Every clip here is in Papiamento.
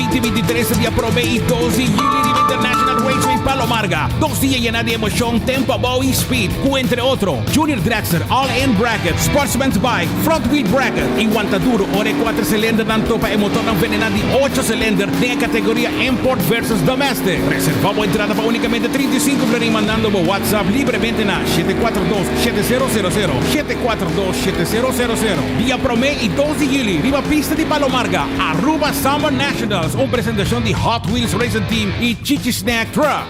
2023 dia prome y 2 di juli riba International Raceway Palo Marga. Dos dia yena di emocion, tempo abou y speed, cu entre otro, Junior Dragster, All In Bracket, Sportsman's Bike, Front Wheel Bracket y wanta duro ora e cuater cilindernan topa e motornan venena di ocho cilinder den e categoria Import versus Domestic. Reserva bo entrada pa unicamente 35 florin mandando bo WhatsApp libremente na 742 7000, 742 7000. Dia prome y dos di juli riba pista di Palo Marga, Aruba Summer Nationals, un presentacion di Hot Wheels Racing Team y Chichi Snack Truck.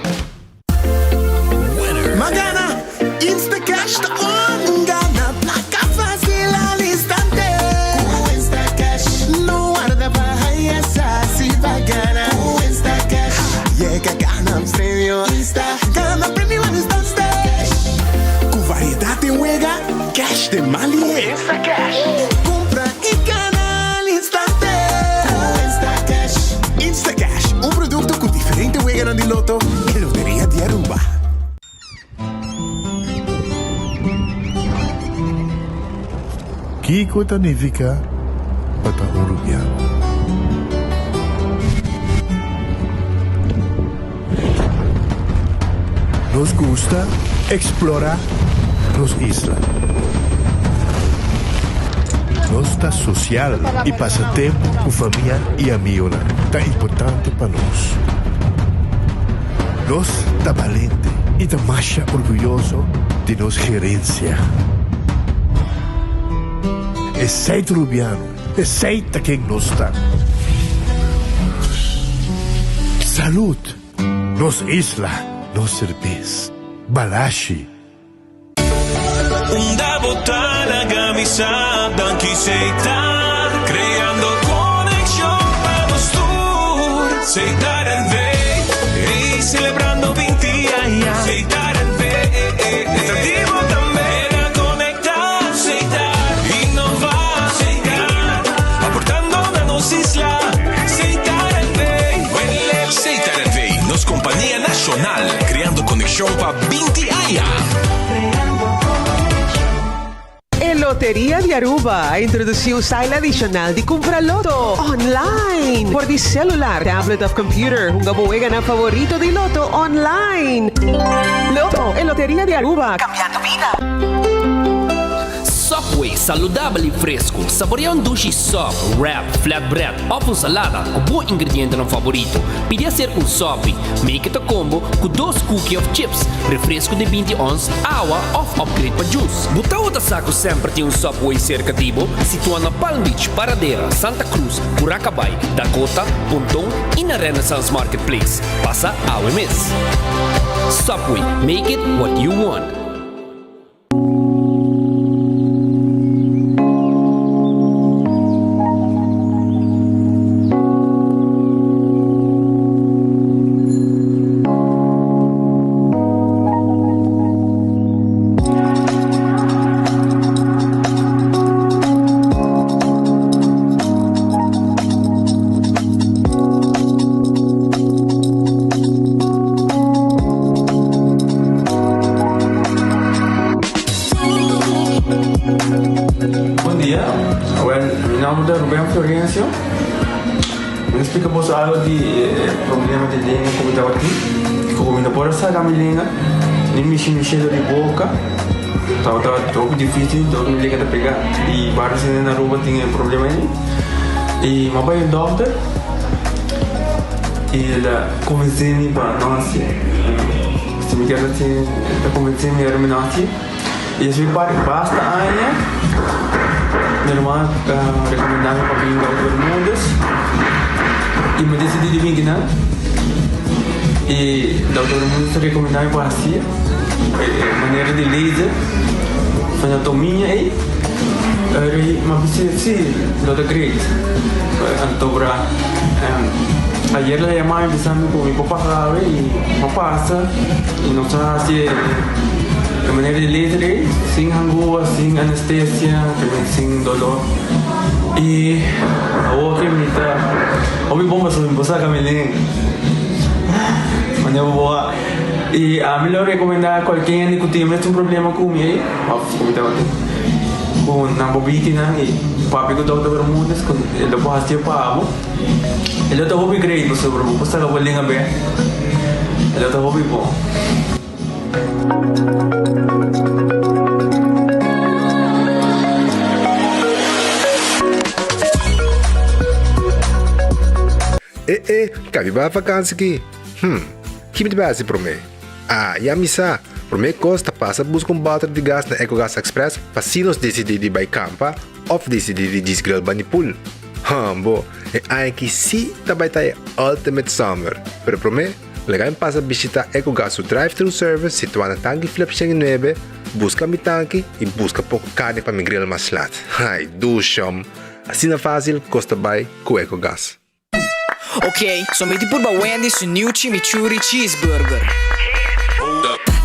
Ma gana, Instacash ta on! Gana placa facil al instante! Cu Instacash, no warda pa haya sa si pa gana. Cu Instacash, yega gana premio. Insta, gana premio al instante! Cu variedad den wega, cash den man lihe. Instacash, cumpra y gana al instante. Cu Instacash. Instacash, un producto cu diferente weganan di loto e Loteria di Aruba. Kiko ta nifica pa ta un Rubiano? Nos gusta explora nos isla. Nos ta social y pasa tempo cu famia y amigonan ta importante pa nos. Nos ta balente y ta masha orguyoso di nos gerencia. Esey ta Rubiano, esey ta ken nos ta. Salud! Nos isla, nos serbes. Balashi. Unda bo ta laga mi sa danki Setar creando conexion pa nos tur Setar NV ey celebrando binti aña Setar NV ta di bo tambe na conecta Setar innova Setar aportando na nos isla Setar NV Setar NV nos compania nacional creando conexion pa binti aña. E Loteria di Aruba a introduci un style adicional di cumpra loto online por di celular, tablet of computer. Hunga bo weganan favorito di loto online. Loto, e Loteria di Aruba, cambiando bida. Subway, saludabel y fresco. Saborea un dushi sub, wrap, flatbread of un salada cu bo ingredientenan favorito. Pidi hacer un sopi. Make it a combo cu dos cookie of chips, refresco di binti ons, awa of upgrade pa juice. Bo tawata sa cu semper tin un Subway cerca di bo? Situa na Palm Beach, Paradera, Santa Cruz, Curacabay, Dakota, Ponton y na Renaissance Marketplace. Pasa awe mes. Subway, make it what you want. Bon dia, awel mi nomber ta Ruben Florencio. Mi ta splika boso algo di e problema di lenga ku mi tabatin. Ku mi no por a saka mi lenga, ni mishi mi shelo di boka. Tabata hopi dificil, dor mi lenga ta pega. I varios hende na Aruba tin e problema ei. I mi a bai un dokter i el a konvensé mi pa no hasié. Si mi kier hasié, el ta konvensé mi ora mi no hasié. I esei par basta aña mi ruman a rekomendá mi pa bin Dòkter Bermúdez i mi a disidí di bin kinan. I Dòkter Bermúdez a rekomendá mi pa hasié e manera di laser anatomia ei. Eri mi a bis'é si, lo ta great. Anto bra ayer el a yama mi bisa mi ku mi por pasa awe i mi a pasa i nos a hasi e. E manera di laser ei, sin hangua, sin anestesia, también sin dolor. I awor ke mi ta hopi bon pasobra mi por saka mi lenga. Manera bo a. I ami lo rekomendá kualke hende ku tin e mesun problema ku mi ei, òf ku mi tabatin, ku nan por biti nan i papia ku Dòkter Bermudez ku e lo por hasié pa bo. E lo ta hopi great pasobra bo por saka bo lenga bek. E lo ta hopi bon. E e, kabi bai vakansi ki? Hm, ki mi ta bai hasi promé? Ah, ya mi sa! Promé kos ta pasa buska un bòter di gas na Ecogas Express pa si nos disidí di bai kampa òf disidí di djis grill bani pool. Hambo, e aña aki sí ta bai ta e ultimate summer! Pero promé, laga mi pasa bishitá Ecogas su drive-thru service situá na Tanki Flip 109, buska mi tanki i buska poko karni pa mi grill mas lat. Ai, dushom! Asina fásil kos ta bai ku Ecogas. Ok, so mi tin purba Wendy's su new chimichurri cheeseburger.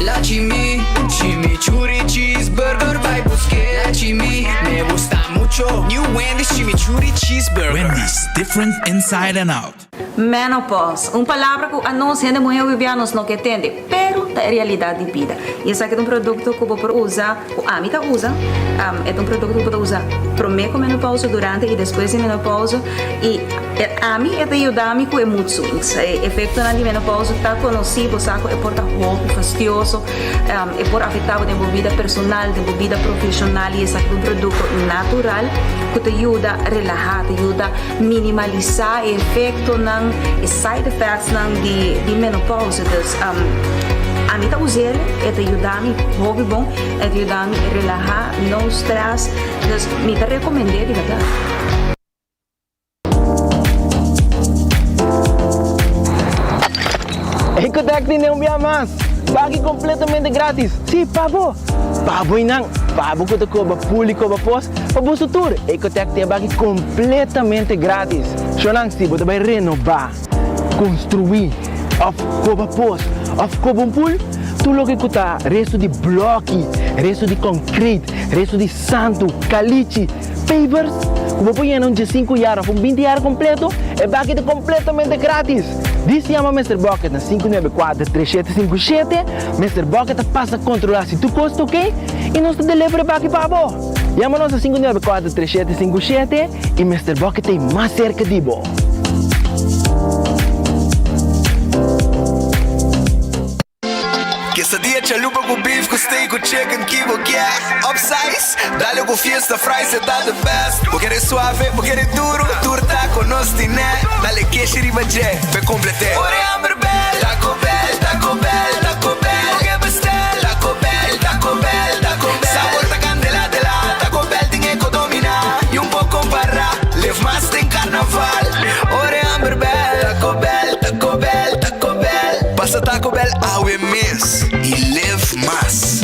La chimi, chimichurri cheeseburger bai busk'é. La chimi, me gusta mucho. New Wendy's chimichurri cheeseburger. Wendy's, different inside and out. Menopause, un palabra ku anos hende muhé hopi nos no ke tende, pero ta e realidat di bida. I esaki ta un produkto ku bo por usa, ku ami ta usa, e ta un produkto ku bo ta usa promé ku menopause, durante i despues di menopause. I ami e ta yuda mi ku e mood swings. E efektonan di menopause ta konosí, bo sa ku e por ta hopi fastioso, e por afektá bo den bo bida personal, den bo bida profeshonal i esaki ta un produkto natural ku ta yuda relahá, ta yuda minimalisá e efektonan, e side effectsnan di menopause. Dus ami ta us'el, e ta yuda mi hopi bon, e ta yuda mi relahá, no stress, dus mi ta rekomend'é di bèrdat. Ecotec tin un bia mas! Baki completamente gratis! Si, pa bo! Pa bo y nan! Pa bo cu ta coba pool y coba pos, pa boso tur! Ecotec tin e baki completamente gratis! Shownan, si bo ta bay renoba, construi, of coba pos, of coba un pool, tur loke cu ta resto di bloki, resto di concrete, resto di santu, calichi, Pavers ku bo por yena un diesinku yar òf un binti yar kompleto, e baki ta kompletamente gratis! Dis yama Mister Bucket na 594 3757, Mister Bucket ta pasa kontrolá si tur kos ta oke i nos ta deliver e baki pa bo! Yama nos na 594 3757 i Mister Bucket ta ei mas serka di bo! Quesadilla chalupa cu beef cu steak cu chicken ki bo kier Upsize, dale cu fiesta fries e ta the best Bo kere suave, bo kere duro, tur taco nos tine Dale keshi riba dje, p'e complete Ora e hamber bel, Taco Bell, Taco Bell, Taco Bell Bo ke bestel, Taco Bell, Taco Bell, Taco Bell Sabor ta candela de la, Taco Bell tin e co domina Y un por compara, live mas den carnaval Ora e hamber bel, Taco Bell, Taco Bell, Taco Bell. Pasa Taco Bell awe mes y live mas.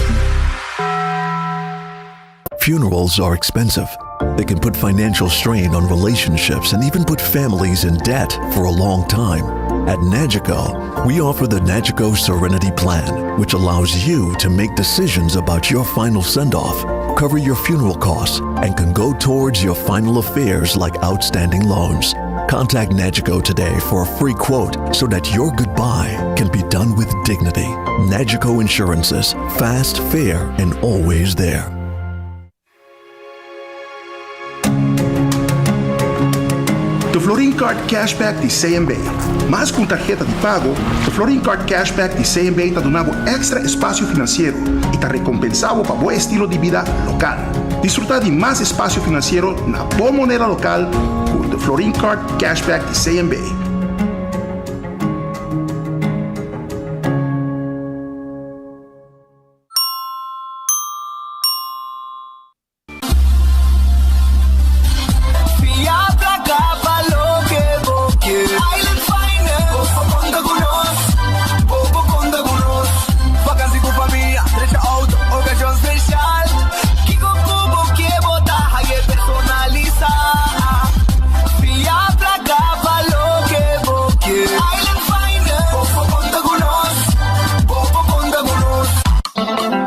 Funerals are expensive. They can put financial strain on relationships and even put families in debt for a long time. At Nagico, we offer the Nagico Serenity Plan, which allows you to make decisions about your final send off, cover your funeral costs, and can go towards your final affairs like outstanding loans. Contact Nagico today for a free quote so that your goodbye can be done with dignity. Nagico Insurances, fast, fair, and always there. The Florin Card Cashback di CMB. Mas ku un tarheta di pago, The Florin Card Cashback di CMB ta duna bo èkstra espasio finansiero i ta rekompensá bo pa bo estilo di bida lokal. Disfrutá di mas espasio finansiero na bo moneda lokal ku The Florin Card Cashback di CMB. Fia placa pa loke bo kier. Island Finance. Bo por conta cu nos. Bo por conta cu nos. Vakantie cu famia, drecha auto, ocasion special. Kico cu bo kier bo ta haye personalisa. Fia placa pa loke bo kier. Island Finance. Bo por conta cu nos. Bo por conta cu nos.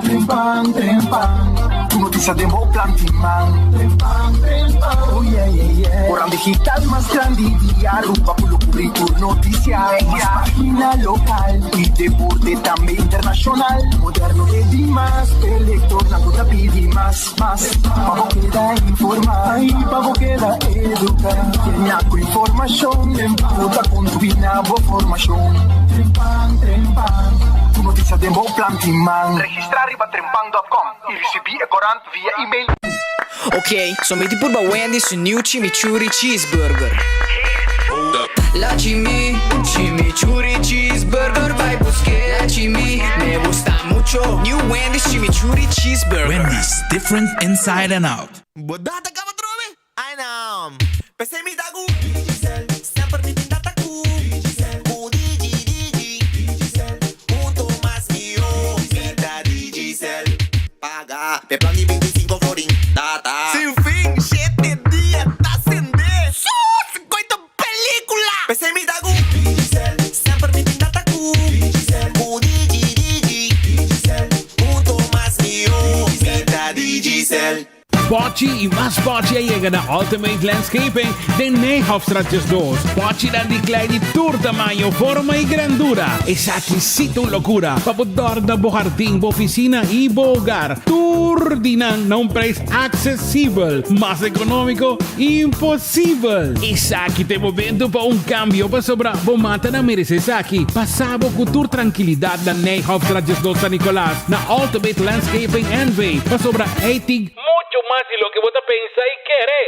Trempan, trempan, tur notisia den bo plan tin man. Trempan, trempan, oh yeah, yeah, yeah. digital mas grandi di Aruba cu lo cubri tur noticia, mas pagina local y deporte tambe internacional. Moderno te dimas, p'e lectornan cu ta pidi mas, mas. Pa bo keda informa y pa bo keda educa. Yena cu informacion den bo ta contribui na bo formacion. Trempan, trempan, tur noticia den bo plan tin man. Registra riba trempan dot com y ricibi e corant via email. Ok, so mi tin purba Wendy's su new chimichurri cheeseburger. La chimi, chimichurri cheeseburger bai buske. La chimi, me gusta mucho. New Wendy's chimichurri cheeseburger. Wendy's, different inside and out. Bo data kaba trobe? Ai nan. P'esei mi ta ku Digicel. Semper mi tin data ku Digicel. Ku Digi Digi. Digicel. Hunto mas mihó. Mi ta Digicel. Paga p'e plan di 25 florin. Data. Sin fin, shete dia ta sende. Sus! Koito pelicula! P'esei mi ta ku Digicel. Semper mi tin data ku Digicel. Ku Digi Digi. Digicel. Hunto mas mihó. Mi ta Digicel. Pochi y mas pochi a yega na Ultimate Landscaping den Nijhofstraat 12. Pochinan di klei di tur tamaño, forma y grandura. Esaki sí ta un locura pa bo dorna bo hardin, bo oficina y bo hogar. Tur di nan na un prijs accesibel. Mas economico, imposibel! Esaki ta e momento pa un cambio pasobra bo matanan merece esaki. Pasa bo cu tur trankilidad na Nijhofstraat 12 San Nicolas na Ultimate Landscaping NV pasobra ey tin mucho mas di loke bo ta pensa y kere.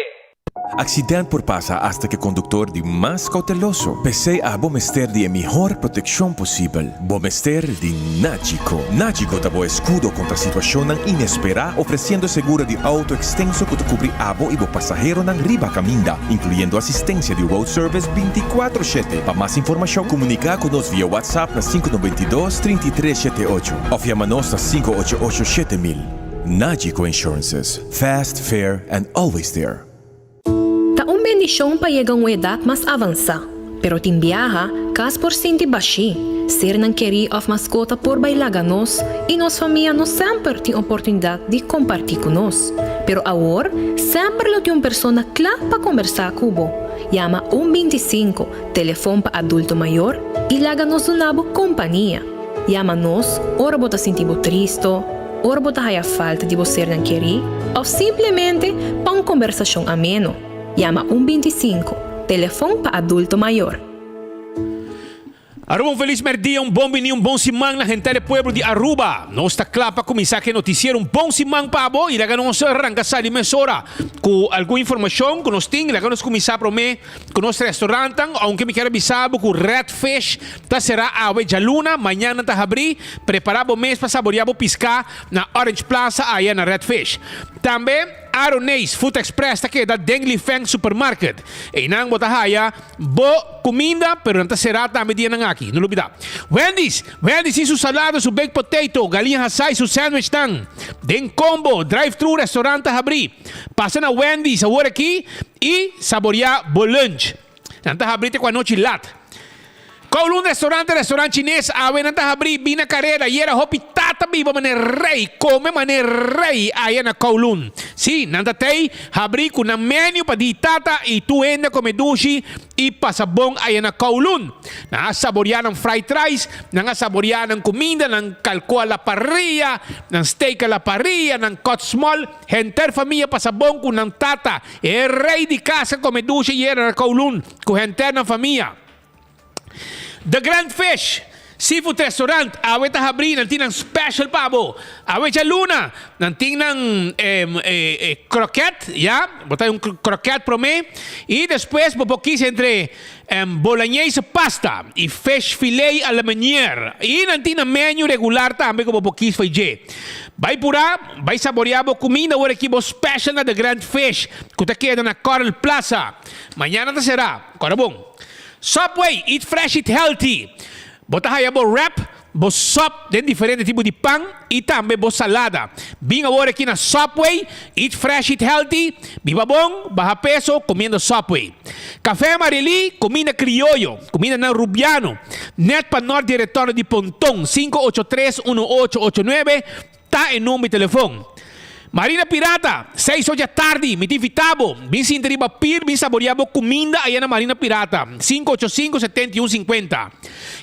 Accident por pasa hasta cu e conductor di mas cauteloso. P'esey abo mester di e mihor proteccion posibel. Bo mester di Nagico. Nagico ta bo escudo contra situacionnan inespera, ofreciendo seguro di auto extenso cu ta cubri abo y bo pasaheronan riba caminda, incluyendo asistencia di road service binticuatro shete. Pa mas informacion, comunica cu nos via WhatsApp na sinku 92 33 shete ocho of yama nos na 588 7000. Nagico Insurances, fast, fair and always there. Ta un bendishon pa yega un edat mas avansá, pero tin biaha kas por sinti bashí, sernan kerí òf maskota por bai laga nos i nos famia no semper tin oportunidat di kompartí ku nos. Pero awor semper lo tin un persona kla pa kombersá ku bo. Yama un 25, telefon pa adulto mayor, i laga nos duna bo kompania. Yama nos ora bo ta sinti bo tristo, ora bo ta haya falta di bo sernan kerí òf simplemente pa un kombersashon ameno. Yama un 25, telefon pa adulto mayor. Aruba un felis merdia, un bon bini, un bon siman na henter e pueblo di Aruba. Nos ta kla pa kuminsá ku e notisiero. Un bon siman pa bo i laga nos ranka sali mesora ku algun informashon ku nos tin. Laga nos kuminsá promé Ku nos restaurantnan, ounke mi kier a bisa bo ku Red Fish ta será awe djaluna, mañana ta habrí. Prepará bo mes pa saboriá bo piská na Orange Plaza aya na Red Fish. Tambe Aroneis Food Express ta keda den Li Feng Supermarket. Einan bo ta haya bo kuminda, pero nan ta será tambe dianan aki. No lubidá. Wendy's! Wendy's tin su salada, su baked potato, galiña hasá i su sandwichnan. Den combo, drive-thru restaurant ta habrí. Pasa na Wendy's awor aki i saboreá bo lunch. Nan ta habrí te ku anochi lat. Kowloon Restaurant ta restaurant chines. Awe nan ta habrí bin na kareda. Yera hopi tata biba manera rei, kome manera rei aya na Kowloon. Sí, nan ta tei habrí ku nan menu pa di tata i tur hende kome dushi i pasa bon aya na Kowloon. Nan a saboreá nan fried rice, nan a saboreá nan kuminda, nan kalko a la parrilla, nan steak a la parrilla, nan cut small. Henter famia pasa bon ku nan tata, e rei di kas a kome dushe yera na Kowloon ku henter nan famia. The Grand Fish Seafood Restaurant awe ta habrí, nan tin nan special pa bo. Awe djaluna nan tin nan kroket, ya, bo ta un kroket promé i despues bo por kis entre bolognese pasta i fish filet a la meunière. I nan tin nan menu regular tambe ku bo por kis for dje. Bai purá, bai saboreá bo kuminda ora ki bo special na The Grand Fish ku ta keda na Coral Plaza. Mañana ta será. Kòrda bon. Subway, eat fresh, eat healthy. Bo ta haya bo wrap, bo sop den diferente tipo di pan i tambe bo salada. Bin awor aki na Subway, eat fresh, eat healthy, biba bon, baha peso komiendo Subway. Café Amarelí, kuminda krioyo, kumindanan rubiano, nèt pa nòrt di retorno di Ponton, 583 1889 ta e number di telefon. Marina Pirata, seis or djatardi, mi ta invitá bo, bin sinta riba pir, bin saboreá bo kuminda aya na Marina Pirata, 585 71 50.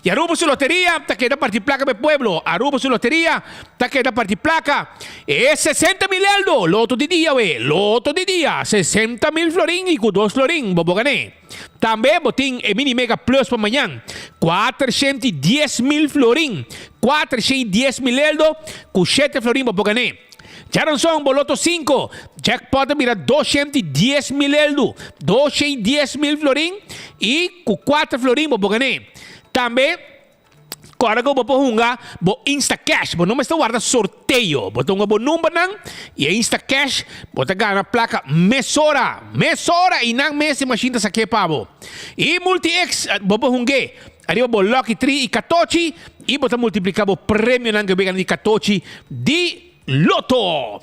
I Aruba su loteria ta keda parti plaka pa e pueblo, Aruba su loteria ta keda parti plaka, e 60,000 eldo, loto di dia we, loto di dia, 60,000 florin i ku dos florin bo bo gané. Tambe bo tin e Mini Mega Plus pa mañan, 410,000 florin, 410,000 eldo ku shete florin bo por gané. Djaranson bo loto sinku, jackpot a bira 210,000 eldo, 210,000 florin i ku kuater florin bo por gané. Tambe Kòrda ku bo por hunga bo Instacash. Bo no mester warda sorteo. Bo ta hunga bo numbernan i e Instacash bo ta gana plaka mesora. Mesora! I nan mes e mashin ta sak'é pa bo. I Multi-X bo por hung'é ariba bo Lucky Tree i Katochi i bo ta multipliká bo premionan ku bo gana di Katochi di Lotto.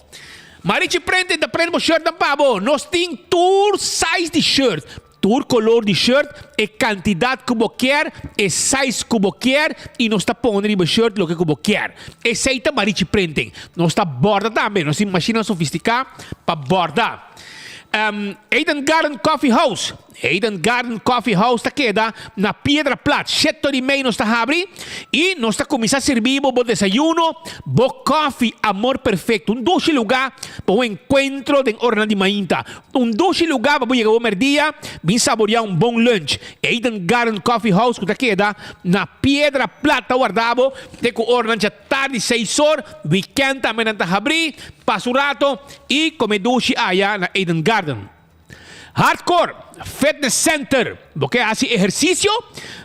Marichi Printing ta prende bo shirtnan pa bo. Nos tin tur size di shirt. Tur color di shirt, e cantidad cu bo kier, e size cu bo kier y nos ta pone riba shirt loke cu bo kier. Esey ta Marichi Printing. Nos ta borda tambe, nos tin machinanan sofistica pa borda. Eden Garden Coffee House. Eden Garden Coffee House ta keda na Piedra Plat. Sheto di mei nos ta habri y nos ta cuminsa sirbi bo bo desayuno, bo koffie, amor perfecto. Un dushi luga pa un encuentro den oranan di mainta. Un dushi lugá pa bo yega bo merdia, bin saboreá un bon lunch. Eden Garden Coffee House ku ta keda na Piedra Plat ta warda bo te ku oranan dja tardi seis or. Wikènt tambe nan ta habrí. Pasa un rato i kome dushi aya na Eden Garden. Hardcore Fitness Center, Bo ke hasi ehersisio?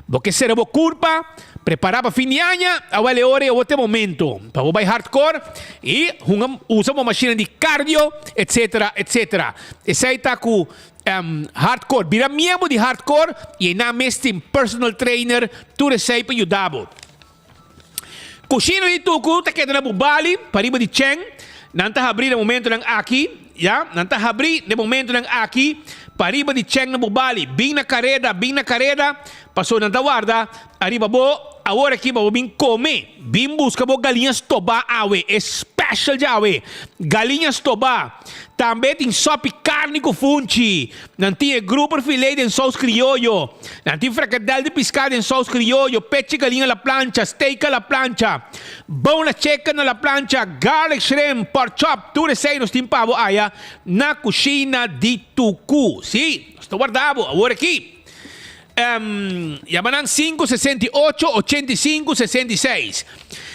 Bo ke sera bo kurpa? Prepará pa fin di aña? Awel e ora i awor ta e momento pa bo bai hardcore i hunga usa bo mashina di cardio etcetera etcetera. Esei ta ku hardcore. Bira miembro di hardcore i einan mes tin personal trainer tur esei pa yuda bo. Kushina di Tuku ta keda na Bubali, pariba di Chen. Nan ta habrí na momentonan aki, ya, nan ta habrí na e momentonan aki pariba di Chen na Bubali. Bin na kareda, bin na kareda, pasobra nan ta warda ariba bo awor aki pa bo bin kome. Bin buska bo galiña stobá awe, e special djawe, galiña stobá. Tambe tin sopi karni ku funchi. Nan tin e grouper filé den sous krioyo. Nan tin frikadel di piská den sous krioyo, pechi galiña a la plancha, steak a la plancha, boneless chicken a la plancha, garlic shrimp, pork chop, tur esei nos tin pa bo aya na kushina di Tuku. Sí, nos ta warda bo awor aki. Yama nan sinku 68 85 66.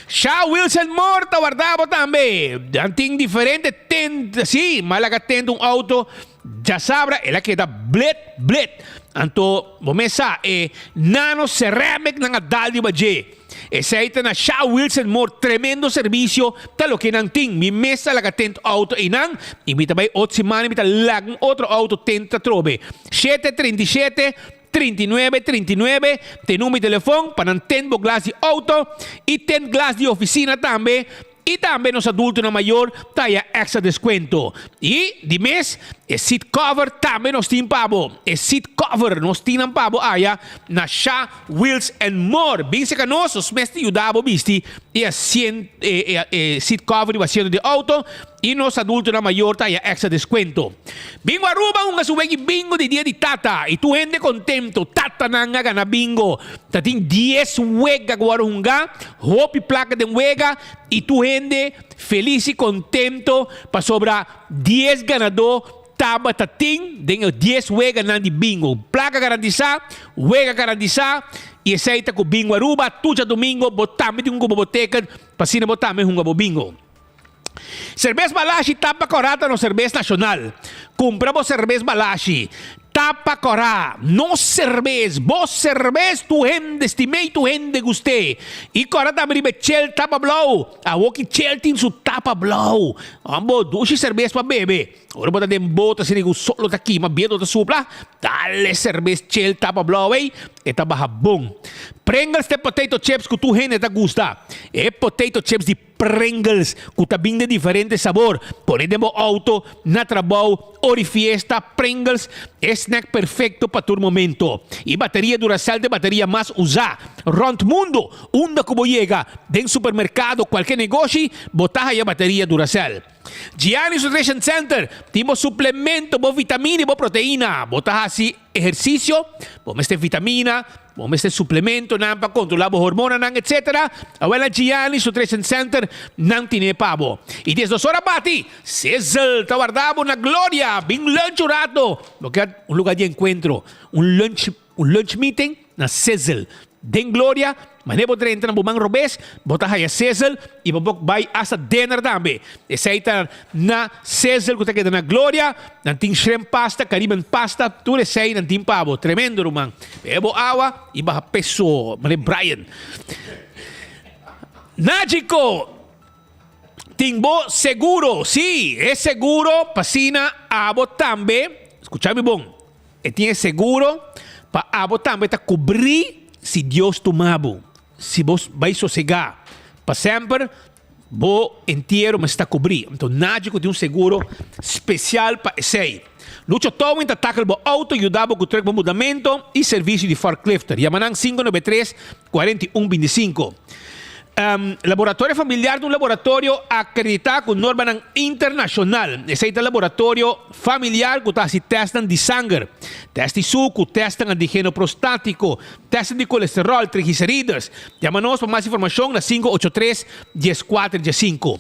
Sha Wilson Moore ta warda bo tambe. Nan tin diferente tent, sí, m'a laga tent un auto djasabra, el a keda blet blet. Anto bo mes sa e nano ceramic nan a dal riba dje. Esei ta na Sha Wilson Moore, tremendo servicio ta loke nan tin. Mi mes a laga tent auto einan y mi ta bay ot siman y mi ta laga un otro auto tent atrobe. Shete 37 39 39 ta e number di telefon pa nan tent bo glas di auto y tent glas di oficina tambe y tambe nos adultonan mayor ta haya extra descuento. Y di mes e seat cover tambe nos tin pa bo. E seat cover nos tin nan pa bo aya na Sha Wheels and More. Bin cerca nos, nos mes ta yuda bo bisti e asien e e seat cover riba asiento di auto y nos adultonan mayor ta haya extra descuento. Bingo Aruba hunga su wegi bingo di dia di tata y tur hende contento. Tatanan a gana bingo. Ta tin dies wega cu worde hunga, hopi placa den wega y tur hende feliz y contento pasobra dies ganador tabata tin den e dies weganan di bingo. Placa garantisa, wega garantisa y esey ta cu Bingo Aruba. Tur djadomingo bo tambe tin un cuba bo teken pa asina bo tambe hunga bo bingo. Serbes Balashi tapa kòrá ta nos serbes nashonal. Kumpra bo serbes Balashi. Tapa kòrá, nos serbes, bo serbes, tur hende stim'é i tur hende gust'é. I kòrá tambe riba e chel tapa blou. Awoki chel tin su tapa blou. Bo dushi serbes pa bebe. Ora bo ta den boto asina ku solo ta kima, biento ta supla, dale serbes chel tapa blou ei, e ta baha bon. Pringles ta e potato chips ku tur hende ta gusta. E potato chips di. Pringles, ku ta bin den diferente sabor. Pone den bo outo, na trabou, ora di fiesta, Pringles e snack perfekto pa tur momento. E bateria Duracell ta e bateria mas usá. Rond mundo, unda ku bo yega, den supermerkado, kualke negoshi, bo ta haya bateria Duracell. Gianni's Nutrition Center tin bo suplemento, bo vitamina i bo proteina. Bo ta hasi ehersisio, bo mester vitamina, bo mester suplementonan pa kontrolá bo hormonanan, etc. Awel na Gianni's Nutrition Center nan tine pa bo. I diesdos ora bati, Sizzle ta warda bo na Gloria. Bin lunch un rato. Bo ke un lugar di enkuentro, un lunch. Un lunch meeting na Sizzle. Den Gloria, manera bo drenta na bo man robes, bo ta haya Sizzle y bo por bay hasta dinner tambe. Esey ta na Sizzle cu ta keda na Gloria. Nan tin shrimp pasta, Caribbean pasta, tur esey nan tin pa bo. Tremendo ruman. Bebe bo awa y baha peso, manera Brian. Nagico tin bo seguro. Sí, e seguro pa asina abo tambe, scucha mi bon. E tin e seguro pa abo tambe ta kubrí si Dios tuma bo. Si bo bai sosegá pa semper, bo entiero mester ta kubrí. Anto Naji ku tin un seguro spesial pa esei. Lucho Towing ta takel bo outo, yuda bo ku trek bo mudamento i servisio di forklifter. Yama nan 593 41 25. Laboratorio Familiar ta un laboratorio akreditá ku normanan internashonal. Esei ta laboratorio familiar ku ta hasi tèstnan di sanger, tèst di suku, tèstnan antigeno prostátiko, tèstnan di kolesteròl, trigliserides. Yama nos pa mas informashon na 583 14 15.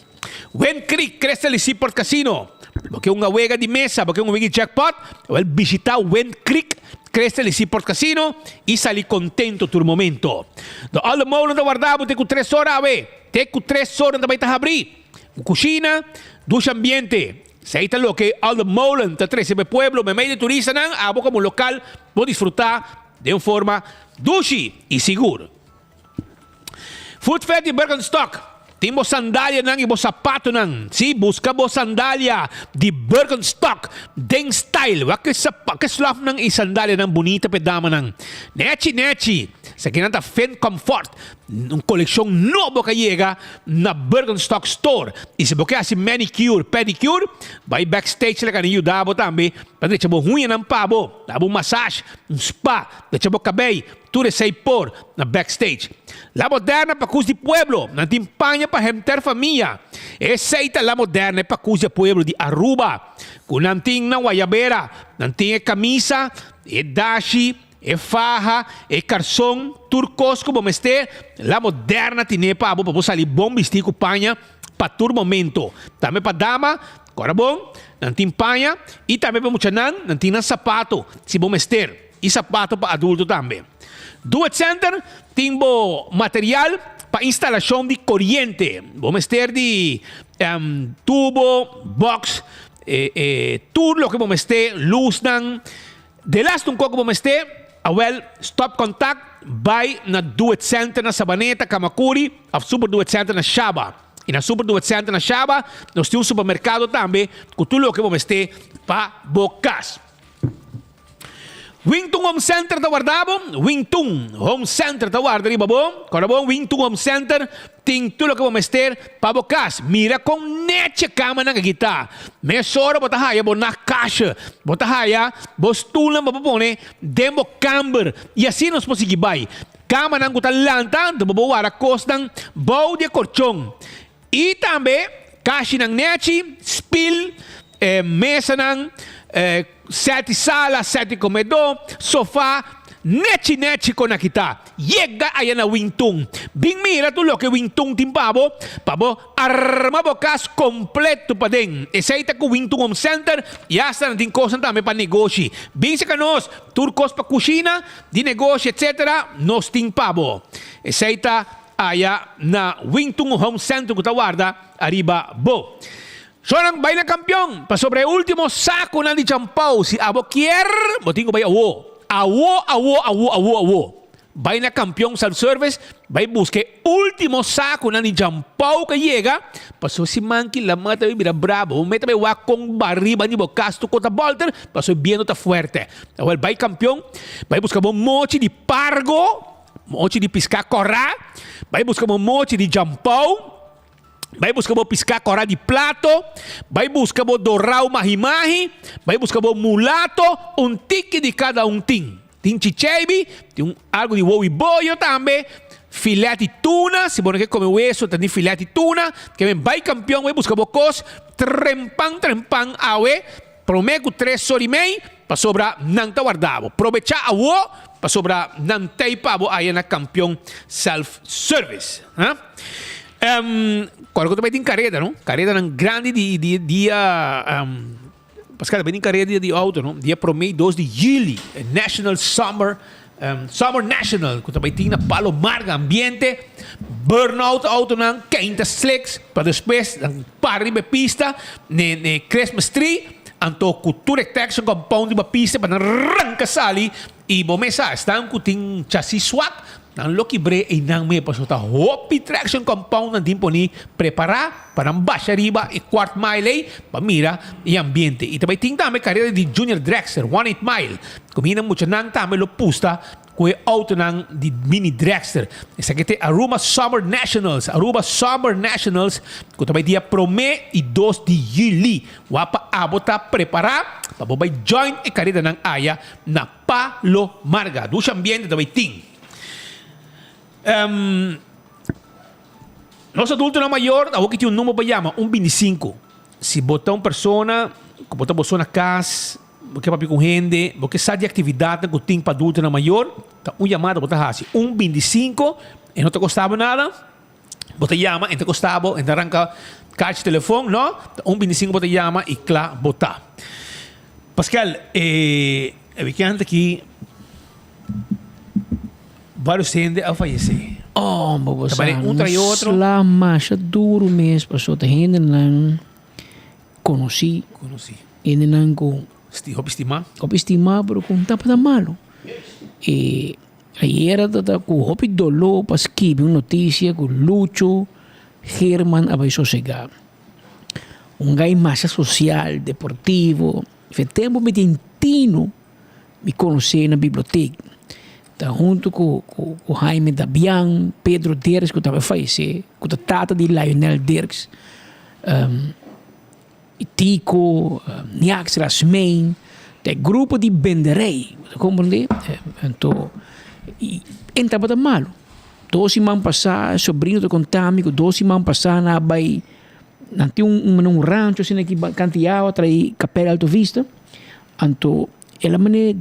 Wind Creek, Crystal y Seaport Casino. Bo ke un awega di mesa, bo ke un awega di jackpot? Wel bishita Wind Creek, Crystal y Seaport Casino y sali contento tur momento. De Olde Molen ta warda bo te cu tres ora awe. Te cu tres ora nan ta bay ta habri. Cu cushina, dushi ambiente. Esey ta loke Olde Molen ta trece pa e pueblo. Memey di turistanan, abo como local bo disfruta den un forma dushi y sigur. Footfed di Birkenstock. Tin bo sandalianan i bo sapatonan. Sí, buska bo sandalia di Birkenstock den style. Wak e sapa, ke slòfnan i sandalianan bunita pa e damanan. Nechi, nechi. Esakinan ta Finn Comfort, un kolekshon nobo ku a yega na Birkenstock Store. I si bo ke hasi manicure, pedicure, bai backstage laga nan yuda bo tambe pa drecha bo huñanan pa bo, da bo un massage, un spa, drecha bo kabei. Tur esei por na backstage. La Moderna pakus di pueblo, nan tin paña pa henter famia. Esei ta La Moderna e pakus di e pueblo di Aruba. Ku nan tin nan wayabera, nan tin e kamisa, e dashi, e faha, e karson, tur kos ku bo mester, La Moderna tine pa bo pa bo sali bon bisti ku paña pa tur momento. Tambe pa dama, kora bon, nan tin paña i tambe pa muchanan, nan tin nan sapato si bo mester. I sapato pa adulto tambe. Do It Center tin bo material pa instalashon di koriente. Bo mester di tubo, box, tur loke bo mester, lusnan. Delaste un kos ku bo mester, awel stop kontak, bai na Do It Center na Sabaneta, Kamakuri òf Super Do It Center na Shaba. I na Super Do It Center na Shaba nos tin un supermerkado tambe ku tur loke bo mester pa bo kas. Wingtung Home Center ta warda bo. Wingtung Home Center ta warda riba bo. Kòrda bon, Wingtung Home Center tin tur loke bo mester pa bo kas. Mira kon nechi e kamanan aki ta. Mesora bo ta haya bo nachtkastje, bo ta haya bo stulnan pa bo pone den bo kamber. I asina nos por sigui bai. Kamanan ku ta lanta, anto bo por warda kosnan bou di e korchon. I tambe kashinan nechi, spil, e mesanan, e sèt di sala, sèt di komedó, sofá, nechi nechi kon a kita. Yega aya na Wingtun. Bin mira tur loke Wingtun tin pa bo, pa bo arma bo kas kompleto paden. Esei ta ku Wingtun Home Center i asta nan tin kosnan tambe pa negoshi. Bin serka nos, tur kos pa kushina, di negoshi etsetera, nos tin pa bo. Esei ta Aya na Wingtung Home Center ku ta warda ariba bo. Shornan bai na kampion pasobra e ultimo sakonan di champou si abo kier bo tin ku bai awo. Awo awo awo awo awo. Bai na kampion self service bai buska e ultimo sakonan di champou ku a yega pasobra si manki lama ta bai bira brabo. Bo meta bai wak kon bariba di bo kas tur kos ta bolter pasobra e biento ta fuerte. Awel bai kampion bai buska bo mochi di pargo. Mochi di piská kòrá, bai buska bo mochi di djampou, bai buska bo piská kòrá di plato, bai buska bo dorau mahi-mahi, bai buska bo mulato, un tiki di kada un tin. Tin chicheibi, tin un algo di wowi boyo tambe, filet di tuna, si bo no ke come weso ta tin filet di tuna, ke men bai Kampion bai buska bo kos, trempan trempan awe, prome ku tres or i mei, pasobra nan ta warda bo. Probecha awo, pasobra nan tei pa bo aya na Kampion Self Service. Ha? Kòrda ku ta bai tin kareda no, karedanan grandi di di dia. Pascal, ta bini carrera dia di auto, no? Dia prome y dos di juli, e National Summer, um, Summer National, cu ta bay tin na Palo Marga, ambiente, burnout autonan, keinta slicks, pa despues nan para riba e pista, ne, ne Christmas tree, anto cu tur e traction compound riba pista pa nan ranca sali, y bo mes sa, esnan cu tin chassis swak, Nan lo kibr'é einan mee pasobra ta hopi traction compound nan tin poni prepará pa nan basha riba e kwart mile ei pa mira e ambiente. I ta bai tin tambe karera di Junior Dragster, One Eight Mile. Kuminda muchanan tambe lo pusta ku e outonan di mini dragster. Esaki ta e Aruba Summer Nationals, Aruba Summer Nationals, ku ta bai dia promé i dos di yüli. Wak pa abo ta prepará pa bo bai join e karedanan aya na. Pa lo marga. Dushi ambiente ta bay tin. Nos adultonan mayor awor ki tin un number pa yama, un bintisinko. Si bo ta un persona ku bo ta boso na kas, bo ke papia ku hende, bo ke sa di aktividatnan ku tin pa adultonan mayor, ta un yamada bo ta hasi. Un bintisinko, e no ta kosta bo nada. Bo ta yama, e ta kosta bo, e ta ranka kachi telefon, no. Ta un bintisinko bo ta yama i kla bo ta. Pascal, e weekend aki varios hende a fayece. Oh, bo Ta bari un tras otro. Sla masha duro mes pasobra ta hendenan conoci. Conoci. Hendenan cu. Hopi stima. Hopi stima pero cu no tabata malo. E ayera ta cu hopi dolor pa skibi un noticia cu Lucho Geerman a bay sosega. Un gai masha social, deportivo. Fe tempo mi tin tino mi conoce na bibliotek. Ta hunto cu cu Jaime Dabian, Pedro Dirks cu tambe fayece, cu ta tata di Lionel Dirks, Tico, Niax Rasmijn, ta e grupo di benderij, bo ta comprende? Anto e tabata malo. Dos siman pasá e sobrino ta konta mi ku dos siman pasá nan a bai nan tin un un rancho asina aki kanti awa trae Kapel Alto Vista anto el a mane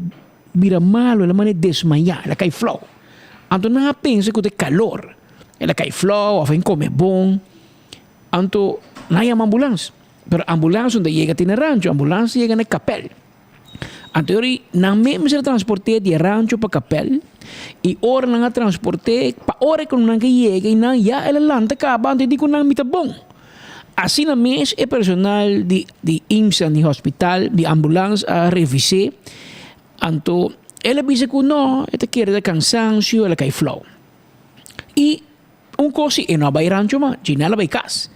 bira malo el a mane desmayá el a kai flou anto nan a pensa ku ta e kalor el a kai flou òf e kome bon anto nan a yama ambulans pero ambulans no ta yega te na e rancho ambulans ta yega na e kapel. Anto yori nan mes mester a transport'é di e rancho pa kapèl, i ora nan a transport'é, pa ora ku nan ke yega i nan ya el a lanta kaba, anto e di ku nan mi ta bon. Asina mes e personal di di IMSA, di hospital, di ambulans a revis'é, anto el a bisa ku no, e ta kere ta kansansio, el a kai flou. I un kos si e no a bai rancho mas, djina el a bai kas.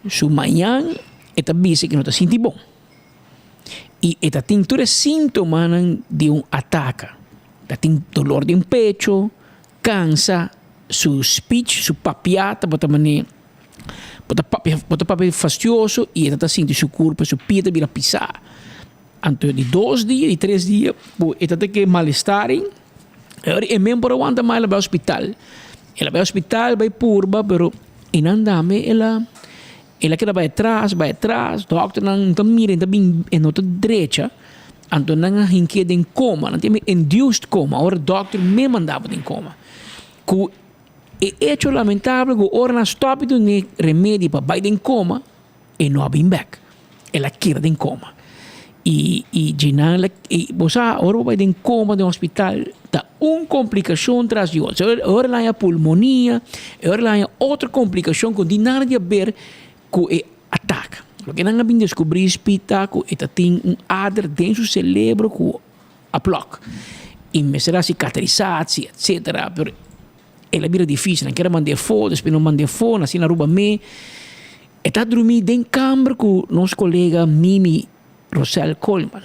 Su mañan e ta bisa ku e no ta sinti bon. I e ta tin tur e síntomanan di un ataka. Ta tin dolor den pecho, kansa, su speech, su papia tabata manera bo ta papia bo ta papia fastioso i e ta sinti su kurpa, su pia ta bira pisá. Anto di dos dia, di tres dia bo e ta ke malestar ei, e ora e men por a wanta mas el a bai hospital. El a bai hospital bai purba pero e nan dame el a. El a keda bai atras, bai atras, dokternan no ta mira, no ta bin, e no ta drecha, anto nan a hink'é den koma, nan tin induced coma, ora dokter mes mandabo den koma. Ku e echo lamentabel ku ora nan stòp di dun'é remedi pa bai den koma, e no a bin bèk, el a keda den koma. I i djinan i bo sa ora bo bai den koma den hospital ta un komplikashon tras di otro. Ora el haña pulmonia, ora el haña otro komplikashon ku no tin nada di haber ku e atak. Loke nan a bin deskubrí spita ku e ta tin un ader den su selebro ku a plòk i mester hasi katerisasi etsetera pero el a bira difisil nan kier a mand'é afó despues no mand'é afó nan asina Aruba me. E ta drumí den kamber ku nos kolega Mimi Rosel Coleman,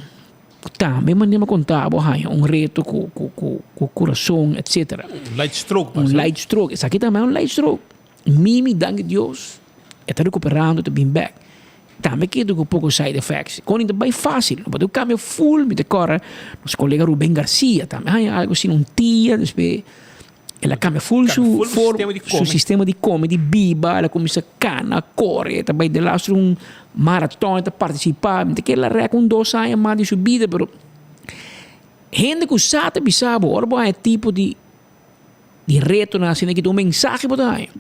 ku tambe manera mi a konta bo a haña un reto ku ku ku ku kurason etsetera. Un light stroke Un light stroke, esaki tambe un light stroke. Mimi danki Dios e ta rekuperando, ta bin bèk. Tambe keda ku poko side effects. Kon ta bai fásil. No por kambia full. Mi ta kòrda nos kolega Ruben Garcia tambe haña algu asina un tia. Despues el a kambia full su forma, su sistema di kome, di biba. El a kuminsá kana, kore. E ta bai delastro un maraton, e ta partisipá. Mi ta kere el a rèk un dos aña mas di su bida, pero hende ku sa ta bisa bo ora bo haña tipo di. Di retonan asina ki ta un mensahe bo ta haña.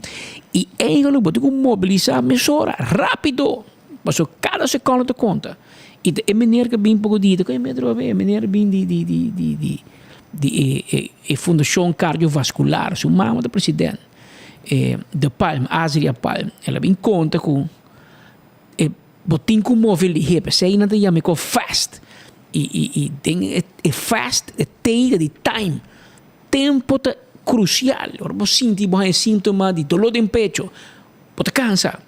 I eigenlijk bo tin ku mobilisá mesora, rápido, pasobra kada sekònde ta konta. I ta e meneer ku a bin poko dia ta kohe metro awe, e meneer a bin di di di di di di e e e fundashon kardiovaskular, su mama ta president, e De Palm, Azria Palm, el a bin konta ku e bo tin ku move lihé, p'esei nan ta yama e kos fast. I i i den e fast e T ta di time. Tempo ta crucial. Ora bo sinti bo haña sintoma di dolor den pecho, bo ta cansa,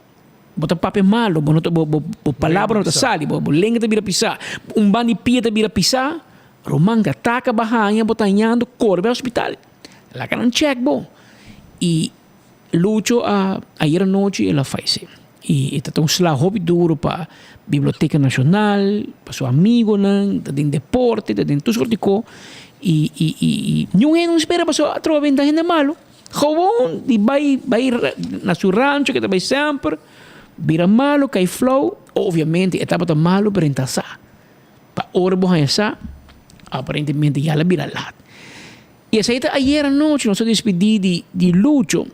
bo ta papia malo, bo no ta bo bo palabra no ta sali, bo lenga ta bira pisa, un banda di pia ta bira pisa, ruman ta ataka bo haña bo ta hañando core bai hospital. Laga nan check bo. Y Lucho a ayer anochi el a fayece. Y e ta ta un sla hopi duro pa Biblioteca Nacional, pa su amigonan, ta den deporte, ta den tur soort di ko. Y y y y niun hende no spera pasobra a troba benta hende malo. Gewoon di bay bay na su rancho ke ta bay semper, bira malo, kai flou. Obviamente e tabata malo pero e ta sa. Pa ora bo haña sa, aparentemente ya el a bira lat. Y esey ta ayer anochi nos a despidi di di Lucho.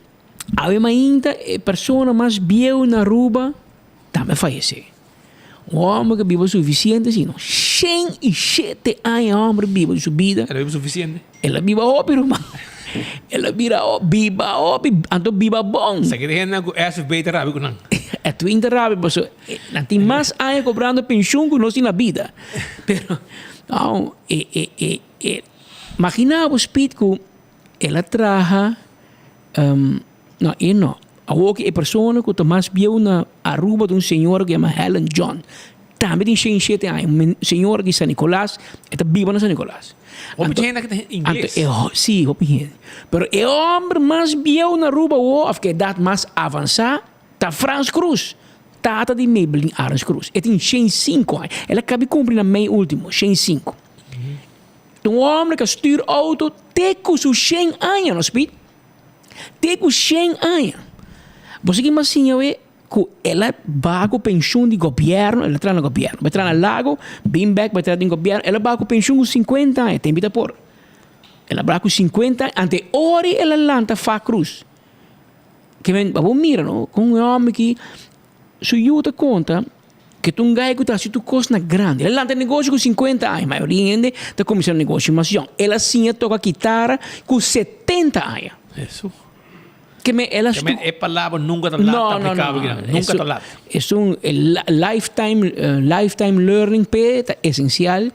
Awe mainta e persona mas bieu na Aruba tambe a fayece. Un homber cu biba suficiente si no. 107 aña e homber biba di su bida. El a biba suficiente? El a biba hopi ruman. El a bira biba hopi, anto biba bon. Sa ki ta hendenan cu SFB ta rabia cu nan. E twin ta rabia pasobra nan tin mas aña cobrando pensioen cu nos tin na bida. Pero, no, e e e e Magina bo Speed ku el a traha no e no awor ku e persona ku ta mas bieu na Aruba ta un señora ku yama Helen John tambe tin shen shete aña un señora di San Nicolas e ta biba na San Nicolas Hopi hende ta ingles. Si hopi hende pero e homber mas bieu na Aruba awor of ku edat mas avansa ta Frans Cruz tata di Maybelline Arends Cruz e tin shen sinku aña el a kabi kumpli na mei ultimo shen sinku. Ta un homber ka stuur auto te ku su shen aña, no Speed? Te ku shen aña. Bo sa kin siña we ku el a baha ku penshun di gobièrnu, el a traha na gobièrnu, bai traha na Lago, bin bèk bai traha den gobièrnu, el a baha ku penshun ku sinkuenta aña, tempi ta por. El a baha ku sinkuenta aña, ante ora el a lanta Fa Cruz. Ke men, bo mira no, kon un homber ki su yu ta konta. Ke ta un gai ku ta hasi tur kos na grandi. El a lanta negoshi ku sinkuenta aña. Mayoria hende ta kuminsá negoshi mas yòn. El a siña toka kitara ku setenta aña. Hesu. Ke men el a Ke men e palabra nunka ta lat ta aplikabel kinan. Nunka ta lat. Esun lifetime lifetime learning p'e ta esensial.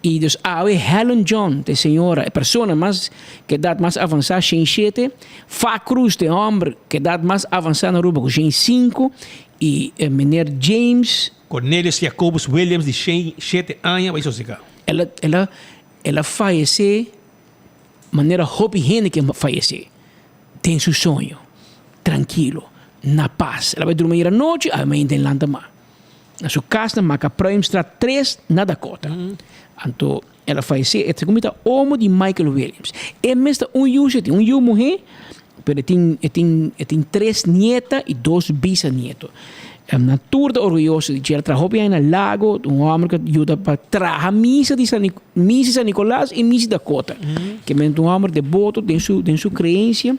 I dus awe Helen John ta e señora, e persona mas ku edat mas avansá, shen shete. Fa Cruz ta e hòmber ku edat mas avansá na Aruba ku shen sinku. I e meneer James. Cornelius Jacobus Williams di shete aña bai sosegá. El a, el a, el a fayesé manera hopi hende ke fayesé, den su soño, trankilo, na pas. El a bai drumi ayera nochi, awe mainta el lanta mas. Na su kas na Macapruimstraat tres na Dakota. Anto el a fayesé, e ta segun mi ta omo di Michael Williams. E mes ta un yu si, tin un yu muhé, pero e tin e tin e tin tres nieta i dos bisanieto. Nan tur ta orguyoso di dje. El a traha hopi aña na Lago, un hòmber ku a yuda pa traha misa di San misa di San Nicolas i misa di Dakota. Ke men ta un hòmber deboto den su den su kreensia.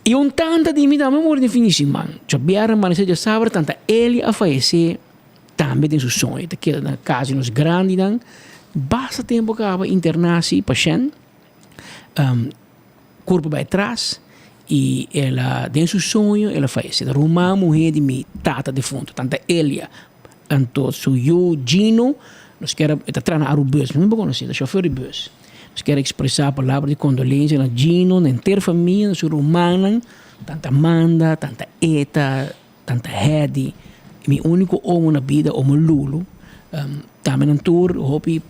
I un tanta di mi tambe a muri den fin di siman. Djabièrnè amanesé djasabra tanta Elia a fayesé. Tambe den su soño ta keda na cas di nos grandinan. Basta tempo caba interna si pashent, curpa bay atras y el a den su soño el a fayece. Ta ruman muher di mi tata defunto, tanta Elia. Anto su yu Gino, nos kier a, e ta traha na Arubus, mi no conoce, ta chofer di bus. Nos kier a expresa palabra di condolencia na Gino, na henter famia, na su rumannan, tanta Amanda, tanta Eta, Tanta Hedy, mi úniko omo na bida, omo Lulu, tambe nan tur hopi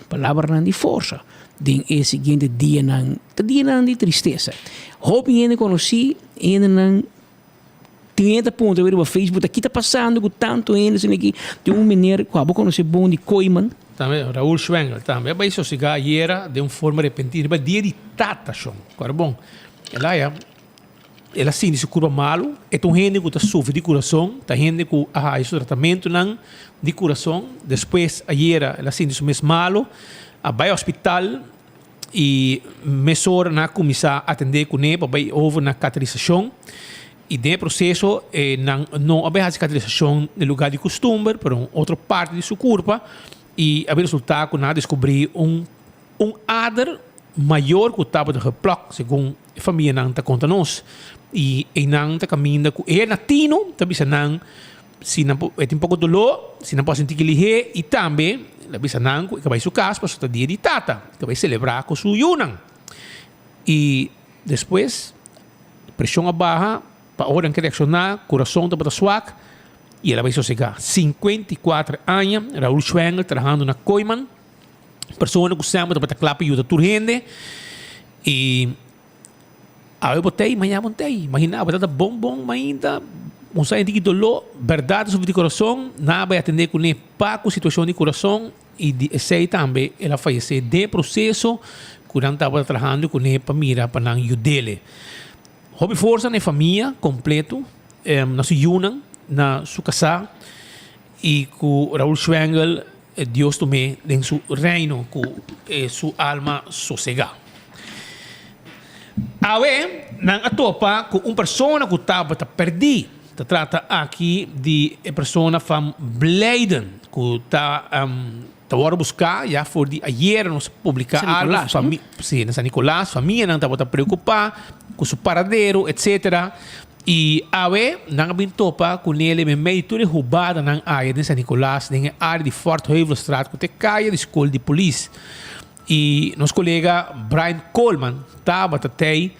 palabranan di forsa den e siguiente dianan, ta dianan di tristesa. Hopi hende konosí, hendenan. Tin hende ta puntra riba Facebook ta ki ta pasando ku tantu hende asina aki. Tin un meneer ku abo konosé bon di Kooiman. Tambe Raul Schwengel tambe a bai sosegá ayera den un forma repentino riba dia di tata shon. Kòrda bon, el haya el a sinti su kurpa malu. E ta un hende ku ta sufri di kurason, ta hende ku a haya su tratamentunan di kurason. Despues ayera el a sinti su mes malu, a bai hospital I mesora nan a kuminsá atendé kuné pa bai over na katerisashon. I den e proseso nan no a bai hasi katerisashon den lugá di kustumber, pero un otro parti di su kurpa. I a bin resultá ku nan a deskubrí un un ader mayor ku tabata geplòk, segun e famianan ta konta nos. I einan ta kaminda ku e latino ta bisa nan Si nan por, e tin poko doló, si nan por sinti ki lihé i tambe el a bisa nan ku e ka bai su kas pasobra ta dia di tata, e ka bai selebrá ku su yunan. I despues preshon a baha, pa ora nan ke reakshoná, kurason tabata swak i el a bai sosegá. 54 aña, Raul Schwengel trahando na Kooiman, persona ku semper tabata kla pa yuda tur hende i. Awe bo tei, maña bo tei. Imagina, bo ta bon bon mainta, un sa hende ki doló, bèrdat ta sufri di kurason, nan a bai atendé kuné pa ku situashon di kurason i di esei tambe el a fayesé den e proseso ku nan tabata trahando kuné pa mira pa nan yud'é. Hopi forsa na e famia kompleto, na su yunan, na su kasá i ku Raul Schwengel Dios tum'é den su reino ku su alma sosegá. Awe nan a topa ku un persona ku tabata pèrdí. Ta trata aki di e persona van Blijden ku ta ta wòrdu buská ya for di ayera nos a publiká algu. Si, na San Nicolas. Famianan tabata preokupá ku su paradero etcetera. I awe nan a bin topa ku Nelly meimei tur e hubadanan aya den San Nicolas den e área di Fort Heuvelstraat ku ta e kaya di skol di polis. I nos kolega Brian Coleman tabata tei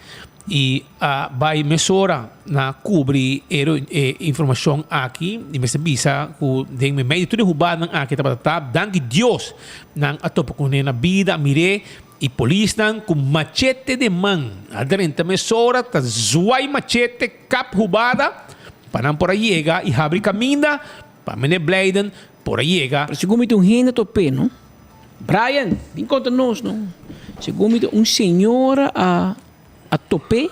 i a bai mesora na kubri e e informashon aki i mester bisa ku den meimei di tur e hubadanan aki tabata ta danki Dios nan a topa kuné na bida a mir'é. I polisnan ku machete den man a drenta mesora ta zwai machete kap hubada pa nan por a yega i habri kaminda pa Meneer Blijden por a yega. Pero segun mi ta un hende topé, no? Brian, bin konta nos, no? Segun mi ta un señora a a topé,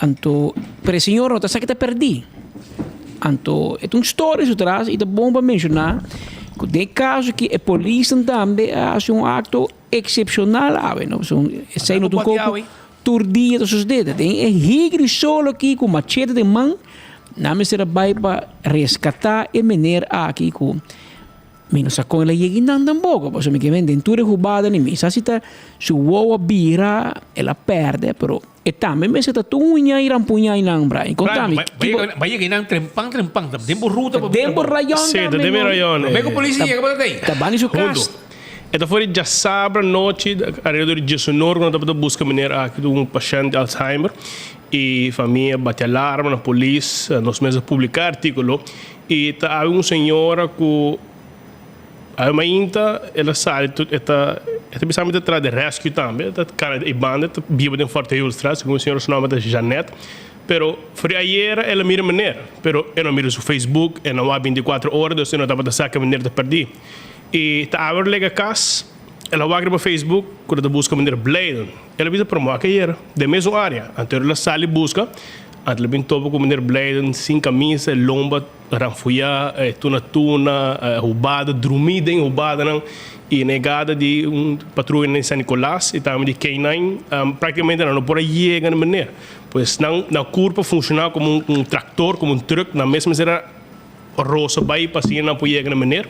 anto, pero e señora no ta sa ke ta pèrdí. Anto e ta un storia su tras i ta bon pa menshoná ku den e kaso aki e polisnan tambe a hasi un akto Excepcional awe no pasobra esey no ta un koku tur dia ta sucede ta den e higri solo aki ku machete den man nan mester a bay pa rescata e meneer aki ku mi no sa kon el a yega einan tampoco pasobra mi ke men den tur e hubada ni mi sa si ta su wowo a bira el a perde pero e tambe mester ta tuña y rampuña einan Brian konta mi Bay yega einan trempan trempan ta den bo ruta den bo rayon tambe den mi rayon Prome ku polis yega bo ta ei ta bani su kas. E ta for di djasabra nochi alrededor di diesunor ku nan tabata buska meneer aki ku un pashènt di Alzheimer i famia bati alarma na polis. Nos mes a publiká artíkulo i ta abi un señora ku awe mainta el a sali e ta e ta bisa mi ta traha di rescue tambe e ta kana e banda e ta biba den Fort Heuvelstraat segun e señora su nòmber ta Jeanette pero for di ayera el a mira meneer pero e no mira su Facebook e no wak bintikuater ora dus e no tabata sa ke meneer ta pèrdí. E ta awe lega kas, el a wak riba Facebook ku ta buska meneer Blijden. El a bisa pero moa kayera den mesun área. Anto el a sali buska, anto el a bin topa ku meneer Blijden sin kamisa, e lomba ranfuyá, e tuna tuna, hubada, drumí den hubadanan i na e gada di un patruya den San Nicolas i tambe di K-nine práktikamente nan no por a yega na meneer. Pues nan nan kurpa funshoná komo un traktor, komo un trùk, nan mes mester a. Rosa bai pa asina nan por yega na meneer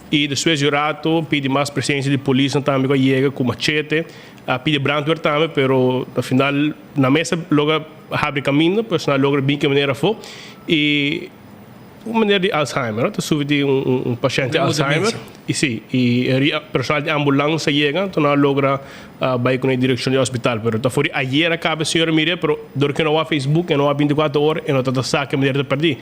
y despues di un rato pidi mas presencia di polisnan tambe cu a yega cu machete a pidi brandweer tambe pero na final nan mes a logra habri caminda pues nan a logra bin cu e meneer afo y un meneer di Alzheimer no ta sufri di un pashente di Alzheimer y si y personal di ambulance a yega enton nan a logra bai cu e direccion di hospital pero ta for di ayer a caba e señor a mira pero dor cu e no wak Facebook e no wak binticuatro ora e no ta ta sa cu e meneer ta perdi.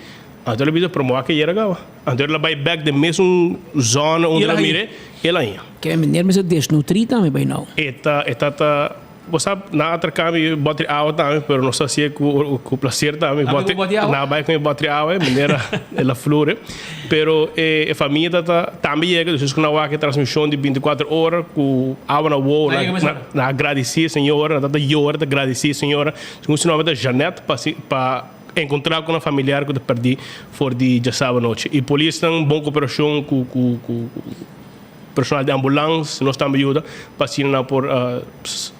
Anto el a bisa, Pero moa ke yera gaba. Anto el a bai bek den mesun zona unda el a mire, el a haña. Ke meneer mester desnutrí tambe bai nou. E ta, e ta ta. Bo sa, nan a atraká mi bòtri awa tambe, pero nos a hasié ku ku plaser tambe. Nan bai ku bòtri awa? Nan bai ku mi bòtri awa, e manera el a flore. Pero e e famia ta ta tambe yega, despues ku nan wak e transmishon di bintikuater ora ku awa na wowo, Nan yega mesora? nan a gradisí e señora, nan ta ta yora ta gradisí e señora. Segun su nomber ta Jeanette pa si pa enkontrá ku nan familiar ku ta pèrdí for di djasaba anochi. I polisnan bon koperashon ku ku ku. Personal di ambulans nos tambe yuda pa asina nan por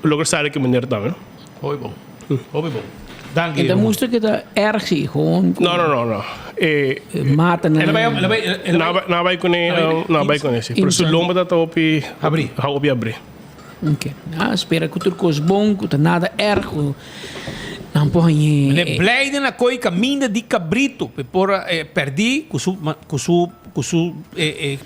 logra sali ki manera tambe. Hopi bon. Hopi bon. Danki. E ta mustra ke ta erg si, gewoon. No, no, no, no. E mata nan. El a bai, el a bai, el a bai. Nan a bai kuné, nan a bai kuné si. Pero su lomba ta hopi habrí. Hopi habrí. Ok. Ah, spera ku tur kos bon, ku ta nada erg, ku nan por hañ'é. Meneer Blijden a koe kaminda di kabritu pe por a pèrdí ku su ku su ku su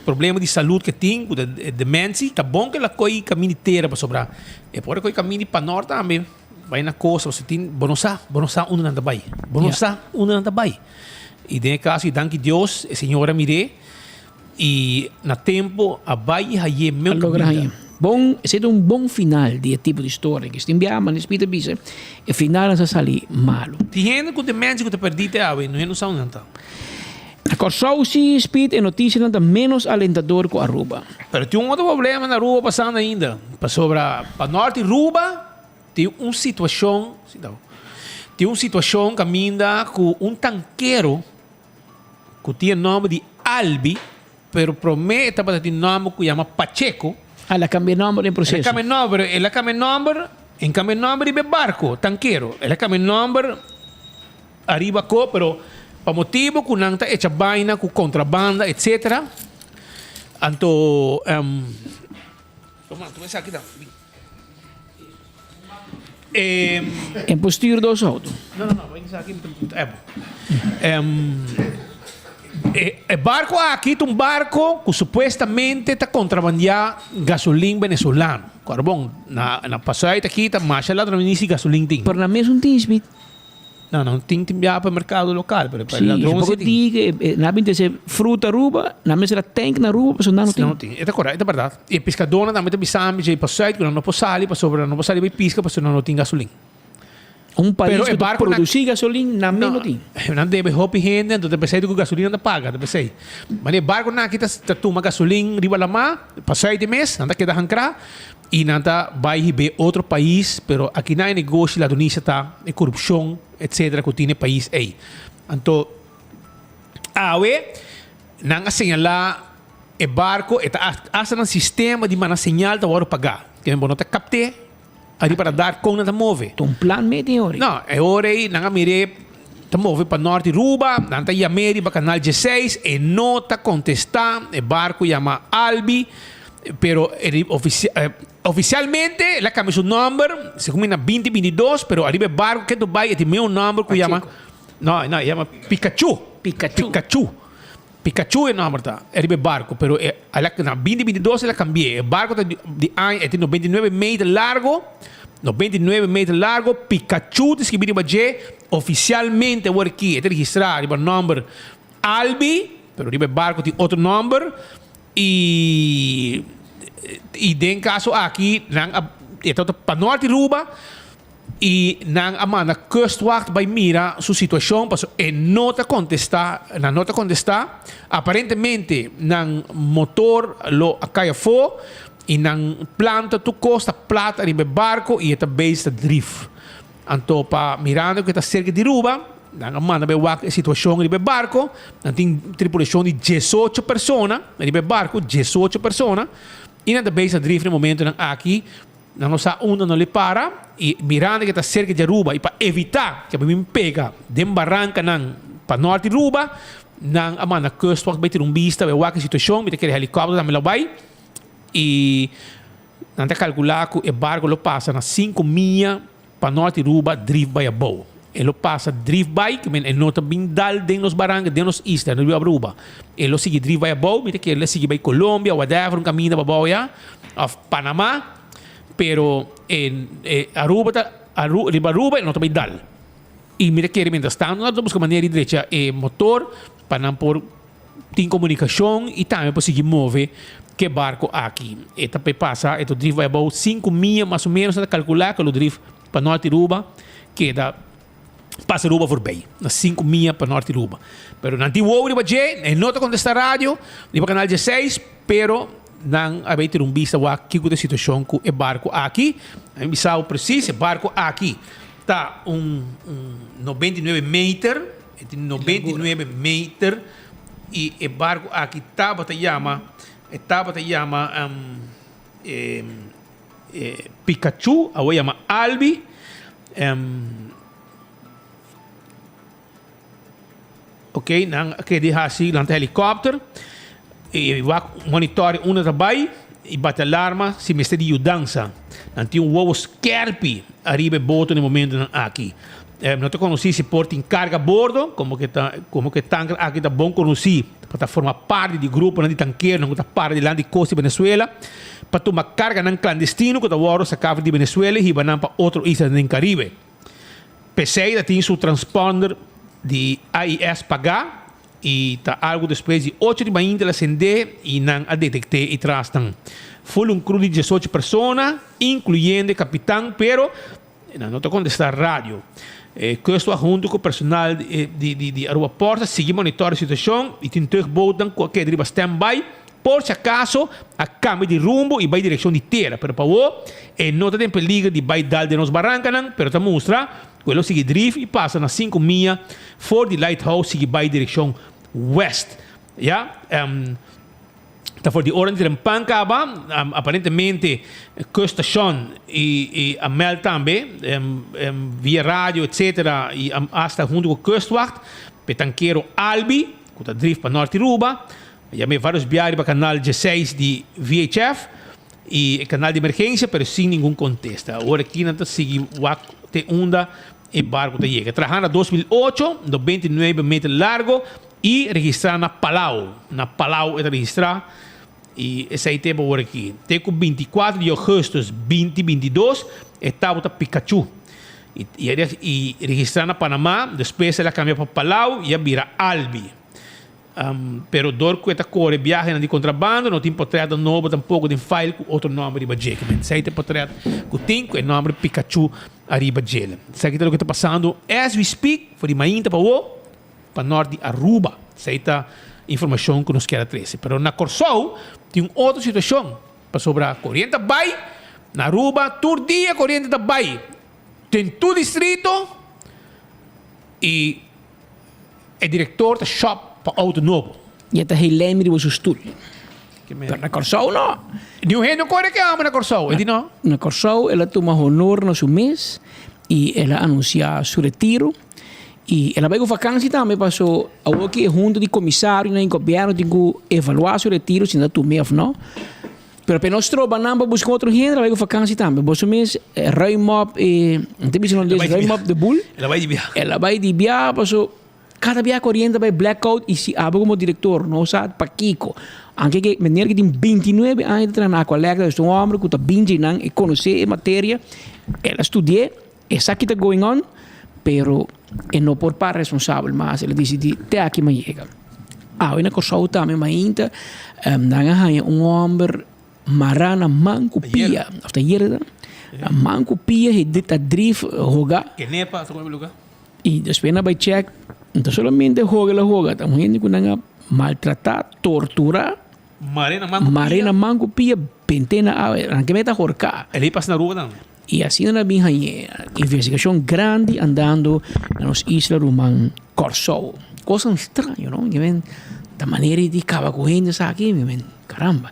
problema di salud ke tin ku ta dementie. Ta bon ke el a koe kaminda di tera pasobra e por a koe kaminda di panor tambe bai na kosta pasobra tin bo no sa bo no sa unda nan ta bai bo no sa unda nan ta bai i den e kaso i danki Dios e señora mir'é. I na tempo a bai i haye meu A logra kaminda. haña. Bon, esei ta un bon final di e tipo di storia. Kis tin biaha manera Spit a bisa, e finalnan sa sali malu. Tin hende ku demensia ku ta pèrdí te awe, no hende no sa unda nan ta. Na Kòrsou si, Spit, e notisianan ta ménos alentador ku Aruba. Pero tin un otro problema na Aruba pasando ainda, pasobra pa nòrt di Aruba tin un situashon, tin un situashon kaminda ku un tankero, ku tin e nòmber di Albi, pero promé e tabata tin nòmber ku yama Pacheco. Ah, el a kambia nòmber den proseso. El a kambia nòmber, el a kambia nòmber, en kambia nòmber riba e barko, tankero. El a kambia nòmber ariba ko, pero pa motibu ku nan ta echa baina ku kontrabanda, etsetera, anto, tuma, tuma esaki dan. En por stuur dos auto. No, no, no, esaki ta ebo. E barco aki ta un barco cu supuestamente ta contrabandia gasolin venezolano. Ahora bon, na na Pasuit aki ta masha ladronisi gasolin tin. Pero na mesun tin, Smith. No, no tin tin biaha pa e mercado local, pero pa e Sí, ladron poco si tin. di que na bin trece fruta Aruba, na mester a tank na Aruba pasobra nan no tin. No tin, e ta correcto, e ta berdad. E piscadornan tambe ta bisa mi dje pa Zuid cu nan no por sali pasobra nan no por sali bay pisca pasobra nan no tin gasolin. Un pais Pero e cu ta barconan produci gasolin, nan mes no tin. Nan debe hopi hende, anto ta pesey cu gasolin nan ta paga, ta pesey. Ma e barconan aki ta ta tuma gasolin riba lama pa Zuid e mes, nan ta keda hancra. I nan ta bai hib'é otro pais, pero akinan e negoshi ladronisia ta, e korupshon, etsetera ku tin e pais ei. Anto awe nan a señalá e barko, e ta asta nan sistema di manda señal ta wòrdu pagá. Ke bo no ta kapt'é ariba radar kon nan ta move. Ta un plan mee tin e ora ei. No, e ora ei nan a mir'é ta move pa nòrt di Ruba, nan ta yam'é riba kanal dieseis, e no ta kontestá, e barko yama Albi. Pero oficialmente el a cambia su nomber, segun mi na binti binti dos, pero ariba e barco ke Dubai e tin meun nomber cu yama, no, no, e yama Pikachu. Pikachu. Pikachu. Pikachu e nomber ta, ariba e barco, pero e, el a, na binti binti dos el a cambi'e. E barco ta di, di aña, e tin 99 meter largo, 99 meter largo, Pikachu ta scribi riba dje, oficialmente awor aki e ta registra riba nomber Albi, pero riba e barco tin otro nomber. Y y den caso aki nan a e tabata pa norte di Aruba y nan a manda kustwacht bay mira su situacion pasobra e no ta contesta, nan no ta contesta. Aparentemente nan motor lo a cay afo y nan planta tur cos ta plat ariba e barco y e ta bezig ta drief. Anto pa mirando ku e ta serka di Aruba, nan a manda bai wak e situashon riba e barko. Nan tin tripulashon di diesocho persona riba e barko, diesocho persona, i nan ta bezig ta drif na e momentonan aki. Nan no sa unda nan lo para i mirando ku e ta serka di Aruba i pa evitá ku a bin pega den barankanan pa nort di Aruba, nan a manda kustwacht bai tira un bista bai wak e situashon. Mi ta kere helikòpter tambe lo bai i. Nan ta kalkulá ku e barko lo pasa na sinku mia pa nort di Aruba drif bai abou. E lo pasa drif bai, ke men e no ta bin dal den nos baranka, den nos isla, den Aruba. E lo sigui drif bai abou, mi ta kere lo sigui bai Colombia, whatever, un kaminda pa abou ya, òf Panama, pero e e Aruba ta Aru riba Aruba e no ta bai dal. I mi ta kere mientras tanto nan ta buska manera di drecha e motor pa nan por. tin komunikashon i tambe por sigui move ku e barko aki. E ta pe pasa e ta drif bai abou sinku mia mas o menos nan ta kalkulá ku lo drif pa nort di Aruba keda pasa Aruba voorbij na sinku mia pa nort di Aruba. Pero nan tin wowo riba dje, e no ta kontestá radio riba kanal dieseis pero nan a bay tira un bista wak kiko ta e situashon ku e barko aki. A mi bisa bo presis e barko aki ta un un 99 meter, e tin 99 meter i e barko aki tabata yama e tabata yama e e Pikachu awe yama Albi. Ok, nan a kere hasi lanta helikòpter i wak monitòri unda ta bai i bati alarma si mester di yudansa. Nan tin un wowo skèrpi ariba e boto na e momentunan aki. No ta konosí si por tin karga a bordo, komo ke ta komo ke tanker aki ta bon konosí pa ta forma parti di gruponan di tankeronan ku ta para dilanti kosta di Venezuela pa tuma karganan klandestino ku ta wòrdu saká for di Venezuela i hiba nan pa otro islanan den Karibe. P'esei ta tin su transponder di AIS pagá i ta algu despues di ocho di mainta el a sendé i nan a detekt'é i tras nan. Ful un kru di diesocho persona, inkluyendo e kapitan, pero nan no ta kontestá radio. E Kustwacht huntu ku personal di Aruba Port a sigui monitor e situashon i tin tugbootnan ku a keda riba standby Por si acaso a cambia di rumbo y bay direccion di tera, pero pa awo e no ta den peliger di bay dal den nos barancanan, pero ta mustra cu e lo sigui drief y pasa na cinco mia for di lighthouse sigui bay direccion west. Ya, ta for di ora di trempan caba, aparentemente Kuststacion y a meld tambe via radio etc. Y hasta hunto cu Kustwacht, p'e tankero Albi cu ta drief pa Norte Aruba, Yam'é varios bia riba kanal dieseis di VHF i e kanal di emergensia pero sin ningun kontesta. Awor aki nan ta sigui wak te unda e barku ta yega. Traha na 2008, 99 meter largo i registrá na Palau. Na Palau e ta registrá i esei te awor aki. Te ku 24 di ougùstùs 2022 e tabata Pikachu i registrá na Panamá. Despues el a kambia pa Palau i a bira Albi. Pero dor ku e ta kore biahenan di kontrabando no tin potretnan nobo tampoko den file ku otro nòmber riba dje. Ke men esei ta e potret ku tin ku e nòmber Pikachu ariba djele. Esaki ta loke ta pasando as we speak for di mainta pa awo pa nort di Aruba. Esei ta informashon ku nos kier a trese. Pero na Kòrsou tin un otro situashon pasobra koriente ta bai na Aruba tur dia koriente ta bai den tur distrito i E direktor ta shop pa outo nobo. I e ta helemi riba su stul. Pero na Kòrsou no. Niun hende no kore ke amo na Kòrsou, e di no. Na Kòrsou el a tuma honor na su mes i el a anunsiá su retiro. I el a bai ku vakansi tambe paso awor ki e hunta di komisarionan i gobièrnu tin ku evaluá su retiro si nan ta tum'é òf no. Pero pa e no stroba nan pa buska otro hende, el a bai ku vakansi tambe. Boso mes ruim op e, nan ta bisa holandés, ruim op de boel. El a bai di bia. El a bai di bia paso kada bia koriente a bai blackout i si abo komo direktor no sa pakiko. Anke ke meneer ke tin bintinuebe aña ta traha na Aqualectra, es un homber ku ta bin dje nan, e konosé e materia, el a studi'é, e sa ki ta going on, pero e no por para responsabel mas, el a disidí te aki mi a yega. Awe na Kòrsou tambe mainta nan a haña un hòmber mará na man ku pia, òf ta ayera ta? Na man ku pia he ta drif hoga. Kenepa ta kome luga. I despues nan a bai chèk, no ta solamente hoga el a hoga, ta un hende ku nan a maltratá, torturá. Maré na man ku pia. Maré na man ku pia, bent'é na awa, nan ke meta horká. El a pasa na Aruba tambe. I asina nan a bin hañ'é investigashon grandi andando na nos isla ruman Kòrsou. Kosnan straño, no? Mi men, ta manera di kaba ku hende esaki, mi men, karamba.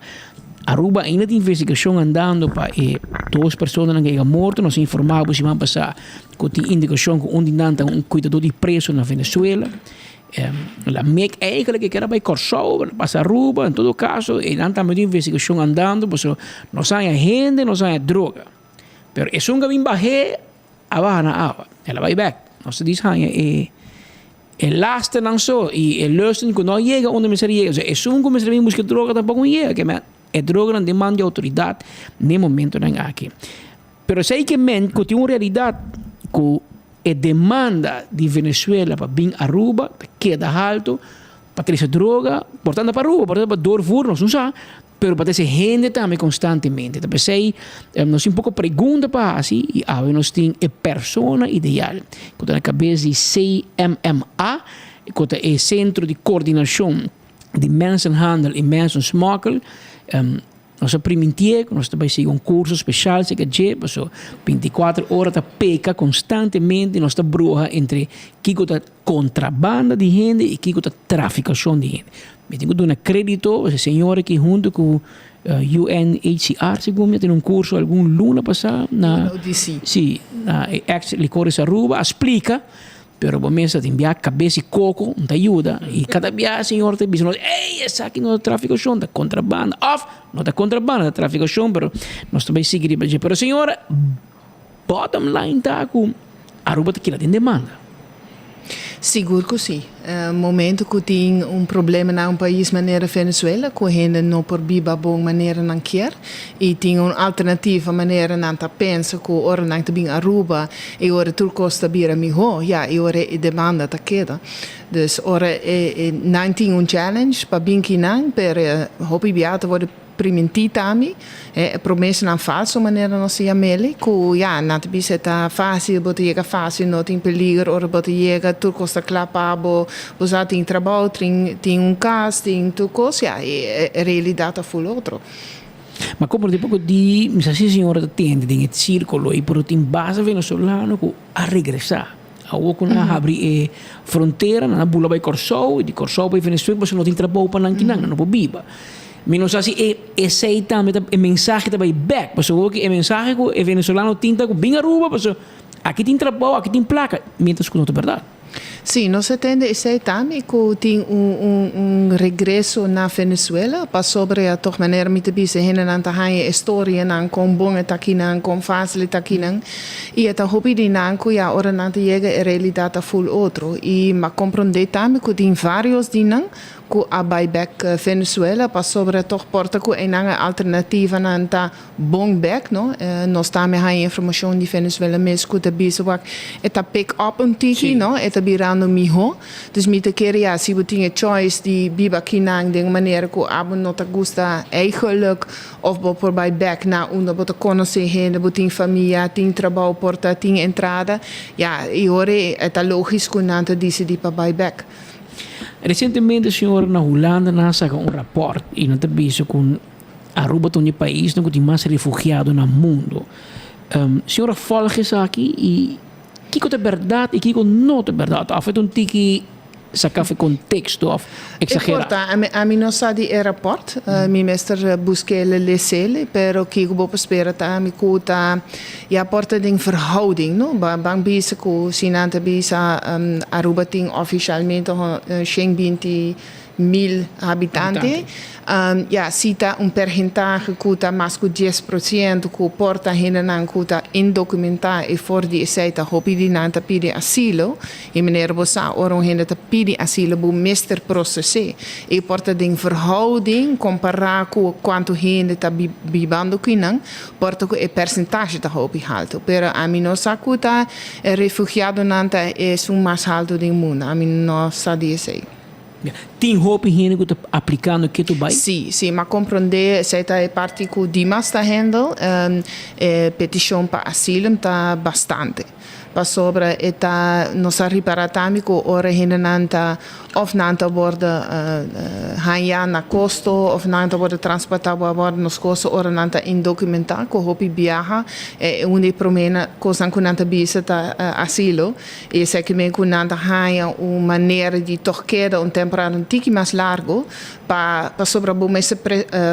Aruba ainda tin investigashon andando pa e dos personanan ku a yega morto. Nos a informá bo siman pasá ku tin indikashon ku un di nan ta un kuidadó di preso na Venezuela. La mek eigenlijk e kera bai Kòrsou, pero pasa Aruba, en todo kaso e nan tambe tin investigashon andando pasobra nos haña hende, nos haña droga. Pero esun ku a bin bah'é a baha na awa, el a bai bèk. Nos ta dis haña e e lasternan so i e lusten ku no a yega unda mester a yega. Osea esun ku mester a bin buska droga tampoko no yega, ke men e droganan den man di outoridat den e momentonan aki. Pero esei ke men ku tin un realidat ku E demanda di Venezuela pa bin Aruba ta keda halto. pa trese droga, por ta anda pa Aruba, por ta anda pa doorvoer, nos no sa, pero pa trese hende tambe constantemente. Ta p'esei nos tin poco pregunta pa haci y awe nos tin e persona ideal cu ta na cabes di CMMA, cu ta e Centro di Coordinacion di Mensenhandel y Mensensmokkel. Nos a primintié ku nos ta bai sigui un kurso speshal serka dje, paso bintikuater ora ta peka konstantemente, nos ta bruha entre kiko ta kontrabanda di hende i kiko ta trafikashon di hende. Mi tin ku duna krédito e señor aki huntu ku UNHCR segun mi a tene un kurso algun luna pasá na si na e ex Licores Aruba a splika. Pero bo mes ta tin bia kabes i koko no ta yuda i kada bia e señor ta bisa nos ey esaki no ta trafikashon ta kontrabanda of no ta kontrabanda ta trafikashon pero nos ta bai sigui riba dje pero señora bottom line ta ku Aruba ta keda den demanda. Sigur ku si. Momento ku tin un problema na un pais manera Venezuela ku hende no por biba bon manera nan kier i tin un alternativa manera nan ta pensa ku ora nan ta bin Aruba e ora tur kos ta bira mihó, ya e ora e demanda ta keda. Dus ora e nan tin un challenge pa bin kinan pero hopi bia ta wòrdu primintí tambe e promesanan falso manera nos ta yam'el ku ya nan ta bisa e ta fásil bo ta yega fásil no tin peliger ora bo ta yega tur kos ta kla pa bo, bo sa tin trabou tin tin un kas tin tur kos ya e realidat ta ful otro. Ma como di poco di mi sa si señora ta tende den e circulo y por tin base venezolano cu a regresa. Awor cu nan a habri e frontera nan a bula bay Corsou y di Corsou bay Venezuela pasobra no tin trabou pa nan kinan, nan no por biba. Mi no sa si e esey tambe ta e mensahe ta bay bek pasobra awor e mensahe cu e venezolano tin ta cu bin Aruba pasobra aki tin trabou aki tin placa mientras cu no ta berdad. Sí, nos a tende esei tambe ku tin un un un regreso na Venezuela pasobra ya tòg manera mi ta bisa hendenan ta haña e storianan kon bon e ta akinan, kon fásil e ta akinan i e ta hopi di nan ku ya ora nan ta yega e realidat ta ful otro i m'a komprondé tambe ku tin vários di nan ku a bai bèk Venezuela pasobra tòg por ta ku einan e alternativanan ta Bon bek no. Nos tambe haña informashon di Venezuela mes ku ta bisa wak e ta pick up un tiki no, e ta birando mihó. Dus mi ta kere ya si bo tin e choice di biba akinan den un manera ku abo no ta gusta eigenlijk of bo por bai bek na unda bo ta konosé hende, bo tin famia, tin trabou por ta tin entrada, ya e ora e ta logis ku nan ta disidí pa bai bek. Resientemente señor na Hulanda nan a saka un rapòrt i nan ta bisa ku Aruba ta un di e paisnan ku tin mas refugiado na mundu. Señora volg esaki i kiko ta bèrdat i kiko no ta bèrdat? Òf e ta un tiki saká for konteksto òf eksagerá? E por ta. Ami no sa di e rapòrt. Mi mester busk'el les'el. Pero kiko bo por spera ta ami ku ta ya por ta den verhouding, no? Ban bisa ku si nan ta bisa Aruba tin ofishalmente 120 mil habitante. Ya, si ta un perhentahe ku ta mas ku 10% ku por ta hendenan ku ta indokumentá i for di esei ta hopi di nan ta pidi asilo. I manera bo sa ora un hende ta pidi asilo bo mester proses'é. E por ta den verhouding kompará ku kuantu hende ta bibando kinan, por ta ku e persentahe ta hopi haltu. Pero ami no sa ku ta e refugiadonan ta esun mas haltu den mundu. Ami no sa di esei. Tin hopi hende ku ta aplikando ketu bai? Sí, sí, m'a komprondé esei ta e parti ku Dimas ta handle. E petishon pa asylum ta bastante. Pasobra e ta, nos a ripará tambe ku ora hendenan ta òf nan ta wòrdu hañá na kosto òf nan ta wòrdu transportá bo a bòrdu nos kosto ora nan ta indokumentá ku hopi biaha e un di e promé kosnan ku nan ta bisa ta asilo. I esaki men ku nan ta haña un manera di tòg keda un temporada un tiki mas largu pa pasobra bo mester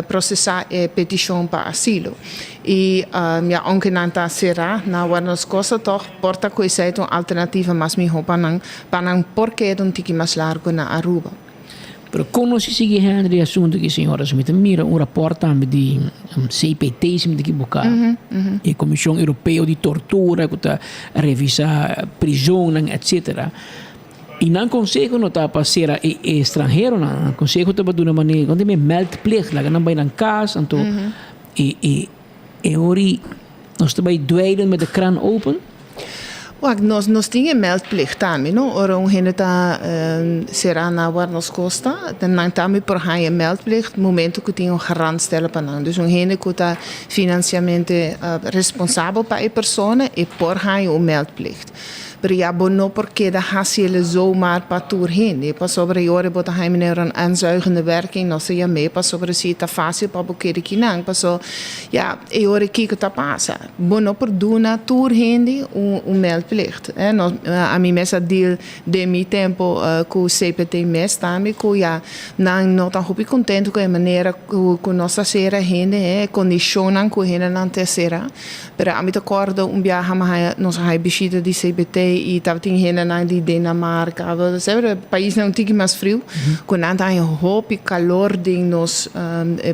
prosesá e petishon pa asilo. I ya ounke nan ta será na wòrdu nos kosta tòg por ta ku esei ta un alternativa mas mihó pa nan pa nan por keda un tiki mas largu na Aruba. Pero kon nos a sigui handle e asuntu aki señora? Mi ta mira un rapòrt tambe di CPT si mi ta ekiboká, e Komishon Europeo di Tortura ku ta revisá prizonnan etsetera. I nan konseho no ta pa sera e estranheronan, nan konseho ta pa duna manera, kon ta yama meldplicht, laga nan bai nan kas anto e e ora nos ta bai dweilen met de kraan open. Wak, nos nos tin e meldplicht tambe, no? Ora un hende ta será na Warnos Costa, nan tambe por haña e meldplicht momento ku tin un garantstelle pa nan. Dus un hende ku ta finansiamente responsabel pa e persona, e por haña un meldplicht. Pero ya bo no por keda hasi el zomaar pa tur hende, pasobra e ora bo ta haña manera un aanzuigende werking, nos ta yam'é, pasobra si ta fásil pa bo keda kinan, paso ya e ora kiko ta pasa? Bo no por duna tur hende un meldplicht. Nos, ami mes a deal den mi tempo ku CPT mes tambe ku ya nan no ta hopi kontento ku e manera ku nos ta sera hende, e kondishonnan ku hendenan ta sera. Pero ami ta kòrda un biaha mi haña, nos a haña bishita di CPT i tabatin hendenan di Dinamarka, semper paisnan un tiki mas friu, ku nan ta haña hopi kalor den nos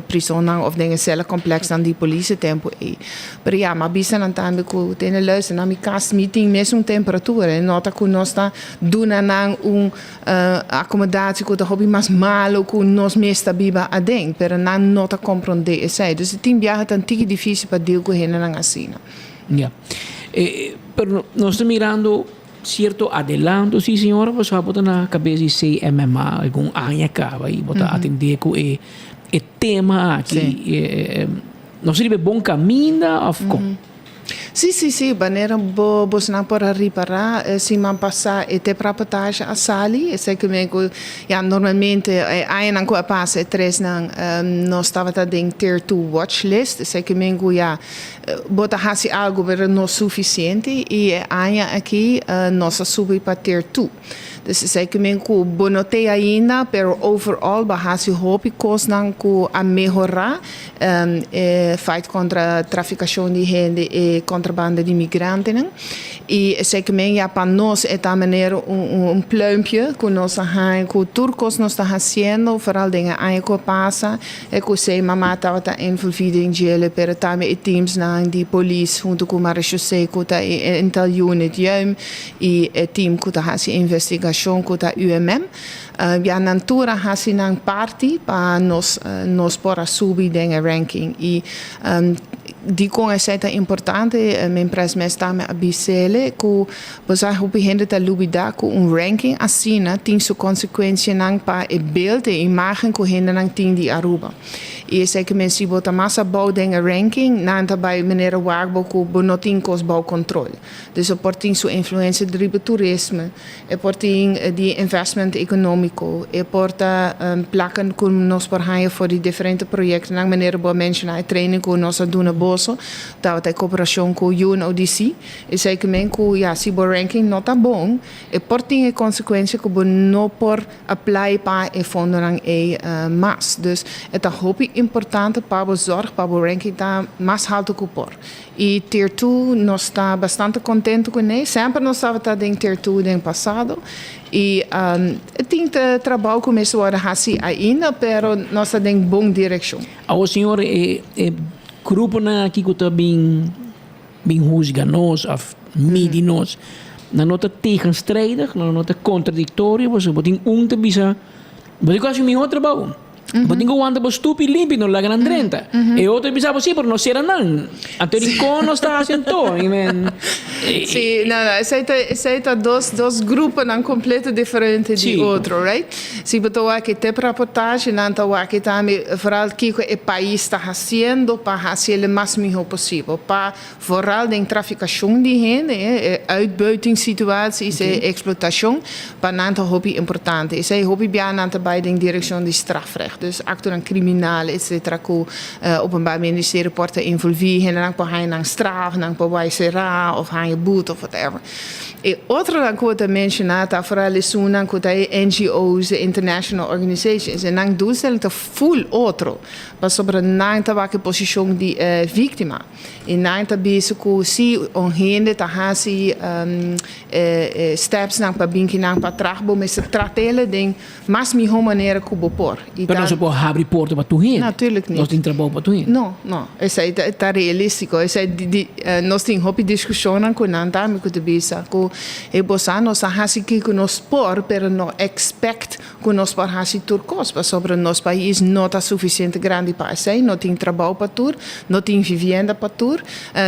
prisonnan òf den e sèlekomplèksnan di polis e tempu ei. Pero ya, mi a bisa nan tambe ku tene luister, na mi kas mi tin mesun temperatura, e no ta ku nos ta duna nan un akomodatie ku ta hopi mas malu ku nos mes ta biba aden, pero nan no ta komprondé esei. Dus tin biaha ta un tiki difísil pa deal ku hendenan asina. Ya. Pero nos ta mirando sierto adelanto, si señora, pasobra bo ta na kabes di CMMA algun aña kaba i bo ta atendé ku e tema aki. Nos riba e bon kaminda òf kon? Sí, sí, sí. Wanneer bo bosnan por a ripará, e siman pasá e tepraportage a sali. Esei ke men ku, ya, normalmente e añanan ku a pasa e tresnan nos tabata den tier two watch list. Esei ke men ku, ya, bo ta hasi algu pero no sufisiente i e aña aki nos a subi pa tier two. Dus esei ke men ku bo no te ainda, pero overall bo a hasi hopi kosnan ku a mehorá e fight kontra trafikashon di hende i kontrabanda di migrantenan. I esei ke men ya pa nos e ta manera un pluimpje ku nos a haña ku tur kos nos ta hasiendo, vooral den e aña ku a pasa, e ku esei mama tabata envolví den djele, pero tambe e teamsnan di polis huntu ku Marechaussee ku ta e Intel Unit Juim. I e team ku ta hasi investigashon ku ta UMM, ya nan tur a hasi nan parti pa nos nos por a subi den e ranking. I dikon esei ta importante, mi pres mes tambe a bis'ele ku bo sa hopi hende ta lubida ku un ranking asina tin su konsekuensianan pa e beeld, e imagen ku hendenan tin di Aruba. I esei ke men si bo ta mas abou den e ranking, nan ta bai manera wak bo ku bo no tin kos bou kontrol. Dus e por tin su influencia riba turisme, e por tin di investment economico, e por ta placa cu nos por haya for di diferente proyectonan, manera bo a menciona e training cu nos a duna boso, tabata e cooperacion cu UNODC, esey ke men cu ya si bo ranking no ta bon, e por tin e consecuencia cu bo no por apply pa e fondonan ey mas. Dus e ta hopi importante pa bo zorg pa bo ranking ta mas halto cu por. I Tier Two nos ta bastante contento cu ne. Semper nos tabata den Tier Two den pasado y tin trabao cu mester worde haci ainda pero nos ta den bon direccion. Awor señor e e gruponan aki cu ta bin bin huzga nos of midi nos nan no ta tegenstrijdig nan no ta contradictorio pasobra bo tin un ta bisa bo tin cu haci un mihor trabao. Bo tin ku wanta bo stupi limpi, no laga nan drenta. E otro bisa bo, sí, pero no sera nan. Anto dikon nos ta hasi anto? I men. Sí, no, no, esei ta, esei ta dos, dos gruponan kompleto diferente di otro, right? Si bo ta wak e tep raportahe, nan ta wak tambe vooral kiko e pais ta hasiendo pa hasi el mas mihó posibel, pa Vooral den trafikashon di hende, e uitbuitingssituaties, e eksplotashon, pa nan ta hopi importante. Esei hopi bia nan ta bai den direkshon di strafrecht, dus aktonan kriminal etsetera ku Openbaar Ministerie por ta envolví, hendenan por haña nan straf, nan por bai será òf haña but òf whatever. E otronan ku bo ta menshoná ta vooral esunnan ku ta e NGO's, e international organizations, e nan doelstelling ta ful otro, pasobra nan ta wak e posishon di e víktima. I nan ta bisa ku si un hende ta hasi e stepsnan pa bin kinan pa atrás, bo mester trat'el den mas mihó manera ku bo por. I Pero ta. nos no por habri porta pa tur hende. Natuurlijk Nos niet. tin trabou pa tur hende. No, no. Esei ta ta realístiko. Esei di di nos tin hopi diskushonnan ku nan tambe ku ta bisa ku e bo sa nos ta hasi kiko nos por, pero no expect Ku nos por hasi tur kos, pasobra nos pais no ta sufisiente grandi pa esei, no tin trabou pa tur, no tin vivienda pa tur,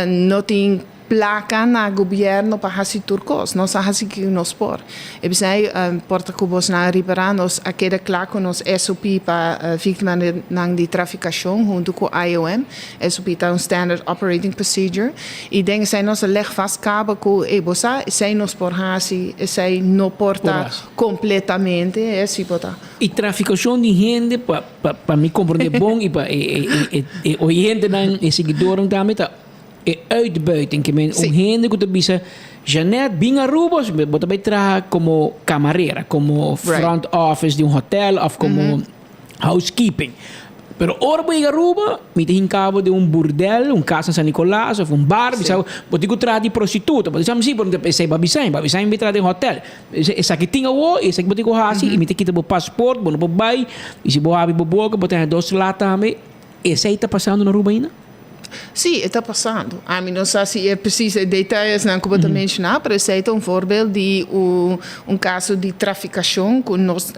no tin Placa na gobierno pa haci tur cos. Nos a haci kico nos por. E bisai por ta cu bosnan a ripara nos a keda cla cu nos SOP pa victimanan di traficacion hunto cu IOM. SOP ta un Standard Operating Procedure. Y den esai nos a leg vast caba cu ey bo sa esai nos por haci, esai no por ta completamente, e si por ta. Y traficacion di hende pa pa mi comprende bon y pa e e oyentenan e siguidornan tambe ta. E uitbuiting ke men un hende ku ta bisa Jeanette bin Aruba bo ta bai traha komo kamarera, komo front office di un hotel of komo housekeeping. Pero ora bo yega Aruba mi ta hinka bo den un burdel, un kas na San Nicolas of un bar, bisa bo bo tin ku traha di prostituta. Bo ta bisa si pero esei bo a bisa mi, bo a bisa mi bai traha den hotel. Esaki tin awo i esaki bo tin ku hasi i mi ta kita bo paspoort, bo no por bai i si bo habri bo boka bo ta haña dos sla tambe. Esei ta pasando na Aruba ainda? Sí, e ta pasando. Ami no sa si e precies e detalles-nan ku bo ta menshoná, pero esei ta un voorbeeld di un un kaso di trafikashon ku nos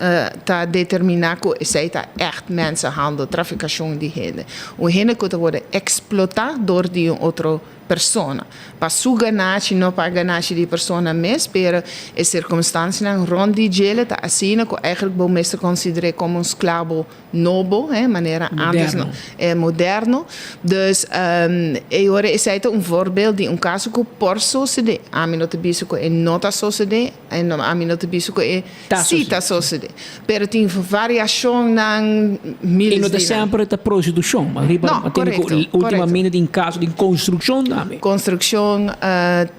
ta determiná ku esei ta ègt mensenhandel, trafikashon di hende. Un hende ku ta wòrdu eksplotá dor di un otro persona. Pa su ganashi, no pa ganashi di e persona mes, pero e sirkunstansianan rònt di djele ta asina ku eigentlik bo mester konsider'é komo un sklabo nobo, hè, manera antes no, e moderno. Dus e ora esei ta un voorbeeld di un caso cu por sosode. Ami no ta bisa cu e no ta sosode, en ami no ta bisa cu e si ta sosode. Pero tin variacionnan miles E no ta semper ta prostitucion, ma riba No, correcto, correcto. Ultimamente tin caso di construccion tambe. Construccion,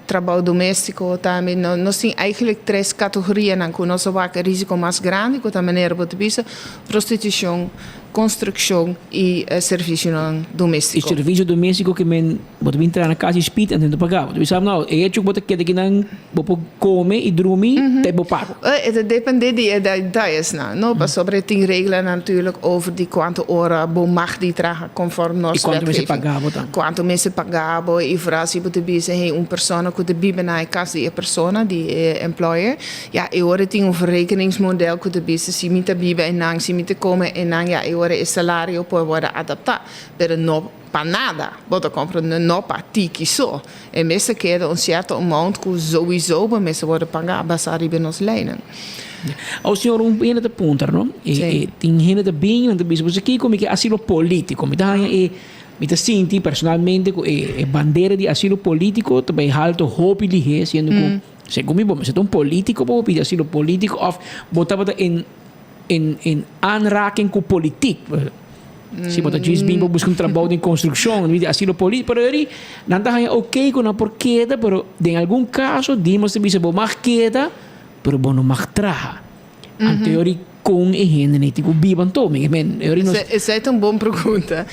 trabou domestico tambe. Nos tin eigenlijk tres categorianan cu nos a wak e risico mas grandi cu ta manera bo ta bisa. Prostitushon, konstrukshon i servisionan doméstiko. E servisio doméstiko ke men bo ta bin traha na kas di spit anto ta paga bo. Ta bisa no, e hecho ku bo ta keda kinan bo por kome i drumi ta e bo pago. E ta depende di e detayesnan, no? Pasobra e tin reglanan natuurlijk over di kuantu ora bo mag di traha konform nos I kuantu mester wetgeving. paga bo tambe. Kuantu mester paga bo i vooral si bo ta bisa hey un persona ku ta biba na e kas di e persona, di e employer, Ya, e ora tin un verrekeningsmodel ku ta bisa si mi ta biba einan, si mi ta kome einan, ya, e ora e salario por wòrdu adaptá. Pero no pa nada, bo ta komprendé, no pa tiki so. E mester keda un sierto amount ku souiso bo mester wòrdu pagá basá riba nos leinan. Awor señor, un hende ta puntra, no? E tin hende ta bin, nan ta bisa, bo sa kiko mi ke asilo polítiko? Mi ta haña e, mi ta sinti personalmente ku e bandera di asilo polítiko ta bai halto hopi lihé, siendo ku Segun mi bo mester ta un politico pa bo pidi asilo politico of bo tabata en en en aanraking cu politiek. Si bo ta djis bin pa busca un trabou den construccion mi di asilo politico pero eri nan ta haña ok cu nan por keda pero den algun caso Dimas ta bisa bo mag keda pero bo no mag traha. Anto eri con e hende nei tin cu biba anto mi men eri nos. Esei ta un bon pregunta.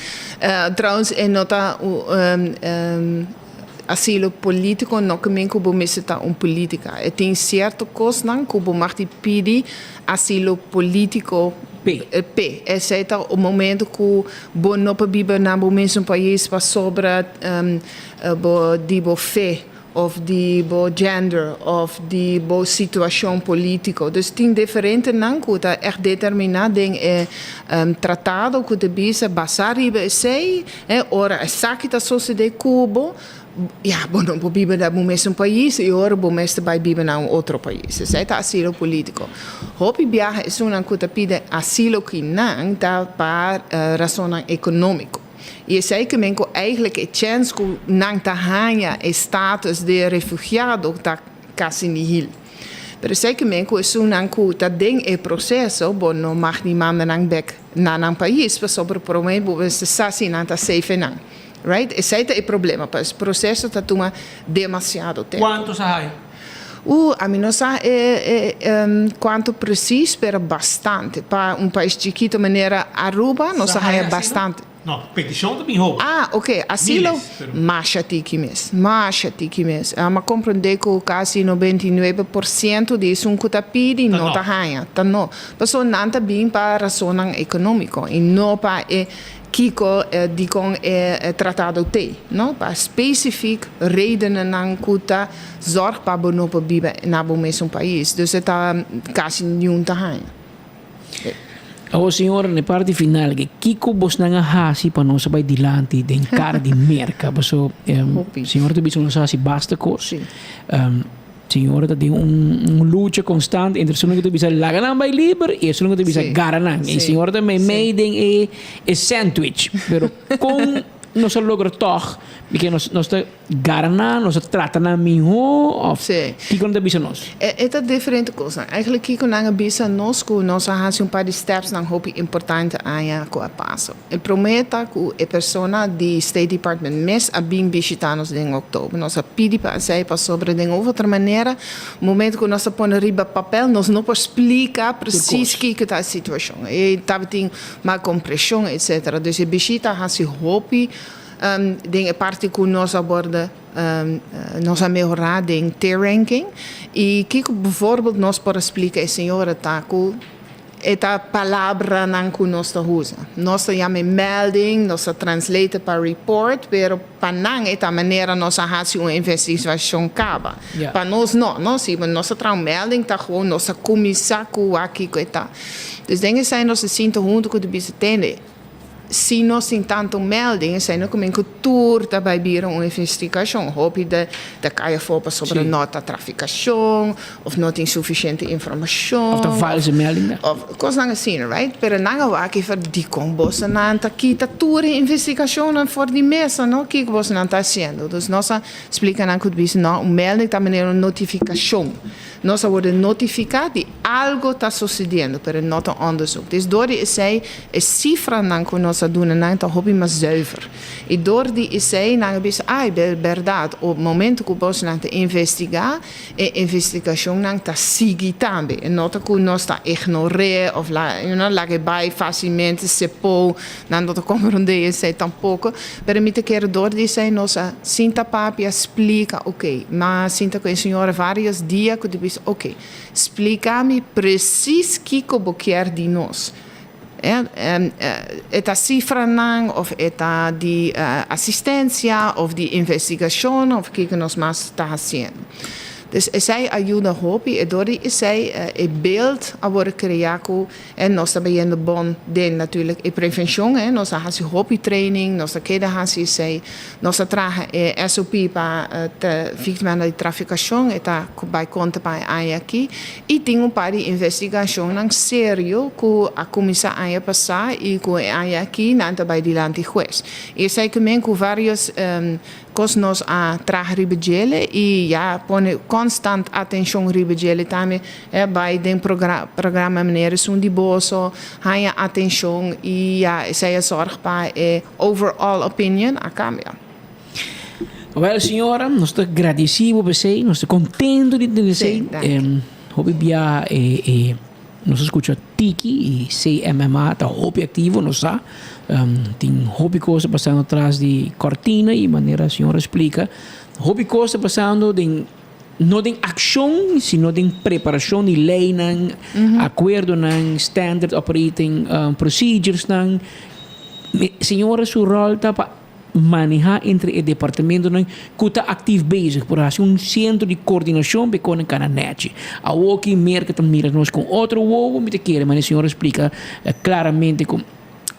Trouwens e no ta un asilo politico no ke men ku bo mester ta un politica. E tin cierto cosnan ku bo mag di pidi asilo politico p'e. Esei ta un momento ku bo no por biba na bo mesun pais pasobra bo di bo fe of di bo gender of di bo situacion politico. Dus tin diferentenan cu ta echt determina den e tratado cu ta bisa basa riba esey, ora esaki ta sosode cu bo, ya bo no por biba na bo mesun pais y ora bo mester bay biba na un otro pais. Esey ta asilo politico. Hopi biaha esunnan cu ta pidi asilo kinan ta pa rasonnan economico. I esei ke men ku eigentlik e chèns ku nan ta haña e status di refugiado ta kasi nihil. Pero esei ke men ku esunnan ku ta den e proseso bo no mag di manda nan bèk na nan pais pasobra promé bo mester sa si nan ta safe einan. Right? Esei ta e problema pa e proseso ta tuma demasiado tempu. Kuantu sa hay? Ami no sa e kuantu presis, pero bastante. Pa un pais chikito manera Aruba, nos a haya bastante. No, petishon ta bin hopi. Ah, oke. Asilo, masha tiki mes. Masha tiki mes. Ami a komprendé ku kasi 99% di esun ku ta pidi no ta haña. Ta no. Pasobra nan ta bin pa rasonnan ekonómiko i no pa e Kiko dikon e tratado t'ei, no? Pa spesifik redenennan ku ta zòrg pa bo no por biba na bo mesun pais. Dus e ta kasi niun ta haña. Awor señora, na e parti final ke kiko bosnan a hasi pa nos a bai dilanti den kara di Merka? Paso señora ta bisa nos a hasi basta kos. Señora ta den un lucha konstante entre esun ku ta bisa laga nan bai liber i esun ku ta bisa gara nan. I señora ta meimei den e sandwich. Pero kon nos a logra tòg mi nos nos ta Gara nan, nos a trata nan mihó òf kiko nan ta bisa nos? E ta diferente kosnan. Eigenlijk kiko nan a bisa nos ku nos a hasi un par di stepsnan hopi importante aña ku a pasa. E promé ta ku e persona di State Department mes a bin bishita nos den òktober. Nos a pidi pa esei pasobra den un of otro manera momento ku nos a pone riba papel nos no por splika presis kiko ta e situashon. E tabatin mal kompreshon etsetera. Dus e bishita a hasi hopi. Den e parti ku nos a worde nos a mehorá den te ranking i kiko bijvoorbeeld nos por a splika e señora ta ku e ta palabranan ku nos ta usa. Nos ta yama e melding, nos ta translate pa report, pero pa nan e ta manera nos a hasi un investigashon kaba. Pa nos no, no si nos ta traha un melding ta gewoon nos ta kuminsá ku wak kiko e ta. Dus den esei nos ta sinta huntu ku ta bisa tende. Si nos tin tantu melding, esei no kumin ku tur ta bai bira un investigashon. Hopi de ta kai afó pasobra no ta trafikashon òf no tin sufisiente informashon. Òf ta valse melding nan. Òf kosnan asina, right? Pero nan a wak for dikon bosonan ta kita tur e investigashonnan for di mesa, no? Kiko bosonan ta hasiendo? Dus nos a splika nan ku ta bisa no, un melding ta manera un notifikashon. Nos a worde notifiká di algo ta sosediendo, pero no ta onderzoek. Dus door di esei e sifranan ku nos a duna nan ta hopi mas zuiver. I door di esei nan a bisa, ai, bèrdat, op momento ku bosnan ta investigá, e investigashonnan ta sigui tambe. E no ta ku nos ta ignor'é òf la, you know, laga e bai fásilmente, sepou, nan no ta komprondé esei tampoko. Pero mi ta kere door di esei nos a sinta papia, splika, ok, m'a sinta ku e señora vários dia ku ta bisa, ok, splika mi presis kiko bo kier di nos. E ta sifranan of e ta di asistensia of di investigashon of kiko nos mas ta hasiendo. Dus esei a yuda hopi e dor di esei e beeld a worde krea ku E nos ta bayendo bon den natuurlijk e prevencion, e nos a haci hopi training, nos ta keda haci esey, nos a traha e SOP pa victimanan di traficacion, e ta bay conta pa e aña aki, y tin un par di investigacionnan serio cu a cuminsa aña pasa y cu e aña aki nan ta bay dilanti huez. Y esey ke men cu varios Kos nos a traha riba djele i ya pone konstant atenshon riba djele tambe e bai den programa manera esun di boso haña atenshon i ya esei a sòrg pa e overall opinion a kambia. Wèl señora, nos ta gradisí bo p'esei, nos ta kontento di tende esei. Hopi bia e nos a skucha Tiki i CMMA ta hopi aktivo, nos sa. Tin hopi kos ta pasando tras di kòrtina i manera señor a splika, hopi kos ta pasando den, no den akshon, sino den preparashon di leinan, akuerdonan, standard operating proceduresnan. Señora su ròl ta pa maneha entre e departamentonan ku ta aktif bezig por hasi un sentro di kordinashon pa e konen kana nèchi. Awoki Merka ta mira nos ku otro wowo, mi ta kere manera e señor a splika klaramente ku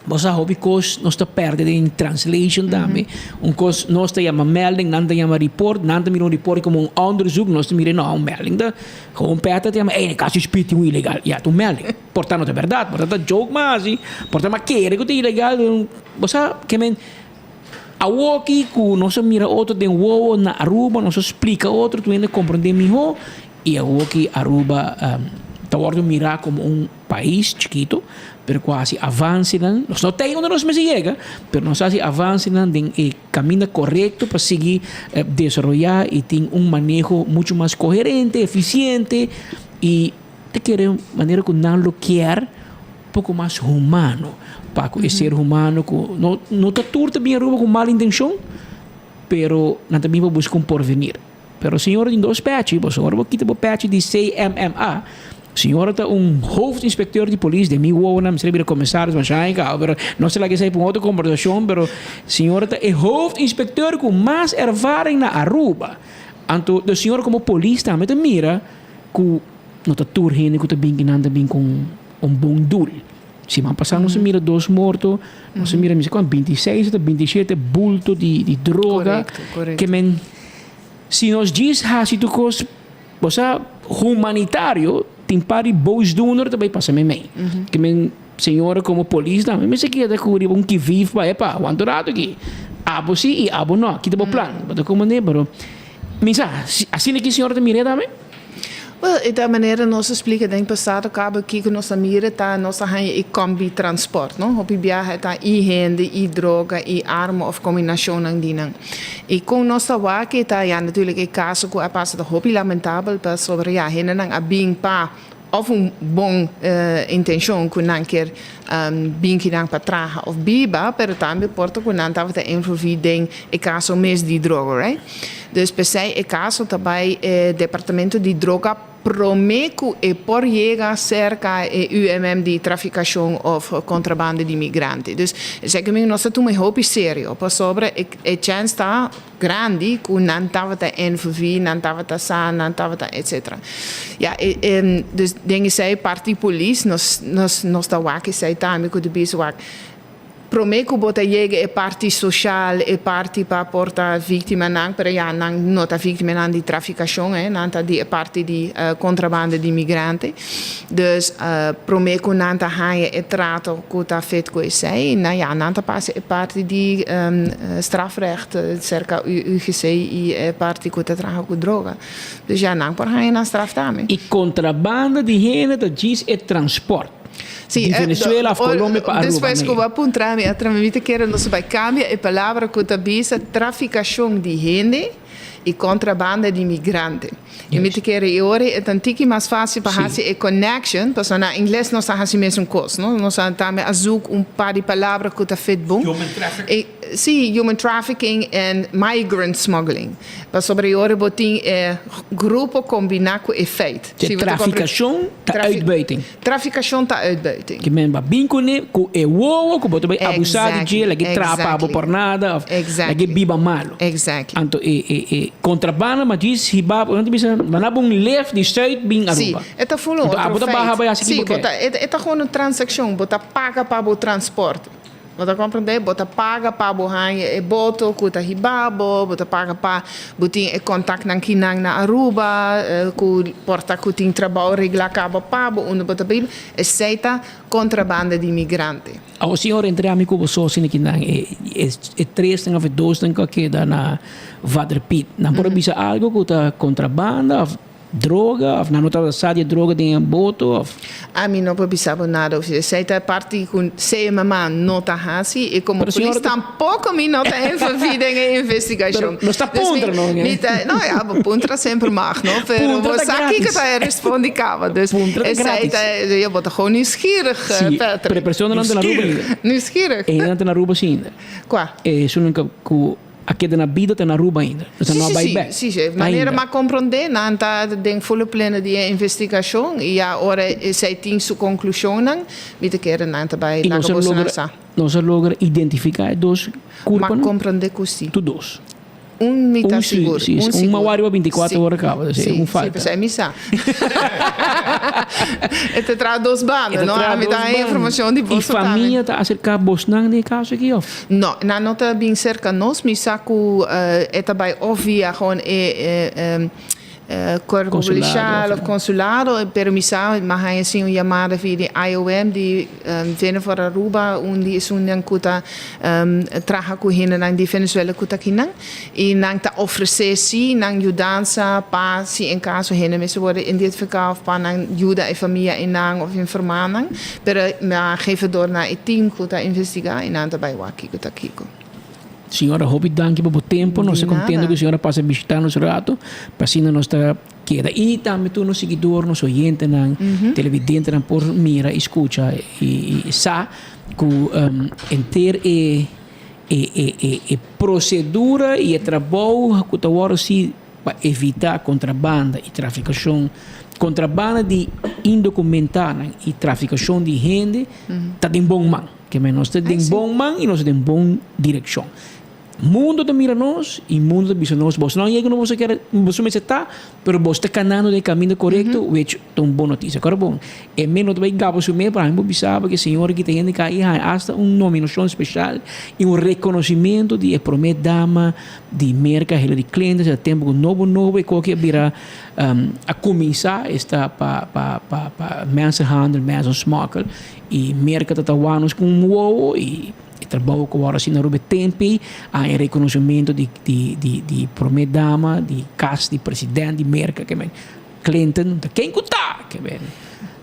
bo sa hopi kos nos ta pèrdè den translation tambe. Un kos nos ta yama melding, nan ta yama report, nan ta mira un report komo un onderzoek, nos ta mira no, un melding ta gewoon pèrdè ta yama ey kasi spiti un ilegal, ya ta un melding. Por ta no ta bèrdat, por ta ta joke mas hasi, por ta mas kere ku ta ilegal. Bo sa ke men awoki ku nos a mira otro den wowo na Aruba, nos a splika otro tur hende komprondé mihó i awoki Aruba ta wòrdu mirá komo un pais chikito pero ku a hasi avansenan, nos no ta ei unda nos mester yega, pero nos a hasi avansenan den e kaminda korekto pa sigui desaroyá i tin un maneho muchu mas koherente, efisiente i ta kere manera ku nan lo kier. Poko mas humano pa ku e ser humano ku no no ta tur ta bin Aruba ku mal intencion pero nan ta bin pa buska un porvenir. Pero señora tin dos pechi pasobra ora bo kita bo pechi di CMMA señora ta un hoofdinspecteur di polis den mi wowonan mi mester a bira commissaris masha aña caba pero nos ta laga esei pa un otro combersacion pero señora ta e hoofdinspecteur ku mas ervaring na Aruba anto de señora como polis tambe ta mira ku no ta tur hende ku ta bin kinan ta bin ku un. Un bon doel. Siman pasá nos a mira dos morto, nos a mira mi sa kuantu, bintiseis ota bintishete bulto di di droga. Korekto, korekto. Ke men si nos djis hasi tur kos, bo sa humanitario tin par di boosdoener ta bai pasa meimei. Ke men señora komo polis tambe mester keda ku riba un kivif pa epa wanta un rato aki, abo si i abo no, kita bo plan. Bo ta komprende? Pero mi sa, asina ki señora ta mira tambe? Wel, e ta manera nos a splika den pasado caba kico nos a mira ta nos a haña e combi transport, no? Hopi biaha e ta y hende y droga y arma of combinacionnan di nan. Y con nos ta wak e ta, ya natuurlijk e caso cu a pasa ta hopi lamentabel pasobra ya hendenan a bin pa of un bon intencion cu nan kier bin kinan pa traha of biba, pero tambe por ta cu nan tabata envolvi den e caso mes di droga, right? Dus p'esei e kaso ta bai e departamento di droga promé ku e por yega serka e UMM di trafikashon òf kontrabanda di migrante. Dus esei ku mi nos ta tuma e hopi serio pasobra e chèns ta grandi ku nan tabata envolví, nan tabata sa, nan tabata etsetera. Ya e dus den esei parti polis nos nos nos ta wak esei tambe ku ta bisa wak. Promé ku bo ta yega e parti soshal, e parti pa por ta víktimanan, pero ya nan no ta víktimanan di trafikashon, eh, nan ta di e parti di kontrabanda di migrante. Dus promé ku nan ta haña e trato ku ta fit ku esei, nan ya nan ta pasa e parti di strafrecht serka UGC i e parti ku ta traha ku droga. Dus ya nan por haña nan straf tambe. E kontrabanda di hende ta djis e transpòrt. Sí, Di Venezuela of Colombia pa Aruba. Despues ku bo a puntra mi atra mi ta kere nos bai kambia e palabra ku ta bisa trafikashon di hende i kontrabanda di migrante. I mi ta kere e ora e ta un tiki mas fásil pa hasi e connection, pasobra na ingles nos ta hasi mesun kos, no? Nos a tambe a zoek un par di palabra ku ta fit bon. Human trafficking. Sí, human trafficking en migrant smuggling. Pasobra e ora bo tin e grupo kombiná ku e feit. Dje trafikashon ta uitbuiting. Trafikashon ta uitbuiting. Ki men ba bin kuné ku e wowo ku bo ta bai abusá di dje, lag'é trapa bo por nada òf lag'é biba malu. Anto e e e kontrabanda ma djis hiba bo, nan ta bisa bo na bon lef di sùit bin Aruba. Sí, e ta ful un Anto otro abo ta baha feit. bai hasi Sí, ki bo bo ke. ta e ta gewoon un transakshon, bo ta paga pa bo transporte. Bo ta komprendé? Bo ta paga pa bo haña e boto ku ta hiba bo, bo ta paga pa bo tin e kontaktnan kinan na Aruba, ku por ta ku tin trabou reglá kaba pa bo unda bo ta biba. Esei ta kontrabanda di migrante. Awor señor entre ami ku bo socio na kinan e e tresnan of e dosnan ku a keda na Vaderpiet nan por a bisa algo ku ta kontrabanda of Droga of nan no tabata sa di e droga den e boto of. Ami no por bisa bo nada of esei ta e parti ku CMMA no ta hasi i komo Pero polis señora ta. tampoko mi no ta envolvi den e investigashon. Pero nos ta Dus mi puntra no mi ta no ya bo puntra semper mag no pero Puntra bo ta sa kiko gratis. ta e respondi kaba dus Puntra ta esei gratis. ta ya bo ta gewoon nieuwsgierig Si, Patrick. pero e personanan ta na Aruba ainda. Nieuwsgierig. E hendenan ta na Aruba si ainda. Kua? E esunnan ku. A keda na bida ta na Aruba ainda. Nos a Sí, no a sí, bai sí, bek. sí, sí. Manera Ainda. m'a komprondé, nan ta den volle pleno di e investigashon i ya ora esei tin su konklushonnan, mi ta kere nan ta bai I laga nos a boso nan logra, sa. nos a logra identifiká e dos M'a kurpanan? komprondé ku sí. Tur dos. Un mi ta Un sí, sigur, sí, un sí. Un sigur. m'a wak riba bintikuater Sí, ora kaba, dus sí, un sí, falta. p'esei mi sa. E ta traha dos E banda, ta no? traha Ami dos ta haña banda. informashon di I boso tambe. famia ta aserká bosnan den e kaso aki òf? No, nan no ta bin serka nos. Mi sa ku e ta bai of via gewoon e cuerpo policial of consulado, pero mi sa mi a haña sin un yamada via di IOM di Venefor Aruba, un di esunnan ku ta traha ku hendenan di Venezuela ku ta akinan i nan ta ofresé si nan yudansa pa si en kaso hende mester wòrdu identifiká of pa nan yuda e famia einan of informá nan. Pero mi a geef door na e team ku ta investigá i nan ta bai wak kiko ta kiko. Señora hopi danki pa bo tempo. Nos ta kontento ku señora pasa bishitá nos rato pa asina nos ta keda. I tambe tur nos siguidor, nos oyentenan, televidentenan por mira i skucha i sa ku henter e e prosedura i e trabou ku ta wòrdu hasi pa evitá kontrabanda i trafikashon, kontrabanda di indokumentanan i trafikashon di hende ta den bon man. Ke men nos ta den bon man i nos ta den bon direkshon. Mundo ta mira nos y mundo ta bisa nos, boso no a yega unda boso kier, boso mester ta, pero boso ta canando den e caminda corecto, which ta un bon noticia. Awor bon, e men no ta bay gaba su mes, pero ami por bisa bo cu e señora aki ta hende cu a haña hasta un nominacion special y un reconocimento di e prome dama di Merca, Hillary Clinton, esei ta tempo cu nobo nobo e koki a bira a cuminsa esta pa pa pa pa mensenhandel, mensensmokkel y Merca ta ta wak nos cu un wowo y. E trabou ku wòrdu hasi na Aruba e tempi a e rekonosementu di di di di promé dama di kas di president di Merka ke men Clinton ta ken ku ta ke men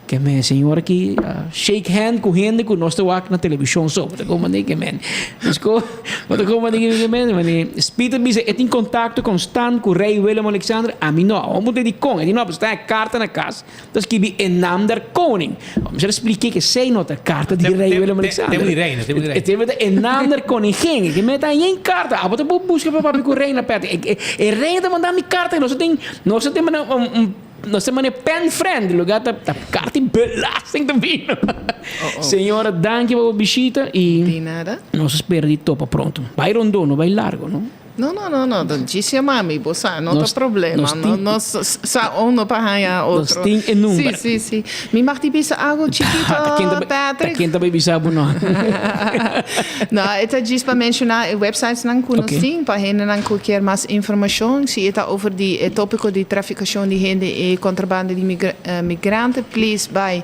ke men señor aki a shake hand ku hende ku nos ta wak na televishon so bo ta komprende ke men Mesko bo ta komprende ke men mane Speed a bisa e tin kontakto konstant ku rei Willem Alexander ami no awor bo ta dikon e di no pasobra ta e karta na kas. Ta skibi e nam der koning. Mi sa spliké ke esei no ta karta di rei Willem Alexander. Tema di reina, tema di reina. E tema ta e nam der koningin. Ke me ta yen karta. Abo ta por buska pa papia ku reina pèt. E reina ta manda mi karta. Nos ta tin, nos ta tin mane un, nos ta mane pen friend. Lugar ta ta karta di belasting ta bini. Señora, danki pa bo bishita i. Di nada. Nos ta spera di topa pronto. Bai rondó, no bai largo, no? No, no, no, no, ta djis yama mi, bo sa, no ta problema, no, nos sa uno pa haña otro. Nos tin e number. Si, si, si. Mi mag di bisa algo chikito, Patrick? Ta ken ta bay bisa bo no? No, e ta djis pa menciona e websitesnan cu nos tin pa hendenan cu kier mas informacion. Si e ta over di e topico di traficacion di hende y contrabanda di migrante, please bay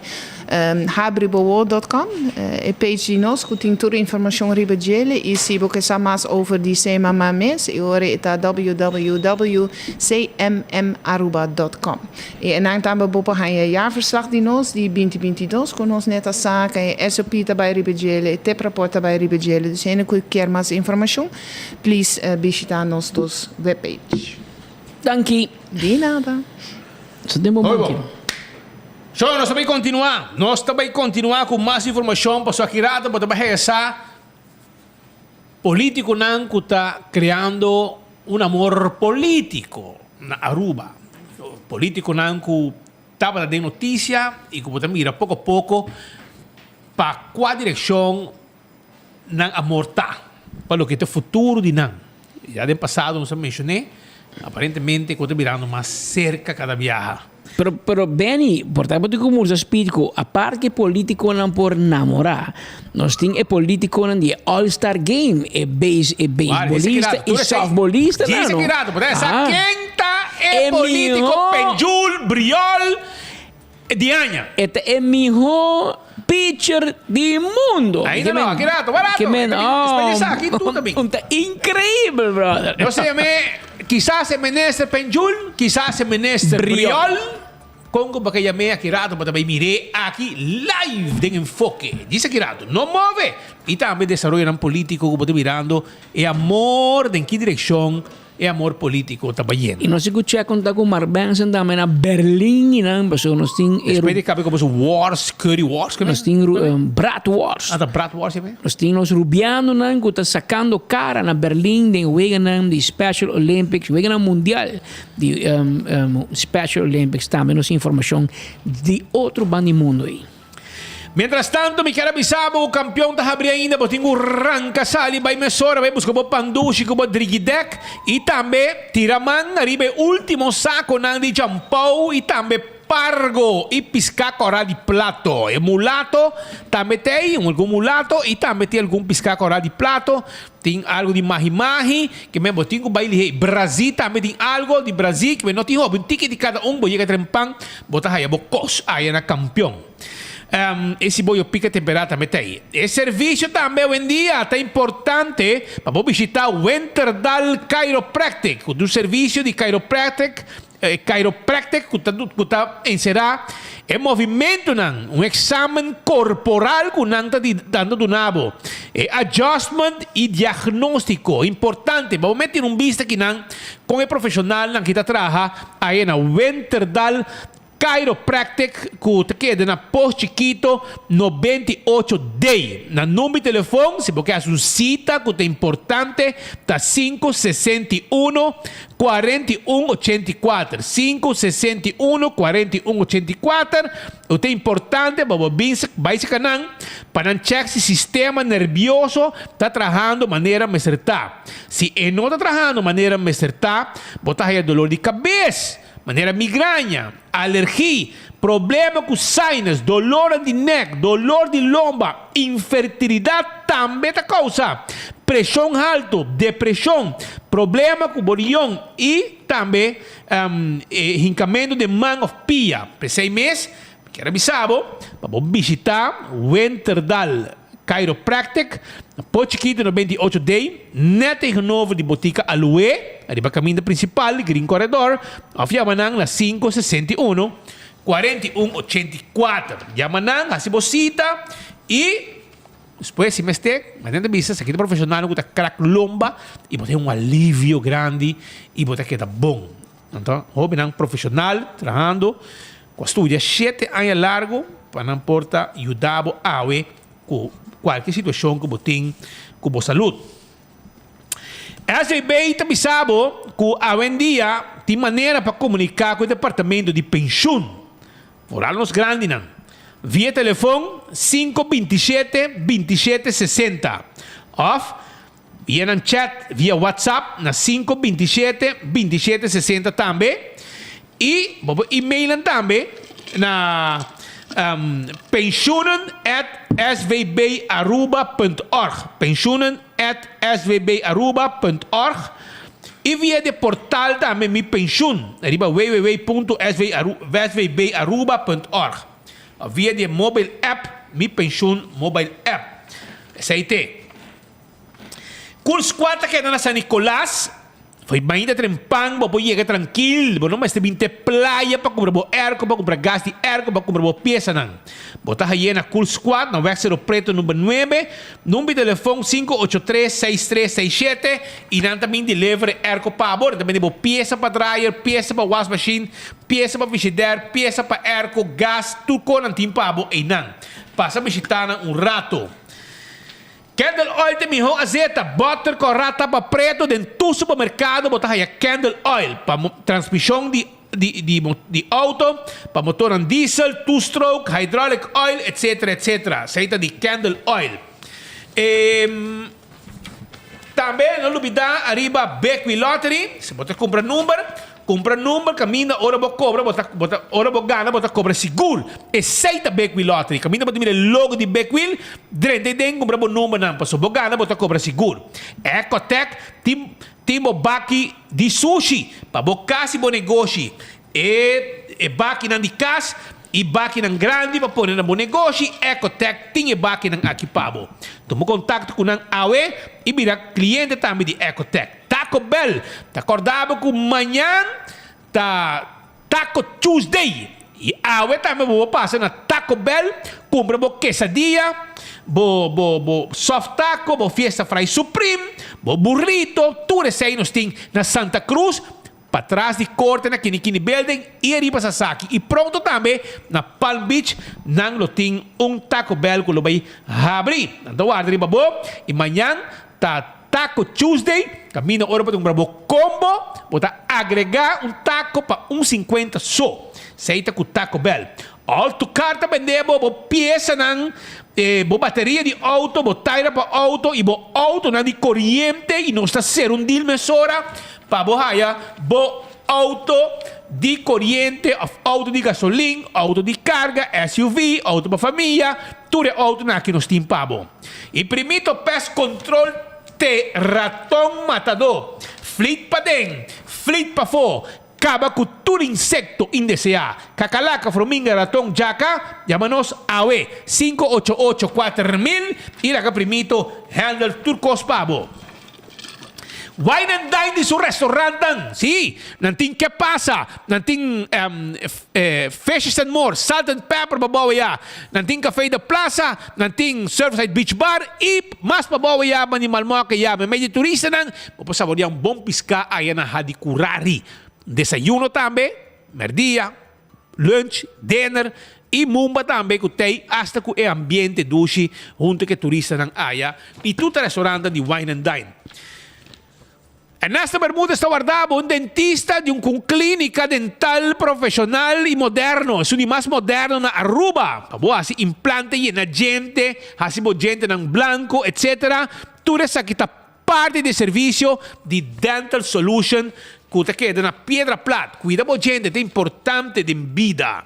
Habribowo.com, e page di nos ku tin tur informashon riba djele i si bo ke sa mas over di CMMA mes e ora e ta www.cmmaruba.com. I enan tambe bo por haña e jaarverslag di nos di binti 22 ku nos net a saka, e SOP ta bai riba djele, e teprapport ta bai riba djele, dus hende ku kier mas informashon please bishita nos dos webpage. Danki. Di nada. Hoi bo. So, nos ta bai kontinuá. Nos ta bai kontinuá ku mas informashon pasobra aki rato bo ta bai haya sa polítikonan ku ta kreando un amor polítiko na Aruba. Polítikonan ku tabata den notisia i ku bo ta mira poko poko pa kua direkshon nan amor ta pa loke ta futuro di nan. Ya den pasado nos a menshoné, aparentemente ku ta birando mas serka kada biaha. Pero, pero Benny, por ta bo tin ku mursa speed ku apart ku e politikonan por namorá, nos tin e politikonan di e All Star Game, e base, e beisbolista i softbolistanan, Djis no? aki rato, por ta sa Ah. ken ta e E politiko mihó. Penjul Briol di aña. E ta e mihó pitcher di mundo. Ainda no, aki rato, barato. Ke men, oh, Especialista aki tur ta bin. Un ta increíbel, brother. Nos a yam'é kisas e minister Penjul, kisas e minister Briol. Kon ku bo ke yam'é aki rato bo ta bai mir'é aki live den Enfoke. Djis aki rato, no move! I tambe desaroyonan polítiko ku bo ta mirando e amor den ki direkshon E amor politico ta bayendo. I nos tin cu check con ta cu Mark Benson tambe na Berlin y nan pasobra nos tin e. Despues di cabe como su wors, curry wors. Nos tin bratwors. Ah ta bratwors e be? Nos tin nos rubianonan cu ta sacando cara na Berlin den weganan di Special Olympics, weganan mundial di Special Olympics tambe nos tin informacion di otro banda di mundo ey. Mientras tanto mi kier a bisa bo ku kampion ta habri ainda, bo tin ku ranka sali bai mesora bai buska bo pandushi ku bo drigidek i tambe tira man ariba e ultimo sakonan di champou i tambe pargo i piská kòrá di plato. E mulato tambe ta ei, un algun mulato i tambe tin algun piská kòrá di plato. Tin algo di mahi mahi ke men bo tin ku bai lihé. Brazil tambe tin algo di Brazil ke men no tin hopi. Un tiki di kada un bo yega trempan bo ta haya bo kos aya na kampion. E si bo yo pica temperá tambe ta ei. E servicio tambe awendia ta importante pa bo bishita Winterdal Chiropractic cu ta un servicio di chiropractic chiropractic cu ta cu ta encerá e movimentonan, un examen corporal cu nan ta di nan ta duna bo, e adjustment y diagnostico. Importante pa bo mete un bista kinan con e profesionalnan ki ta traha aye na Winterdal. Chiropractic ku ta keda na Pos Chikito 98 D. Nan number di telefon si bo ke hasi un sita ku ta importante ta 561 41 84, 561 41 84. E ta importante pa bo bin bai seka nan pa nan chèk si sistema nervioso ta trahando manera mester ta. Si e no ta trahando manera mester ta, bo ta haya dolor di kabes, manera migraña, alergi, problema ku sinus, dolornan di nek, dolor di lomba, infertilidat tambe ta kousa preshon haltu, depreshon, problema ku bo rion i tambe e hinkamentu den man òf pia. P'esei mes, mi kier a bisa bo pa bo bishitá Winterdal Chiropractic na Port Chiquito 98 D, net tegenover di Botica Aloe, ariba kaminda prinsipal di Green Corredor, òf yama nan na 561 41 84. Yama nan, hasi bo sita i despues si mester, manera ta bisa, esaki ta profeshonalnan ku ta krak lomba i bo ta haña un alivio grandi i bo ta keda bon. Anto, hóbennan profeshonal trahando ku a studia shete aña largu pa nan por ta yuda bo awe ku kualke situashon ku bo tin ku bo salud. SVB ta bisa bo ku awendia tin manera pa komuniká ku e departamento di penshun, foral nos grandinan, via telefon sinku 27 27 60 òf Via nan chat via WhatsApp na sinku 27 27 60 tambe y bo por email nan tambe na pensioenen at svbaruba punt org, pensioenen at svbaruba punt org, y via de portal tambe Mi Pensioen riba www punto svbaruba punt org of via di e mobile app Mi Pensioen mobile app. Esey te. Cool Squad ta keda na San Nicolas. Fo'i mainta trempan bo por yega trankil. Bo no mester bin te playa pa kumpra bo airco, pa kumpra gas di airco, pa kumpra bo piesanan. Bo ta haye na Cool Squad na Weg Cerro Preto number nuebe, number di telefon 583 6367 y nan ta bin deliver e airco pa bo. Nan ta bende bo piesa pa dryer, piesa pa wasmachine, piesa pa frigidaire, piesa pa airco, gas, tur cos nan tin pa bo eynan. Pasa bishita nan un rato. Candle oil ta e mihó azeta, butter kòrá tapa preto den tur supermerkado bo ta haya candle oil pa transmishon di di di di auto, pa motornan diesel, two stroke, hydraulic oil etc etc esei ta di candle oil. E tambe no lubida ariba Big Wheel Lottery si bo ta kumpra number Kumpra number kaminda ora bo kobra bo ta bo ta ora bo gana bo ta kobra sigur. Esei ta Big Wheel Lottery. Kaminda bo ta mira e logo di Big Wheel, drenta ei den kumpra bo numbernan pasobra bo gana bo ta kobra sigur. Ecotec tin tin bo baki di sushi pa bo kas i bo negoshi. E e bakinan di kas i bakinan grandi pa pone na bo negoshi, Ecotec tin e bakinan aki pa bo. Tuma kontakto ku nan awe i bira kliente tambe di Ecotec. Taco Bell ta corda bo cu mañan ta Taco Tuesday y awe tambe bo por pasa na Taco Bell cumpra bo quesadilla, bo bo bo soft taco, bo fiesta fry supreme, bo burrito, tur esey nos tin na Santa Cruz patras di corte na Kinikini Building y ariba Sasaki y pronto tambe na Palm Beach nan lo tin un Taco Bell cu lo bay habri. Nan ta warda riba bo y mañan ta Taco Tuesday, kaminda ora bo ta kumpra bo kombo, bo ta agregá un taco pa un sinkuenta so. Esei ta ku Taco Bell. All to Car ta bende bo bo piesanan, bo bateria di outo, bo taira pa outo i bo outonan di koriente i nos ta sera un deal mesora pa bo haya bo outo di koriente òf outo di gasolin, outo di karga, SUV, outo pa famia, tur e outonan aki nos tin pa bo. E primito pest control te raton matadó. Flit paden, flit pafó, kaba ku tur insekto indeseá. Kakalaka, frominga, raton, djaka, yama nos awe, 588 4000 i laga primito handle tur kos pa bo. Wine and Dine di su restaurantnan, sí, nan tin Ke Pasa, nan tin Fishes and More, Salt and Pepper pa bou ayá, nan tin Café de Plaza, nan tin Surfside Beach Bar y mas pa bou ayá mandi Malmok ayá meimei di turistanan, bo por saboreá un bon piská aya na Hadicurari. Desayuno tambe, merdia. Lunch, dinner y mumba tambe cu tey hasta cu e ambiente dushi hunto cu e turistanan aya y tur ta restaurantnan di wine and dine. Ernesto Bermudez ta warda bo un dentista di un cu un clinica dental profesional y moderno, esun di mas moderno na Aruba, pa bo haci implante yena djente, haci bo djentenan blanco etc. Tur esaki ta Parti di e servisio di Dental Solution ku ta keda na Piedra Plat. Kuida bo djente ta importante den bida.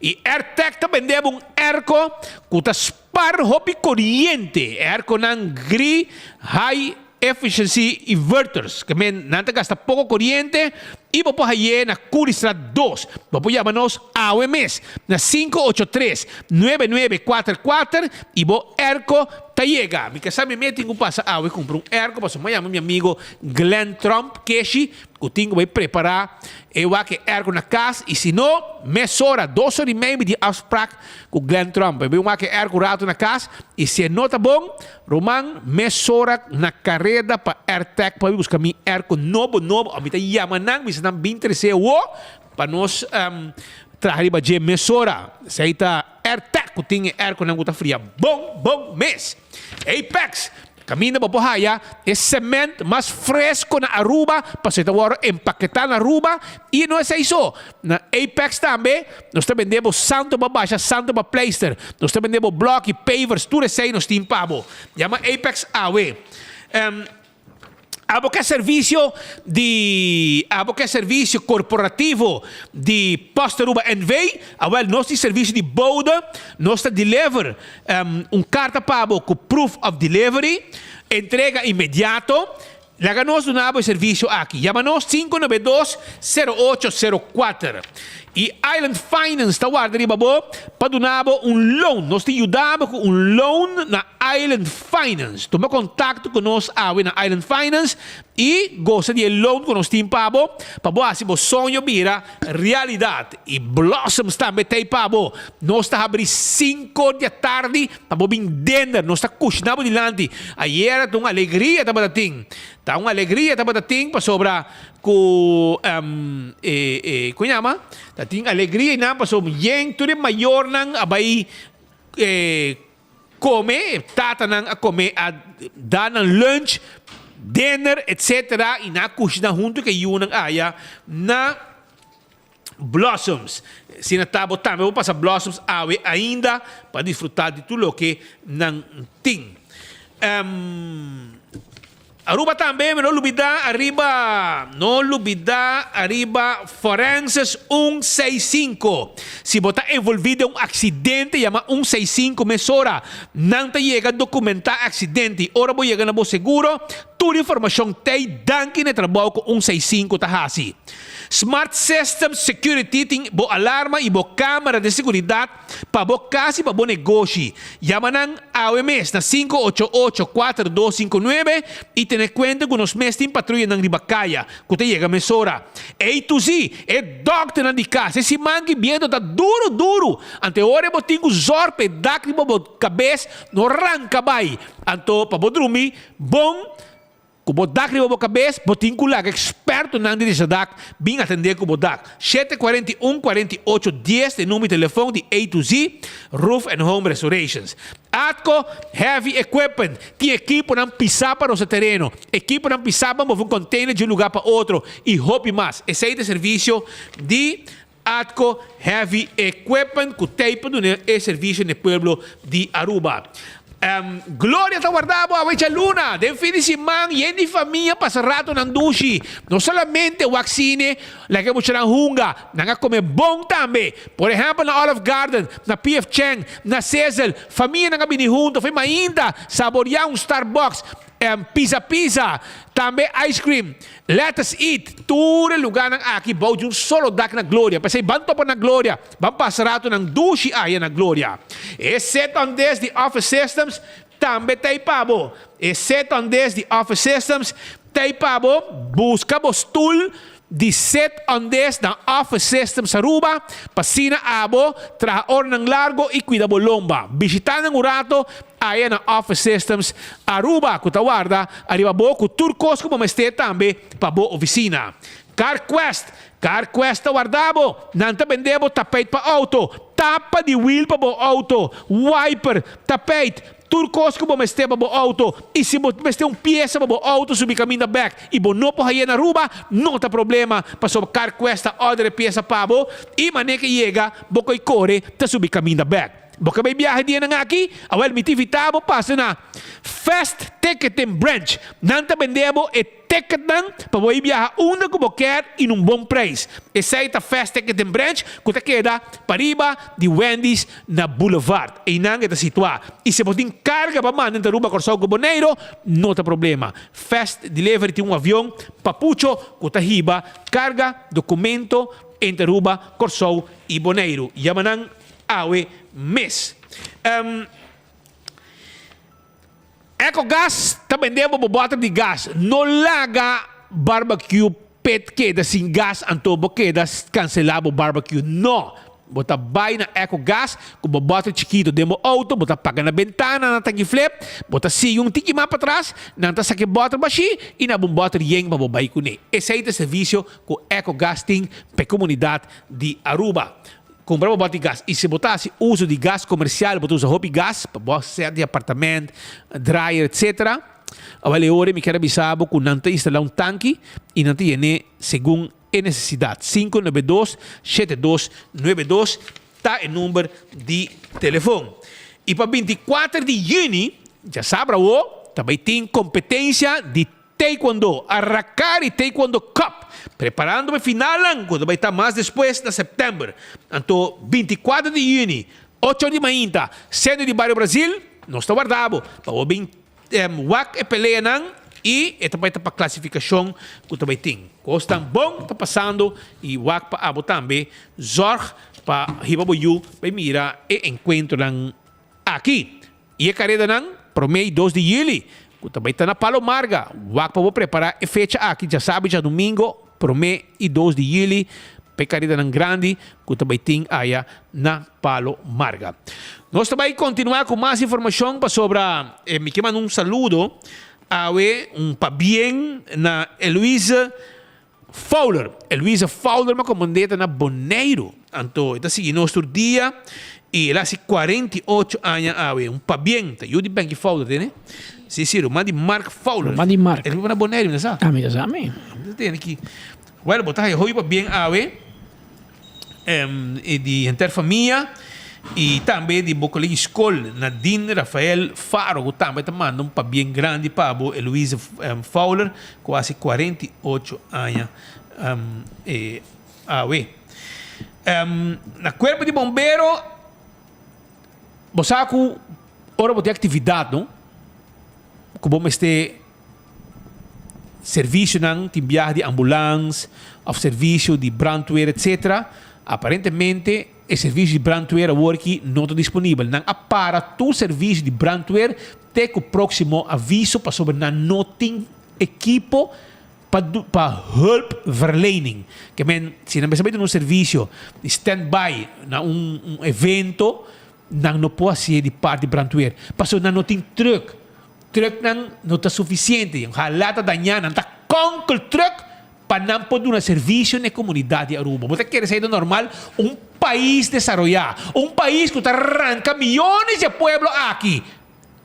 I Airtec ta bende bo un airco ku ta spar hopi koriente. E airconan gri high efficiency inverters. Ke men nan ta gasta poko koriente i bo por haye na Curiestraat dos. Bo por yama nos awe mes na 583 9944 i bo airco Ta yega. Mi ke sa mi mes tin ku pasa awe kumpra un airco pasobra mi a yama mi amigo Glenn Trump Keshi ku tin ku bai prepara e wak e airco na kas i si no mesora dos ora i mei mi tin afsprak ku Glenn Trump e bai wak e airco un rato na kas i si e no ta bon ruman mesora na kareda pa Airtec pa bai buska mi airco nobo nobo mi ta yama nan bisa nan bin trese awo pa nos traha riba dje mesora esei ta Airtec ku tin e airconan ku ta fria bon bon mes. Apex, kaminda bo por haya e cement mas fresco na Aruba pasobra e ta wòrdu empaketá na Aruba i no esei so. Na Apex tambe nos ta bende bo santo pa basha, santo pa pleister, nos ta bende bo blòki, pavers, tur esei nos tin pa bo. Yama Apex awe. Abo ke servisio di Abo ke servisio korporativo di Post Aruba NV? Awel nos tin servisio di bode, nos ta deliver un karta pa bo ku proof of delivery, entrega inmediato. Laga nos duna bo e servisio aki. Yama nos 592 0804. I Island Finance ta warda riba bo pa duna bo un loan. Nos ta yuda bo ku un loan na Island Finance. Tuma kontakto ku nos awe na Island Finance i gosa di e loan ku nos tin pa bo, pa bo hasi bo soño bira realidat. I Blossoms tambe t'ei pa bo. Nos ta habri sinku di atardi pa bo bin dender. Nos ta kushina bo dilanti. Ayera ta un alegria tabata tin. Ta un alegria tabata tin pasobra ku e e kon yama? Ta tin alegria einan pasobra yen tur e mayornan a bai e Come, e tatanan a come a da nan lunch, dinner etc. Y nan a cushina hunto cu e yunan aya na Blossoms. Si na ta bo tambe bo pasa Blossoms awe ainda pa disfruta di tur loke nan tin. Aruba tambe no lubida ariba no lubida ariba Forenses un seis sinku. Si bo ta envolvi den un aksidente yama un seis sinku mesora. Nan ta yega dokumenta e aksidente i ora bo yega na bo seguro tur informashon t'ei danki na e trabou ku un seis sinku ta hasi. Smart Systems Security tin bo alarma i bo kamera di seguridat Pa bo kas i pa bo negoshi, yama nan awe mes na 588 4259 i tene kuenta ku nos mes tin patruyanan riba kaya ku ta yega mesora. Ey tusi, e dòkternan di kas, e siman ki biento ta duru duru, anto e ora bo tin ku zòrg pa e dak riba bo kabes no ranka bai, anto pa bo drumi bon. Ku bo dak riba bo kabes, bo tin ku laga ekspertonan di desa dak bin atendé ku bo dak. 7 41 48 dies ta e number di telefon di A to Z Roof and Home Restorations. Atco Heavy Equipment tin ekiponan pisá pa rosa tereno, ekiponan pisá pa move un container di un lugá pa otro i hopi mas. Esei ta e servisio di Atco Heavy Equipment ku tei pa duna e servisio na e pueblo di Aruba. Gloria ta warda bo awe djaluna. Den fin di siman yen di famia pasa ratonan dushi. No solamente wak sine, laga e muchanan hunga, nan a kome bon tambe. Por ehèmpel na Olive Garden, na PF Chang, na Sizzle, famianan a bini hunto for mainta saboria un Starbucks. Pizza Pizza, tambe ice cream, Let us eat, tur e lugarnan aki bou di un solo dak na Gloria. P'esei ban topa na Gloria, ban pasa ratonan dushi aya na Gloria. E set on this di Office Systems tambe ta ei pa bo. E set on this di Office Systems ta ei pa bo. Buska bo stul di set on this na Office Systems Aruba pa asina abo traha oranan largo i kuida bo lomba. Bishita nan un rato Aya na Office Systems Aruba cu ta warda ariba bo cu tur cos cu bo mester tambe pa bo oficina. CarQuest. CarQuest ta warda bo! Nan ta bende bo tapijt pa auto, tapa di wiel pa bo auto, wiper, tapijt, tur kos ku bo mester pa bo auto. I si bo mester un piesa pa bo auto subi kaminda bek i bo no por haye na Aruba, no ta problema pasobra CarQuest ta order e piesa pa bo i manera ke yega bo koi kore ta subi kaminda bek. Bo ke bai biahe dianan aki? Awel mi ta invitá bo pasa na Fast Ticketing Branch. Nan ta bende bo e ticketnan pa bo bai biaha unda ku bo kier i na un bon prijs. Esei ta Fast Ticketing Branch ku ta keda pariba di Wendy's na Boulevard. Einan e ta situá. I si bo tin karga pa manda entre Aruba, Kòrsou ku Boneiru, no ta problema. Fast Delivery tin un avion papucho ku ta hiba karga, dokumento entre Aruba, Kòrsou i Boneiru. Yama nan awe mes. Ecogas ta bende bo bo bòter di gas. No laga barbecue pit keda sin gas anto bo keda kanselá bo barbecue. No! Bo ta bai na Ecogas ku bo bòter chikitu den bo outo, bo ta paga na bentana na tanki flip, bo ta sigui un tiki mas patras, nan ta saka e bòter bashí i na bo un bòter yen pa bo bai kuné. Esei ta e servisio ku Ecogas tin pa e komunidat di Aruba. Kumpra bo bòt di gas. I si bo ta hasi uso di gas komersial, bo ta usa hopi gas pa bo sèt di apartament, dryer, etsetera. Awel e ora mi kier a bisa bo ku nan ta instalá un tanki i nan ta yen'é segun e nesesidat. 592 7292 ta e number di telefon. I pa 24 di yüni, djasabra awo, ta bai tin kompetensia di Taekwondo, Arrakari Taekwondo Cup, preparando pa e finalnan ku ta bai ta mas despues na sèptèmber. Anto 24 di yüni, ocho or di mainta, Sentro di Bario Brasil, nos ta warda bo pa bo bin wak e peleanan i e ta bai ta pa klasifikashon ku ta bai tin. Kosnan bon ta pasando i wak pa abo tambe zòrg pa hiba bo yu bai mira e enkuentronan aki. I e karedanan, promé i dos di yüli, ku ta bai ta na Palo Marga. Wak pa bo prepará e fecha aki djasabi djadumingo, promé i dos di yüli, pa e karedanan grandi ku ta bai tin aya na Palo Marga. Nos ta bai kontinuá ku mas informashon pasobra mi ke manda un saludo awe, un pabien na Eloise Fowler, Eloise Fowler ma komand'é ta na Boneiru. Anto e ta sigui nos tur dia i el a hasi 48 aña awe. Un pabien, ta yu di Benky Fowler tene? Si, si, ruman di Mark Fowler. Ruman di Mark. El biba na Boneiru, mi ta sa? Ah, mi ta sa mi. Mi ta tene ki. Well, bo ta haya hopi pabien awe i di henter famia i tambe di bo kolega di skol Nadine Rafael Faro ku tambe ta manda un pabien grandi pa bo Eloise Fowler ku hasi 48 aña e awe. Na kuerpo di bombero bo sa ku ora bo tin aktividat no ku bo mester Servicionan tin biaha di ambulans of servicio di brandweer etc. Aparentemente e servicio di brandweer awor aki no ta disponibel. Nan a para tur servicio di brandweer te cu proximo aviso pasobra nan no tin ekipo pa pa hulpverlening. Ke men si nan mester bai duna un servicio di standby na un un evento nan no por hacié di parti brandweer pasobra nan no tin truck. Trucknan no ta sufisiente, ojalá ta dañá, nan ta konkel truck pa nan por duna servisio na e komunidat di Aruba. Bo ta kere esei ta normal? Un pais desaroyá, un pais ku ta ranka miyones di e pueblo aki,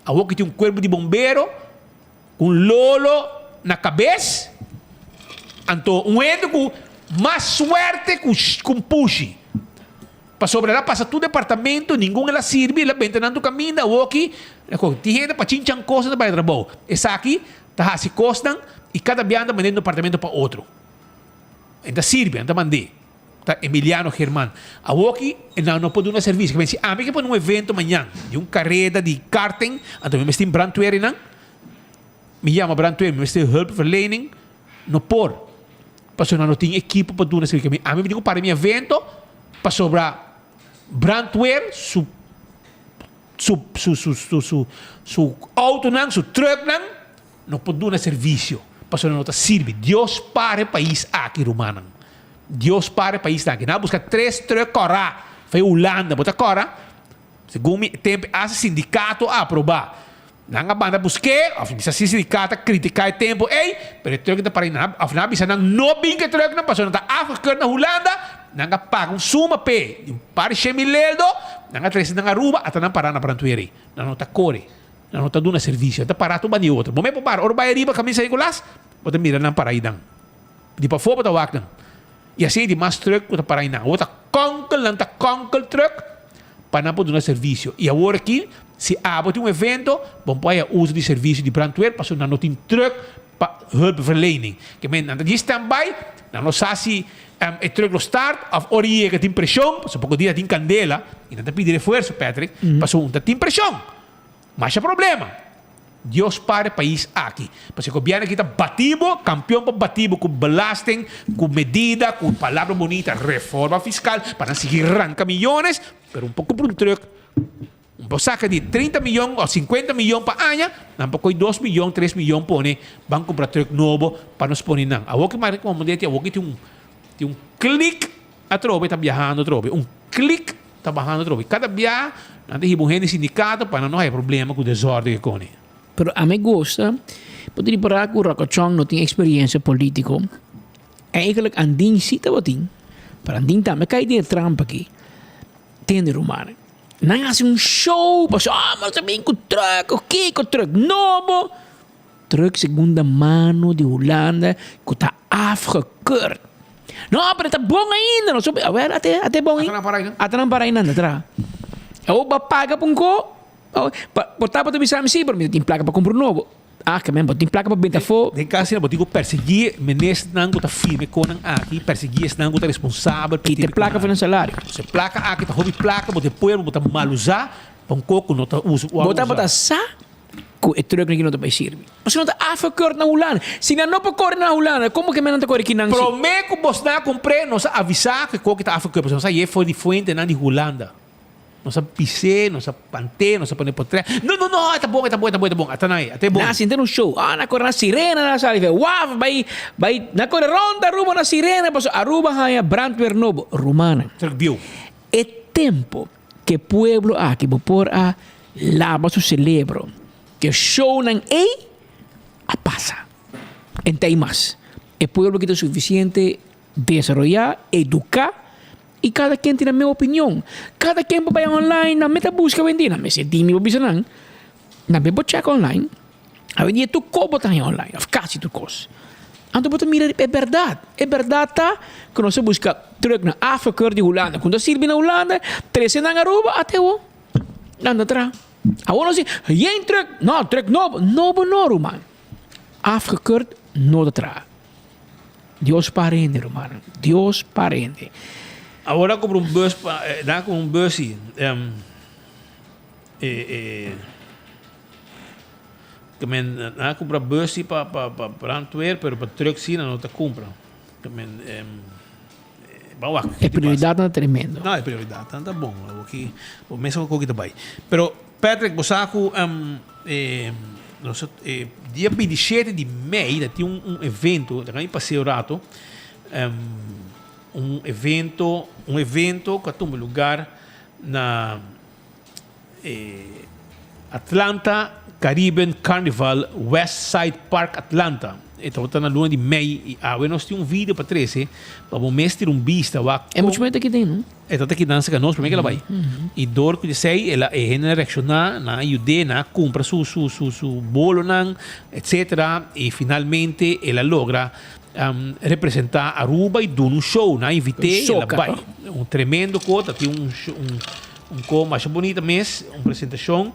awor ki tin un kuerpo di bombero ku un lolo na kabes, anto un hende ku mas suerte ku un pushi. Pasobra el a pasa tur departamento, ningun el a sirbi, el a benta nan tur kaminda, awoki tin hende pa chinchan kosnan ta bai trabou. Esaki ta hasi kosnan i kada bia nan ta mand'é di un departamento pa otro. E ta sirbi, nan ta mand'é. Ta Emiliano German. Awoki nan no por duna servisio. Kiba si ami ke pone un evento mañan di un kareda di karting, anto mi mester tin brandweer einan, mi yama brandweer, mi mester hulpverlening, no por. Pasobra nan no tin ekipo pa duna servisio. Ami mi tin ku para mi evento. Pasobra brandweer su su su su su su su autonan, su trucknan no por duna servicio pasobra no ta sirbi. Dios para e pais aki rumannan. Dios para e pais aki. Nan a busca tres truck kora for e Hulanda. Bo ta kora? Segun mi tempo hasta sindicato a aproba. Nan a banda busk'é, òf bisa si sindikato a kritiká e tempu ei, pero e trùk ta para ei. Nan a, òf nan a bisa nan no bin ku e trùknan pasobra nan ta afgekeurd na Hulanda. Nan a paga un suma p'e di un par di shen mil eldo, nan a trese nan Aruba, ata nan para na Brandweer ei. Nan no ta kore, nan no ta duna servisio, nan ta para tur banda di otro. Bo mes por para, ora bo bai ariba kaminda San Nicolas, bo ta mira nan para einan. Di pafó bo ta wak nan. I asina di mas trùk ku ta para einan. Awor ta kònkel, nan ta kònkel trùk pa nan por duna servisio. I awor aki, si abo tin un evento, bo por haya uso di servisio di brandweer pasobra nan no tin trùk pa hulpverlening. Ke men nan ta djis standby, nan no sa si e trùk lo start òf ora yega tin preshon, pasobra poko dia tin kandela i nan ta pidi refuerso, Patrick, pasobra un ta tin preshon. Masha problema. Dios para e pais aki. Pasobra e gobierno aki ta bati bo, campeon pa bati bo cu belasting, cu medida, cu palabra bonita, reforma fiscal, pa nan sigui ranca miyones, pero un poco por un truck, un por saca di 30 miyon of 50 miyon pa aña, nan por coy 2 miyon, 3 miyon pone, ban cumpra truck nobo pa nos pone nan. Awor ki mari como tin awor ki tin un tin un click atrobe ta biahando atrobe, un click. Ta bahando atrobe. Kada bia nan ta hiba un hende sindikato pa nan no haya problema ku desorden ke koni. Pero ami gusta por ripará ku Rockochong no tin eksperiencia politiko. Eigenlijk Andin si tabatin, pero Andin tambe kai den e trampa aki. Tende rumannan. Nan hasi un show pasobra ah nos ta bin ku truck, ku kiko, truck nobo. Truck segunda mano di Hulanda ku ta afgekeurd. No, pero e ta bon ainda. Nos a wer, ate, ate bon. Ata nan para ainda. Ata nan para ainda, anda traha. Awor bo a paga pa un ko, pa, bo tata ta bisa mi, si, pero mi no tin plaka pa kumpra un nobo. Ah, ke men, bo tin plaka pa benta afó. Den kas asina bo tin ku persiguí ministernan ku ta firma e konan aki, persiguí esnan ku ta responsabel pa e Kita tipo di plaka konan for nan aki. salario. Se plaka aki ta hopi plaka, bo ta e pueblo, bo ta mal usá pa un ko ku no ta usa, Bo tabata sa Ku e trucknan aki no ta bai sirbi. Pasobra nan ta afgekeurd na Hulanda. Si nan no por kore na Hulanda, komo ke men nan ta kore kinan si? Promé ku bosnan a kumpr'é, nos a avisá ku e koki ta afgekeurd, pasobra nos a yega for di fuentenan di Hulanda. Nos a bis'é, nos a pant'é, nos a pone potrèt. No, no, no, e ta bon, e ta bon, e ta bon, e ta bon. Ata nan ei, ata e bon. Nan a sinta na un show. Ah, nan a kore na sirena, nan a sali fe waf, bai, bai, nan a kore rònt Aruba na sirena, pasobra Aruba haña brandweer nobo. Rumannan, Truck bieu. e tempu Ke pueblo aki bo por a laba su celebro ke shownan ey a pasa. En ta ey mas. E pueblo aki ta suficiente desaroya, educa y cada ken tin nan mes opinion. Cada ken por bay online nan mes ta busca awendia. Nan mester dimi pa bisa nan. Nan mes por check online. Awendia tur kos bo ta haña online of kasi tur kos. Anto bo ta mira e bèrdat. E bèrdat ta ku nos a buska trùknan afgekeurd di Hulanda ku no ta sirbi na Hulanda, trese nan Aruba, ate awor nan ta traha. Awor nos di, yen trùk, no, trùk nobo. Nobo no ruman. Afgekeurd no ta traha. Dios para hende rumannan. Dios para hende. Awor a kumpra un bus pa, nan a kumpra un bus si. E e. Ke men nan a kumpra bus si pa pa pa brandweer pero pa truck si nan no ta kumpra. Ke men ban wak. E prioridatnan ta tremendo. No e prioridatnan ta bon awor ki bo mes sa kon ki ta bai. Pero Patrick bo sa ku nos e dia 27 di mei ta tin un evento ta kami paseo rato un evento un evento ku a tuma lugar na Atlanta Caribbean Carnival West Side Park Atlanta. E tabata na luna di mei y awe nos tin un video pa trece pa bo mes tira un bista wak E mucho mester aki den, no? E tabata aki dansa ka nos prome ke el a bai. Y dor ku esey el a e hende a reacciona, nan a yud'é, nan a cumpra su su su su bolonan etcetera y finalmente el a logra representa Aruba y duna un show. Nan a invit'é y el a bai. Un tremendo cos, ta tin un un. Un ko masha bunita mes, un presentashon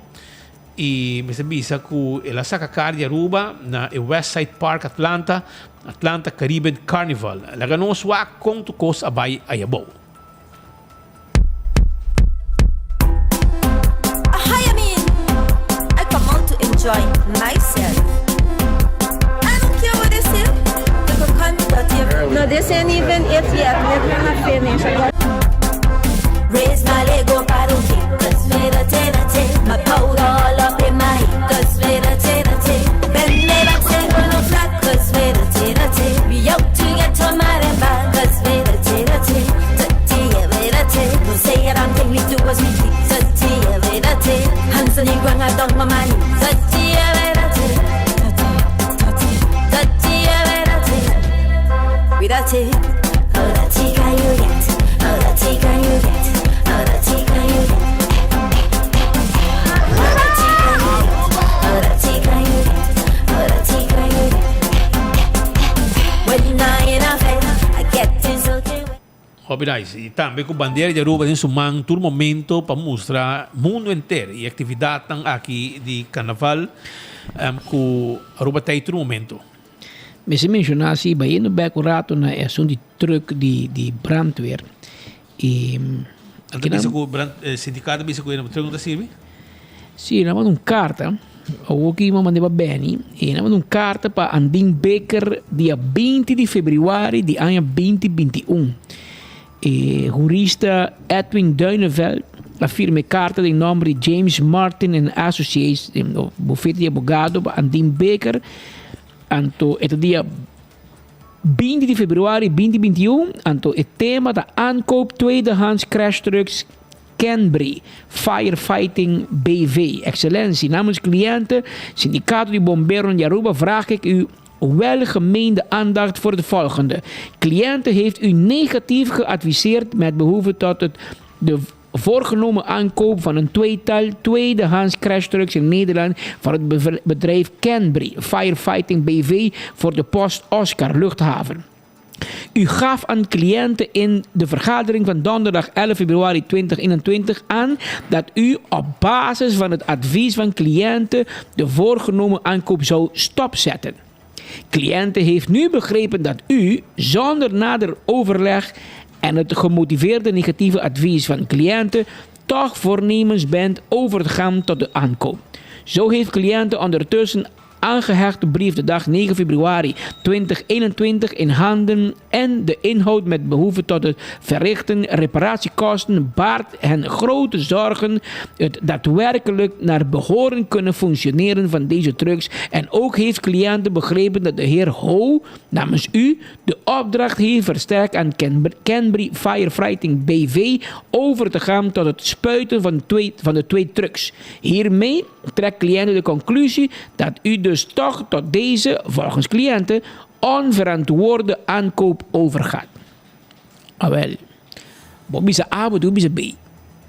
i mester bisa ku el a saka kar di Aruba na e West Side Park Atlanta, Atlanta Caribbean Carnival. Laga nos wak kon tur kos a bai ayabou. Hi I mean, I come out to enjoy myself. I don't care what they say, they can call me dirty if No, this ain't even it yet. We're gonna finish. Raise my leg up, I don't care. Cause me the te, my powder all up in my head. Cause me the te, bend me back, say no no flat. Cause me the te, we out to get to my back. Cause me the te, Hopi nice. Y tambe cu bandera di Aruba den su man tur momento pa mustra mundo enter y actividadnan aki di carnaval cu Aruba ta ey tur momento. Mester menciona si bayendo bek un rato na e asunto di truck di di brandweer y Nan ta bisa cu brand sindicato ta bisa cu e truck no ta sirbi? Si, nan manda un carta, awor ki mi a manda pa Benny, y nan manda un carta pa Andin Bikker dia binti di februari di aña binti binti un. E hurista Edwin Duineveld a firma e karta den nòmber di James Martin and Associates, bufete di abogado pa Andin Bikker. Anto e ta dia 20 di februari 2021, anto e tema ta Aankoop tweedehands crashtrucks Kenbri Firefighting BV. Excellentie, namens cliënten, Sindicato di Bomberonan di Aruba vraag ik u welgemeende aandacht voor het volgende. Cliënten heeft u negatief geadviseerd met behoefte tot het de voorgenomen aankoop van een tweetal tweedehands crashtrucks in Nederland van het bedrijf Kenbri Firefighting BV voor de Post Oscar Luchthaven. U gaf aan cliënten in de vergadering van donderdag 11 februari 2021 aan dat u op basis van het advies van cliënten de voorgenomen aankoop zou stopzetten. Cliënten heeft nu begrepen dat u zonder nader overleg en het gemotiveerde negatieve advies van cliënten toch voornemens bent over te gaan tot de aankoop. Zo heeft cliënten ondertussen aangehechte brief de dag 9 februari 2021 in handen en de inhoud met behoefte tot het verrichten reparatiekosten baart hen grote zorgen het daadwerkelijk naar behoren kunnen functioneren van deze trucks en ook heeft cliënten begrepen dat de heer Ho namens u de opdracht heeft verstrekt aan Canberra Firefighting BV over te gaan tot het spuiten van, twee, van de twee trucks. Hiermee trekt cliënten de conclusie dat u dus toch tot deze, volgens cliënten, onverantwoorde aankoop overgaat. Awel, bo bisa A, bo bisa B.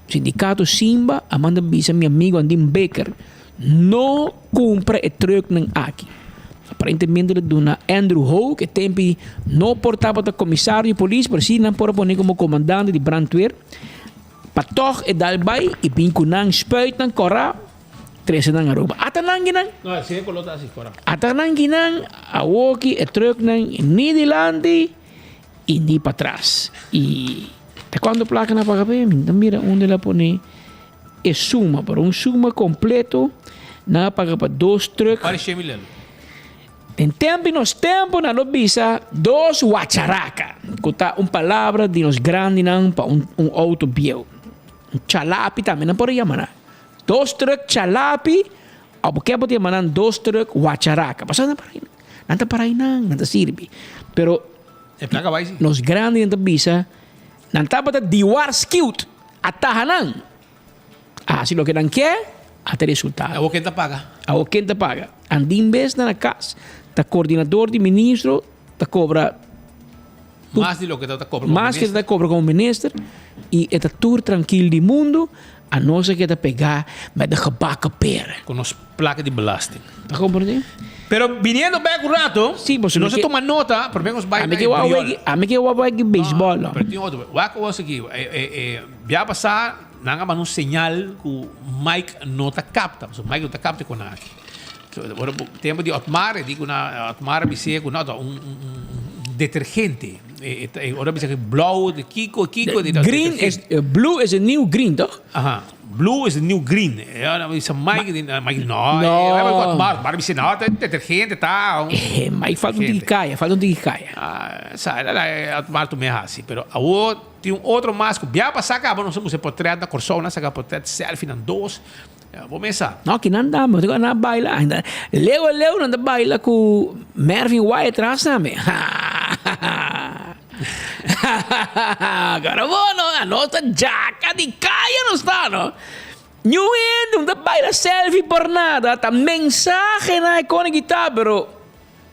Sindicato Simba a manda bisa mi amigo Andin Bikker, no cumpra e trucknan aki. Aparentemente lo duna Andrew Hogue, e tempi no por tabata comisario di polis, pero si nan por a pone como comandante di brandweer, pa tog e dal bay y bin cu nan spuit nan cora, trece nan Aruba. Ata nan ginan. No, si e color ta asi, cora. Ata nan ginan, awoki e trucknan ni dilanti y ni patras. Y ta cuanto placa nan paga p'e? Mi ta mira unda el a pone e suma, pero un suma completo nan a paga pa dos truck. Pari shemi lelo. Den tempo y nos tempo nan lo bisa dos wacharaca, cu ta un palabra di nos grandinan pa un un auto bieu. Un chalapi tambe nan por a yama nan. Dos truck chalapi, of bo ke bo ta yama nan dos truck wacharaca. Pasobra nan para nan. Nan ta para einan, nan ta sirbi. Pero E placa bai si. nos grandinan ta bisa, nan tabata diwarschiwd, a taha nan. A hasi loke nan ke, a ta resultado. Awor ken ta paga? Awor ken ta paga? Andin bes nan na kas, ta coordinador di ministro ta cobra Mas di loke ta cobra como Mas ke ta cobra como minister y e ta tur trankil di mundo, a no ser ke ta pega met de gebakken peren. Cu nos placa di belasting. Ta comprende? Pero biniendo bek un rato, Sí, pasobra nos a mi ke- tuma nota, prome nos bai A mi na ke e wak briol. weki, a mi ke wak weki baseball. No, pero tin otro. Wak awor aki, e, e, e, bia pasá nan a manda un señal cu Mike no ta capta. Pasobra Mike no ta capta con aki. So, ora bo- tempo di Otmar, e di cu na, Otmar a bis'é cu no, ta un, un, un, un detergente. E, e, e, ora bisa cu blauw, de kiko, kiko, di ta Green is, detergente. eh, blue is a new green, toch? Aha. Blue is the new green. Ja, dan is Mike, die, Mike, no, No. eh, eh, maar, maar dice, no, ta detergente, ta. Eh, Mike falta un tiki kaya, falta un tiki kaya. Ah, sa, la, la, maar tu me hasi. Pero awo tin un otro mas ku bia pa saca, abo nos muse portret na Corsou, na saca portret selfie nan dos. Ja, bo mesa. No, ki nan dame, nan a baila. Leo Leo nan ta baila ku Mervin Wyatt tras name. Cara bono, a nos ta jaca di kaya nos ta, no? Niun hende no ta baila selfie por nada, ta mensahenan e kone kita, pero.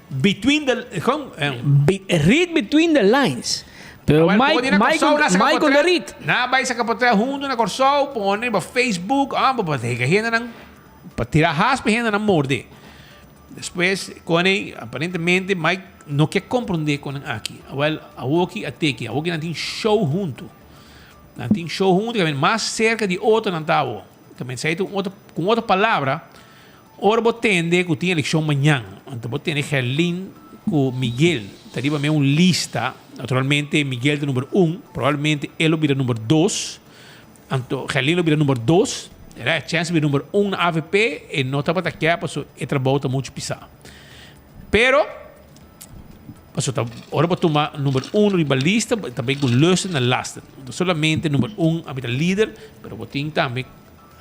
Between the, kon? Read between the lines. Pero Mike, Mike, Mike on the read. Na bai saka potret hunto na Kòrsou, pone riba Facebook, ah, pa heka hendenan, pa tira hasp hendenan morde. Despues, kone, aparentemente Mike no ke komprondé konan aki. Awel, awoki a teki, awoki nan tin show hunto. Nan tin show hunto, kamen mas serka di otro nan ta awo. Kamen sa un otro, ku otro palabra, ora bo tende ku tin elekshon mañan, anto bo tende Gerlin ku Miguel ta riba me un lista, naturalmente Miguel ta number un, probablemente e lo bira number dos, anto Gerlin lo bira number dos, era e chèns di bira number un na avp, e no tabata ke pasobra e trabou ta muchu pisá. Pero. Pasobra ta ora bo tuma number uno riba lista, bo ta bay cu lusten na lasten. No ta solamente number un a bira lider, pero bo tin tambe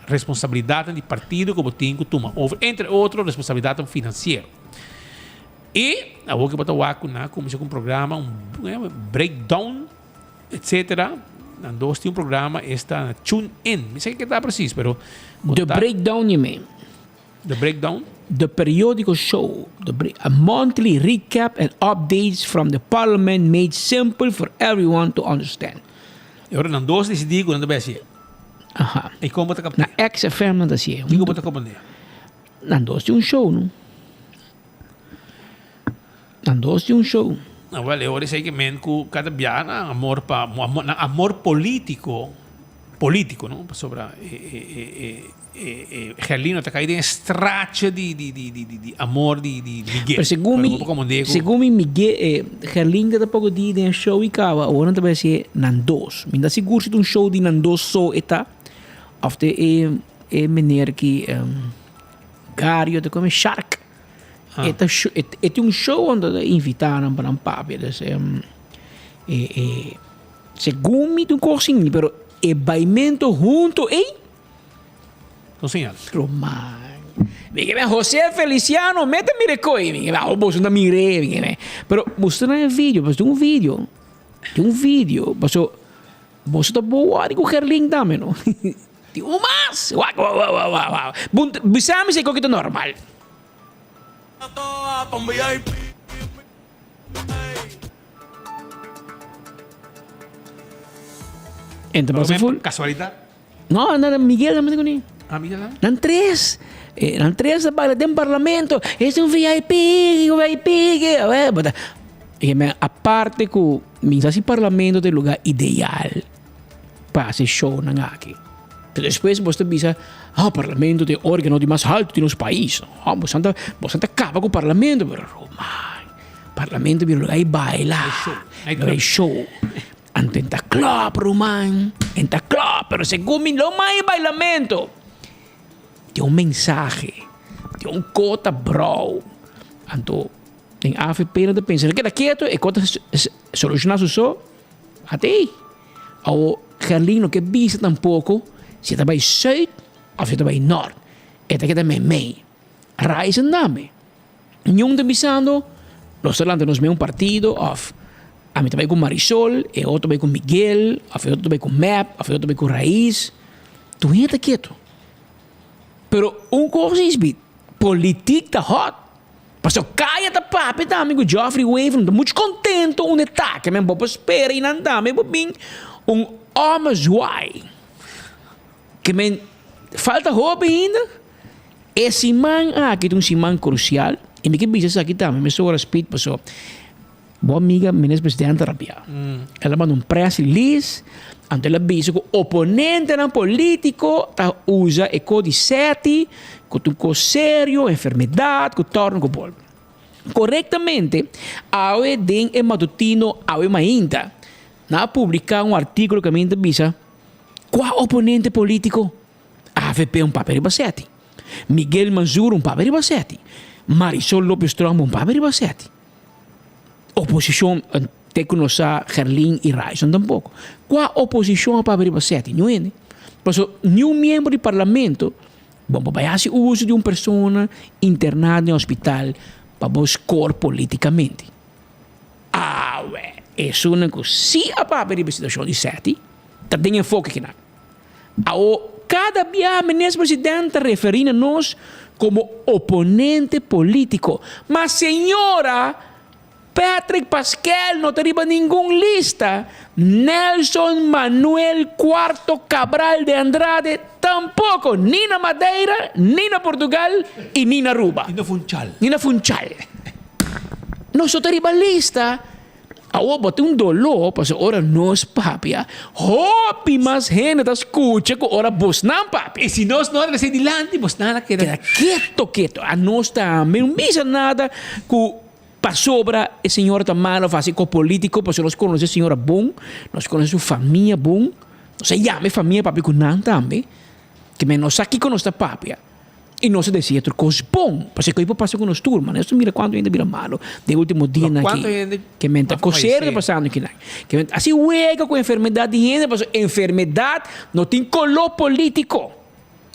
responsabilidadnan di partido cu bo tin cu tuma over, entre otro responsabilidadnan financiero. Y awor cu bo ta wak cu nan a cuminsa cu un programa, un breakdown, etcetera. Nan dos tin un programa, esta na Tune In. Mi sa kico ta precies, pero bo The ta. Breakdown you mean? The Breakdown? The Periodico Show, the bre a monthly recap and updates from the parliament made simple for everyone to understand. E ora nan dos disidí ku nan ta bai hasié. Aha. I kon bo ta kapt'é? Na XFM nan ta hasié. Kiko bo ta komprendé? Nan dos tin un show, no? Nan dos tin un show. Awel, e ora esei ke men ku kada biaha nan amor pa, nan amor polítiko, polítiko, no? Pasobra e e e e e e Gerlino ta kai den e straatje di di di di di amor di di Miguel. Pero segun mi, segun mi Miguel, e Gerlin ta poko di den e show i kaba, awor nan ta bai hasié nan dos. Mi no ta sigur si ta un show di nan dos so e ta, òf ta e e meneer ki Gario ta kome Shark. E ta sho e tin un show unda ta invitá nan pa nan papia dus e e segun mi tin un kos sin pero e baimento hunto ei No señal. Ruman mi ke men José Feliciano mete mira e koi mi ke men awo boso ta mir'é mi ke men pero boso ta na e video pasobra tin un video tin un video pasobra boso ta bo wòri ku Gerlin tambe no tin un mas wak wak wak wak wak bisa mi si e koki ta normal. Enta pasa full. Casualidad? No, no, Miguel tambe ta kuné. Ah, Miguel tambe? Nan tres. Eh, nan tres ta baila den parlamento. Es un VIP, un VIP. E men aparte ku mi sa si parlamento ta e lugar ideal. pa hasi shownan aki. Pero despues bos ta bisa, ah, parlamento ta e organo di mas haltu di nos pais. Ah, bosan ta, bosan ta kaba ku parlamento. Pero ruman, parlamento bira lugar di baila, lugar di show. Anto e ta klòp ruman, e ta klòp, pero segun mi lo mas e bailamento tin un mensahe, tin un kota brou. Anto den avp nan ta pensa, keda ketu e kota solushoná su so. Atei, awo Gerlin no ke bisa tampoco si e ta bai zuid of si e ta bai nort. E ta keda meimei. Raizen tambe. Niun ta bisando nos ta lanta nos meun partido of ami ta bai ku Marisol, e otro ta bai ku Miguel, of e otro ta bai ku mep, of e otro ta bai ku Raiz. Tur hende ta ketu. Pero un kos is bi, politiek ta hot. Pasobra Kaya ta papia tambe ku Geoffrey Wever no ta muchu kontento unda e ta. Ke men bo por spera i nan tambe por bin un ommezwaai. Ke men falta hopi ainda. E siman aki ta un siman krusial i mi ke bisa esaki tambe mesora Speed pasobra bo amiga Minister Presidente ta rabia. El a manda un press release anto el a bisa ku oponentenan politiko ta usa e kos di seti ku ta un kos serio, enfermedat ku torna ku bolbe. Korektamente awe den e matutino Awe Mainta nan a publiká un artíkulo kaminda ta bisa kua oponente politiko Avp un papia riba seti, Miguel Manzur un papia riba seti, Marisol Lopez Tromp un papia riba seti. Oposishon te ku nos sa Gerlin i Ryson tampoko. Kua oposishon a papia riba seti? Niun hende. Pasobra niun miembro di parlamento bo por bai hasi uso di un persona interná den hospital pa bo skor politikamente. Awe, esunnan ku si a papia riba e situashon di seti ta den enfoke kinan. Awo. Kada bia Minister President ta referí na nos komo oponente polítiko. Ma señora Patrick Paskel no ta riba ningun lista, Nelson Manuel Cuarto Cabral de Andrade tampoko, ni na Madeira, ni na Portugal i ni na Aruba. Ni na Funchal. Ni na Funchal. Nos no ta riba lista. Awor bo tin un doló pasobra ora nos papia, hopi mas hende ta skucha ku ora bosnan papia. I si nos no a trese dilanti, bosnan a keda. Keda keto keto. Anos tambe no bisa nada ku pasobra e señora ta malo of hasi kos polítiko, pasobra nos konosé e señora bon, nos konosé su famia bon, nos a yama e famia papia ku nan tambe, ke men nos sa kiko nos ta papia. I nos a desi otro kos bon, pasobra ku e por pasa ku nos tur, ma nos ta mira kuantu hende bira malu den ultimo dianan aki, ke men ta kos serio ta pasando akinan, ke men ta hasi wega ku enfermedat di hende, pasobra enfermedat no tin koló polítiko,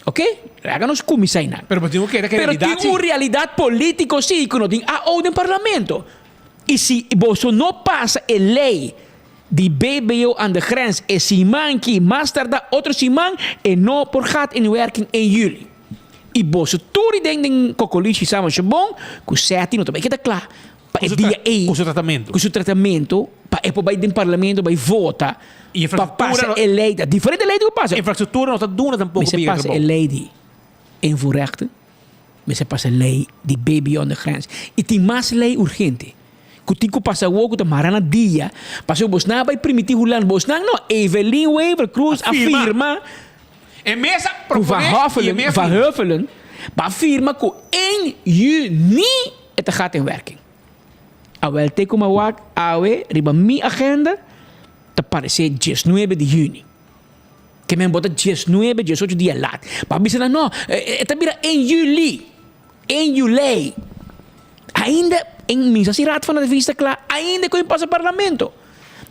oke, laga nos kuminsá einan. Pero bo tin ku kere ku Pero realidat tin si. un realidat polítiko si ku no tin AO den parlamento, i si boso no pasa e lei Di BBO aan de grens e siman ki mas tarda otro siman e no por gaat in werking 1 juli. I boso tur i den den kokolishi sa masha bon ku seti no ta bai keda kla pa e dia ei Ku su tratamentu. ku su tratamentu pa e por bai den parlamento bai vota I pa pasa infrastruktura no e lei ta diferente lei ku pasa. Infrastruktura no ta duna tampoco Mester pa yega pasa trabou. e lei di invoerrechten. Mester pasa lei di BBO aan de grens. I tin mas lei urgente ku tin ku pasa awor ku ta mara na dia. Pasobra bosnan a bai primiti Hulanda. Bosnan no, Evelyn Wever Croes a firma E mes a ku Van propone i e Huffelen, mes a Van firma. Huffelen ba firma ku 1 juni e ta gaat in werking. Awel te ku mi a wak awe riba mi agenda ta parese diesnuebe di juni. Ke men bo ta diesnuebe, diesocho dia lat. Bo a bisa nan, no, e ta bira en juli, en julei. Ainda, en mi sa si Raad van Advies ta kla, ainda e koin pasa parlamento.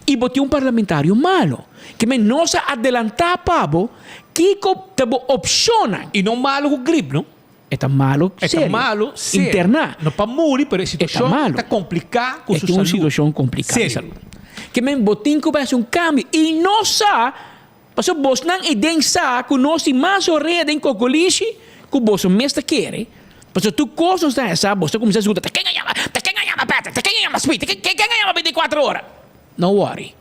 I bo tin un parlamentario malo. Ke men nos a adelantá pa bo kiko ta bo opshonnan. I no malo ku grip, no? E ta malo E ta serio. malo serio. Interná. No pa muri, pero e E ta situashon malo. ta kompliká ku E su tin un salú. situashon kompliká di Serio. salú. Ke men bo tin ku bai hasi un kambio. I nos sa Pasobra bosnan ei den sa ku nos tin mas orea den kokolishi ku boso mes ta kere. Pasobra tur kos nos ta hesa, boso ta kuminsá skuta, Ta ken a yama? Ta ken a yama Patrick? Ta ken a yama Speed? Ta ken ken a yama bintikwatro ora? No wòri.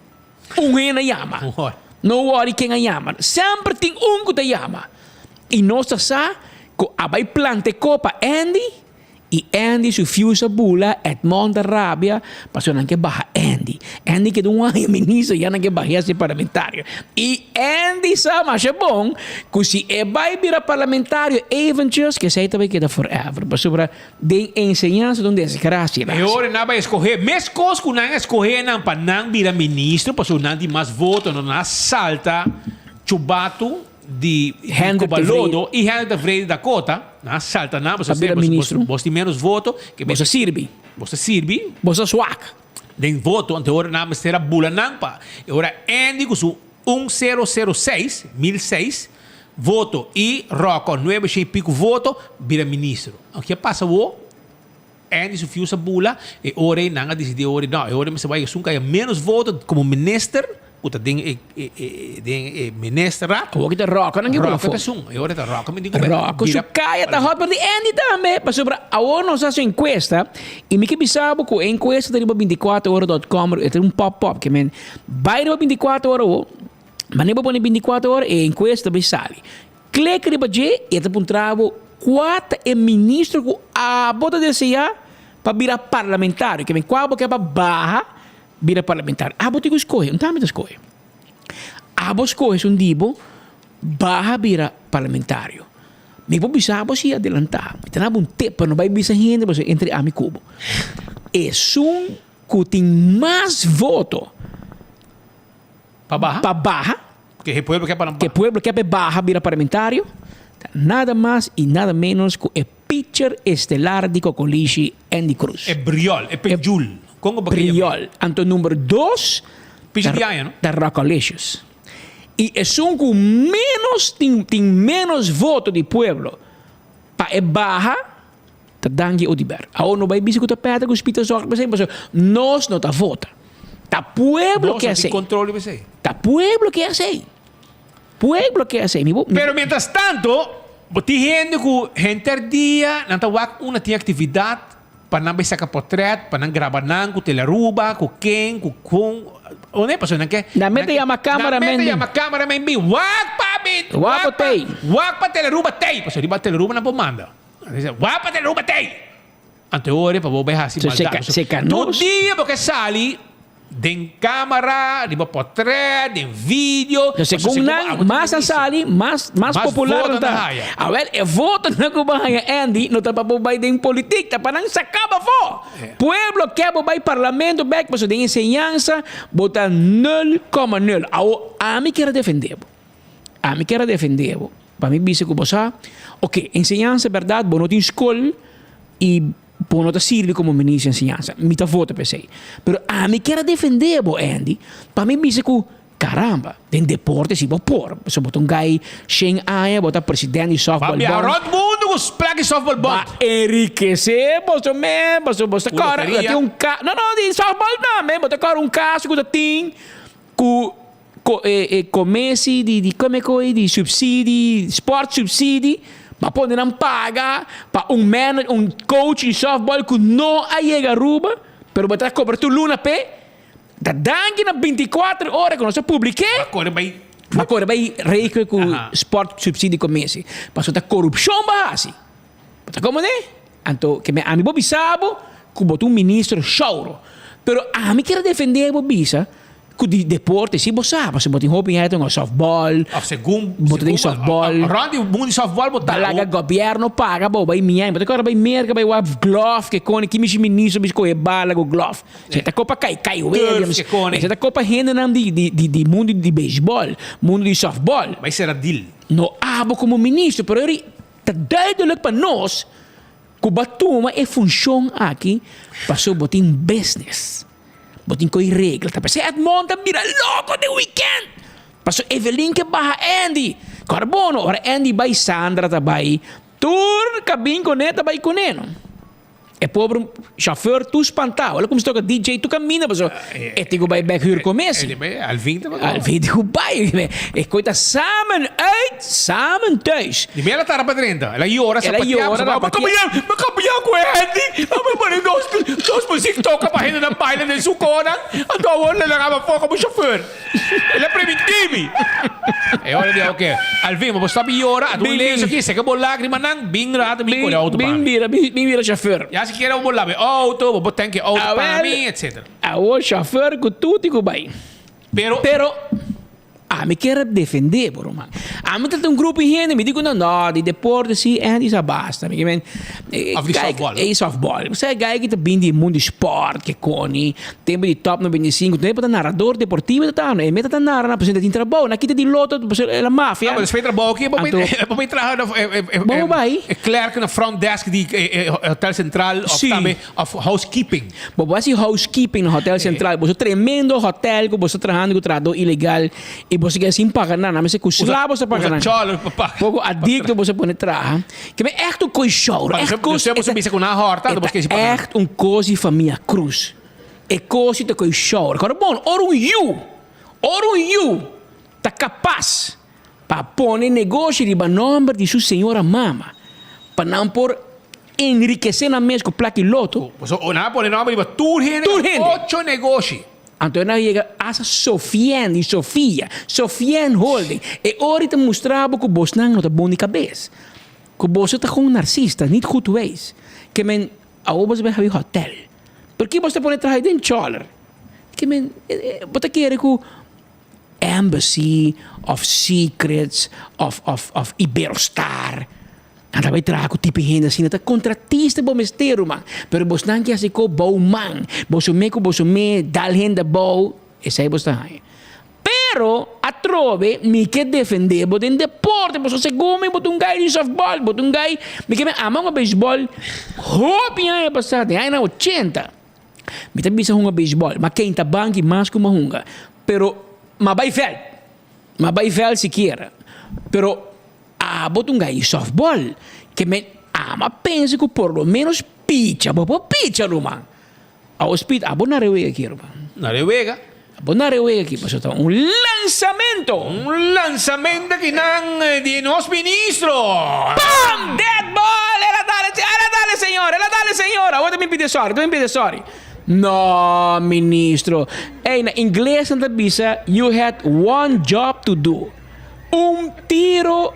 Un hende a yama. No wòri ken a yama. Semper tin un ku ta yama. I nos ta sa ku a bai planta e kopa Andy. I Andy su fuse a bula, Edmond a rabia, pasobra nan ke baha Andy. Andy keda un aña minister, ya nan ke bah'é a ser parlamentario. I Andy sa masha bon ku si e bai bira parlamentario eventjes, kesei ta bai keda forever, pasobra den enseñansa ta un desgracia. E ora nan bai escoge, mescos cu nan a escoge nan pa nan bira ministro, pasobra nan tin mas voto, nan a salta Chubatu di Hendrik de Cobalodo y Hendrik de Vrede Dakota, nan a salta nan, Pa bira ministro. bos tin menos voto. Ke Bos a sirbi. Bos a sirbi. Bos a swak. Den voto, anto e ora nan mester a bula nan pa e ora Andy ku su un sero sero seis, 1006, voto y Rocco nuebe shen y pico voto bira ministro. Anto ke pasa awo? Andy su fius a bula, e ora ei nan a disidí e ora ei, no, e ora ei mester bai esun ku haya ménos voto komo minister, ku ta den e e e den e ministerraad. Awor ki ta Rocco nan ke bula Rocco afó. ta esun, e ora ei ta Rocco mi tin ku Rocco su bira kaya ta hòt, pero di Andy tambe, pasobra awor nos a hasi un enkuesta i mi ke bisa bo ku e enkuesta ta riba bintikuater ora dòt kòm, e ta un pòp pòp, ke men bai riba bintikuater ora awor, manera bo pone bintikuater ora e enkuesta ta bai sali. Klek riba dje i e ta puntra bo kua ta e ministro ku abo ta deseá pa bira parlamentario. Ke men kua bo ke pa baha bira parlamentario. Abo tin ku skohe, un tambe ta skohe. Abo skohe esun di bo baha bira parlamentario. Mi por bisa abo si adelantá. Mi ta daba un tip pa no bai bisa hende pasobra entre ami ku bo. Esun ku tin mas voto Pa baha? Pa baha. Ke e pueblo ke pa nan Ke pueblo ke pa e baha bira parlamentario, ta nada mas y nada menos ku e pitcher estelar di Cocolishi, Andy Cruz. E briol, e penjul. Kon ku bo ke yama? Briol. Anto number dos Pitcher di aña, no? ta Rockalicious. Y esun ku menos tin tin menos voto di pueblo pa e baha ta Dangui Oduber. Awor no bai bisa ku ta Peter ku Spita zorg pa esei pasobra nos no ta vota. Ta pueblo Nos ke no tin esei. control riba esei. Ta pueblo ke esei. Pueblo ke esei. Mi bo. Pero mientras tanto, bo tin hende ku henter dia nan ta wak unda tin aktividat pa nan bai saka potret, pa nan graba nan ku Telearuba, ku ken, ku kon. One pasobra nan ke. Nan mester yama cameraman. Nan mester yama cameraman bin wak pa bin. Wak pa tei. Wak pa Telearuba tei. Pasobra riba Telearuba nan por manda. Nan bisa wak pa Telearuba tei. Anto e ora pa bo bai hasi maldad. Tur dia bo ke sali den camera, riba potret, den video. So segun nan, mas nan sali, mas mas popular nan ta. Awel, e votonan ku bo haña Andy no ta pa bo bai den politik, ta pa nan saka bo afó. Pueblo ke bo bai parlamento bek pasobra den enseñansa bo ta nul koma nul. Awo ami kier a defende bo. Ami kier a defende bo. Pa mi bisa ku bo sa, oke, enseñansa bèrdat bo no tin skol i bo no ta sirbi komo minister di enseñansa. Mi ta vota pa esei. Pero ami kier a defendé bo, Andy, pa mi bisa ku, karamba, den deporte si bo por. Pasobra bo ta un gai shen aña, bo ta president di softball Ba biaha bond. rònt mundu ku plak di softball bond. Ba enrikesé boso mes, pasobra bo ta Ku kòrda, loteria. tin un ka, no, no, di softball tambe, bo ta kòrda un kaso ku ta tin ku. Ko e e komesi di di kome koi di subsidi sport subsidi pa pone nan paga pa un man un coach di softball ku no a yega Aruba pero bo ta kobra tur luna p'e ta danki na binti kuater ora ku nos a publik'é Ba kore bai ba kore bai regel ku sport subsidi komesi pasobra ta korupshon bo a hasi bo ta komo ne anto ke ami bo bisa bo ku bo ta un minister shouro pero ami kier a defende bo bisa Ku di deporte si bo sa, pasobra bo tin hopi hende ta softball. Of segun bo ta den softball. Rond di mundu di softball bo ta. Laga gobièrnu paga bo bai Miami. Bo ta kòrda bai Merka bai wak glòf ke koni ki mishi ministro bishi kohe bala ku glòf. Se ta kopa Kai Kai Williams. Se ta kopa hendenan di di di mundu di beisbòl, mundu di softball. Bai sera deal. No abo komo ministro, pero eri ta duidelijk pa nos ku bo a tuma e funshon aki pasobra bo tin business. Bo tin koe regla. Ta p'esei Edmond ta bira loko den weekend. Paso Evelyn ke baha Andy. Kòrda bon no, ora Andy bai Sandra ta bai. Tur kabin kuné ta bai kuné no. E pobre chauffeur tur spantá. Ora kuminsá toka DJ tur kaminda paso e tin ku bai bèk hür ku mes. Alvin ta bai. Alvin tin ku bai. E koi ta samen uit, samen thuis. Di mei el a tarda pa drenta. El a yora, sapateá, pasobra bo kabiá, bo kabiá ku Andy. Bo a pone nos, nos muziek toka pa hendenan baila den su konan. Anto awor lo laga bo afó komo shofùr. El a primintí mi. E ora di oke, Alvin, bo stòp di yora, a un lensu aki, seka bo lágrimanan, bin rato bin kore outo pa mi. Bin bira, bin bira shofùr. Ya sikiera bo por laba e outo, bo por tank e outo pa mi, etcetera. Awor shofùr ku tuti ku bai. Pero. Pero. Ami kier a defendé bo, ruman. Ami ta un grupo di hende, mi di ku nan, no, di deporte si, Andy sa basta. Mi ke men, Of di kijk, softball. e softball. Sa e guy ki ta bin di e mundu di sport, ke koni, tempo di top 95, tempo ta narrador deportivo ta tano. E meta ta narra na pasobra tin trabou, na kita di loto, pasobra e la mafia. No, pero despues trabou aki, bo Anto, bo bay traha na, Bo bay. e klerk na front desk di Hotel Central of Si. tambe Of housekeeping. Bo por hasi housekeeping na Hotel Central. Boso tremendo hotel ku boso ta trahando ku trahadó ilegal i boso keda sin paga nan. Nan mester ku sla boso paga nan. Usa chòler pa paga. Poko adikto boso pone traha. Ke men ègt un kos shouro. Ègt kos. Yo sé boso bisa ku nan hòrta anto boso keda sin paga nan. Ègt un kos di famia Cruz. E kos si ta kos shouro. Kòrda bon, ora un yu, ora un yu ta kapas pa pone negoshi riba nòmber di su señora mama pa nan por enrikesé nan mes ku plak i loto. Pasobra nan a pone nòmber riba tur hende Tur hende. ocho negoshi. Anto nan a yega asta Sofien di Sofia, Sofien Holding. E ora i ta mustra bo ku bosnan no ta bon di kabes. Ku boso ta kon narsista, niet goed wijs. Ke men, awor boso bai habi hotel. Por ki boso ta pone traha den chòler? Ke men, bo ta kere ku Embassy of Secrets of of of Iberostar. Nan ta bai traha ku tipo hende asina ta kontratista bo mester ruman. Pero bosnan ke hasi ko bou man. Boso me ku boso me dal hende abou esei bos ta haña. Pero atrobe mi ke defende bo den deporte pasobra segun mi bo ta un gai di softball bo ta un gai mi ke mi ama hunga beisbol hopi aña pasa den añanan ochenta. Mi ta bisa hunga beisbòl, ma ken ta banki mas ku mi a hunga. Pero m'a bai vèlt, m'a bai vèlt sikiera. Pero abo ta un gai di sòftbòl ke men ama pensa ku por lo ménos picha bo por picha ruman. Awo Speed, abo na rewega ki ruman? Na rewega? Bo nare wega aki pasobra ta un lansamento. Un lansamento akinan di nos ministro. Pam! Dead ball! El a dale, el a dale señor, el a dale señor. Awor ta bin pidi sorry, ta bin pidi sorry. No, ministro. Ey, na ingles nan ta bisa you had one job to do. Un tiro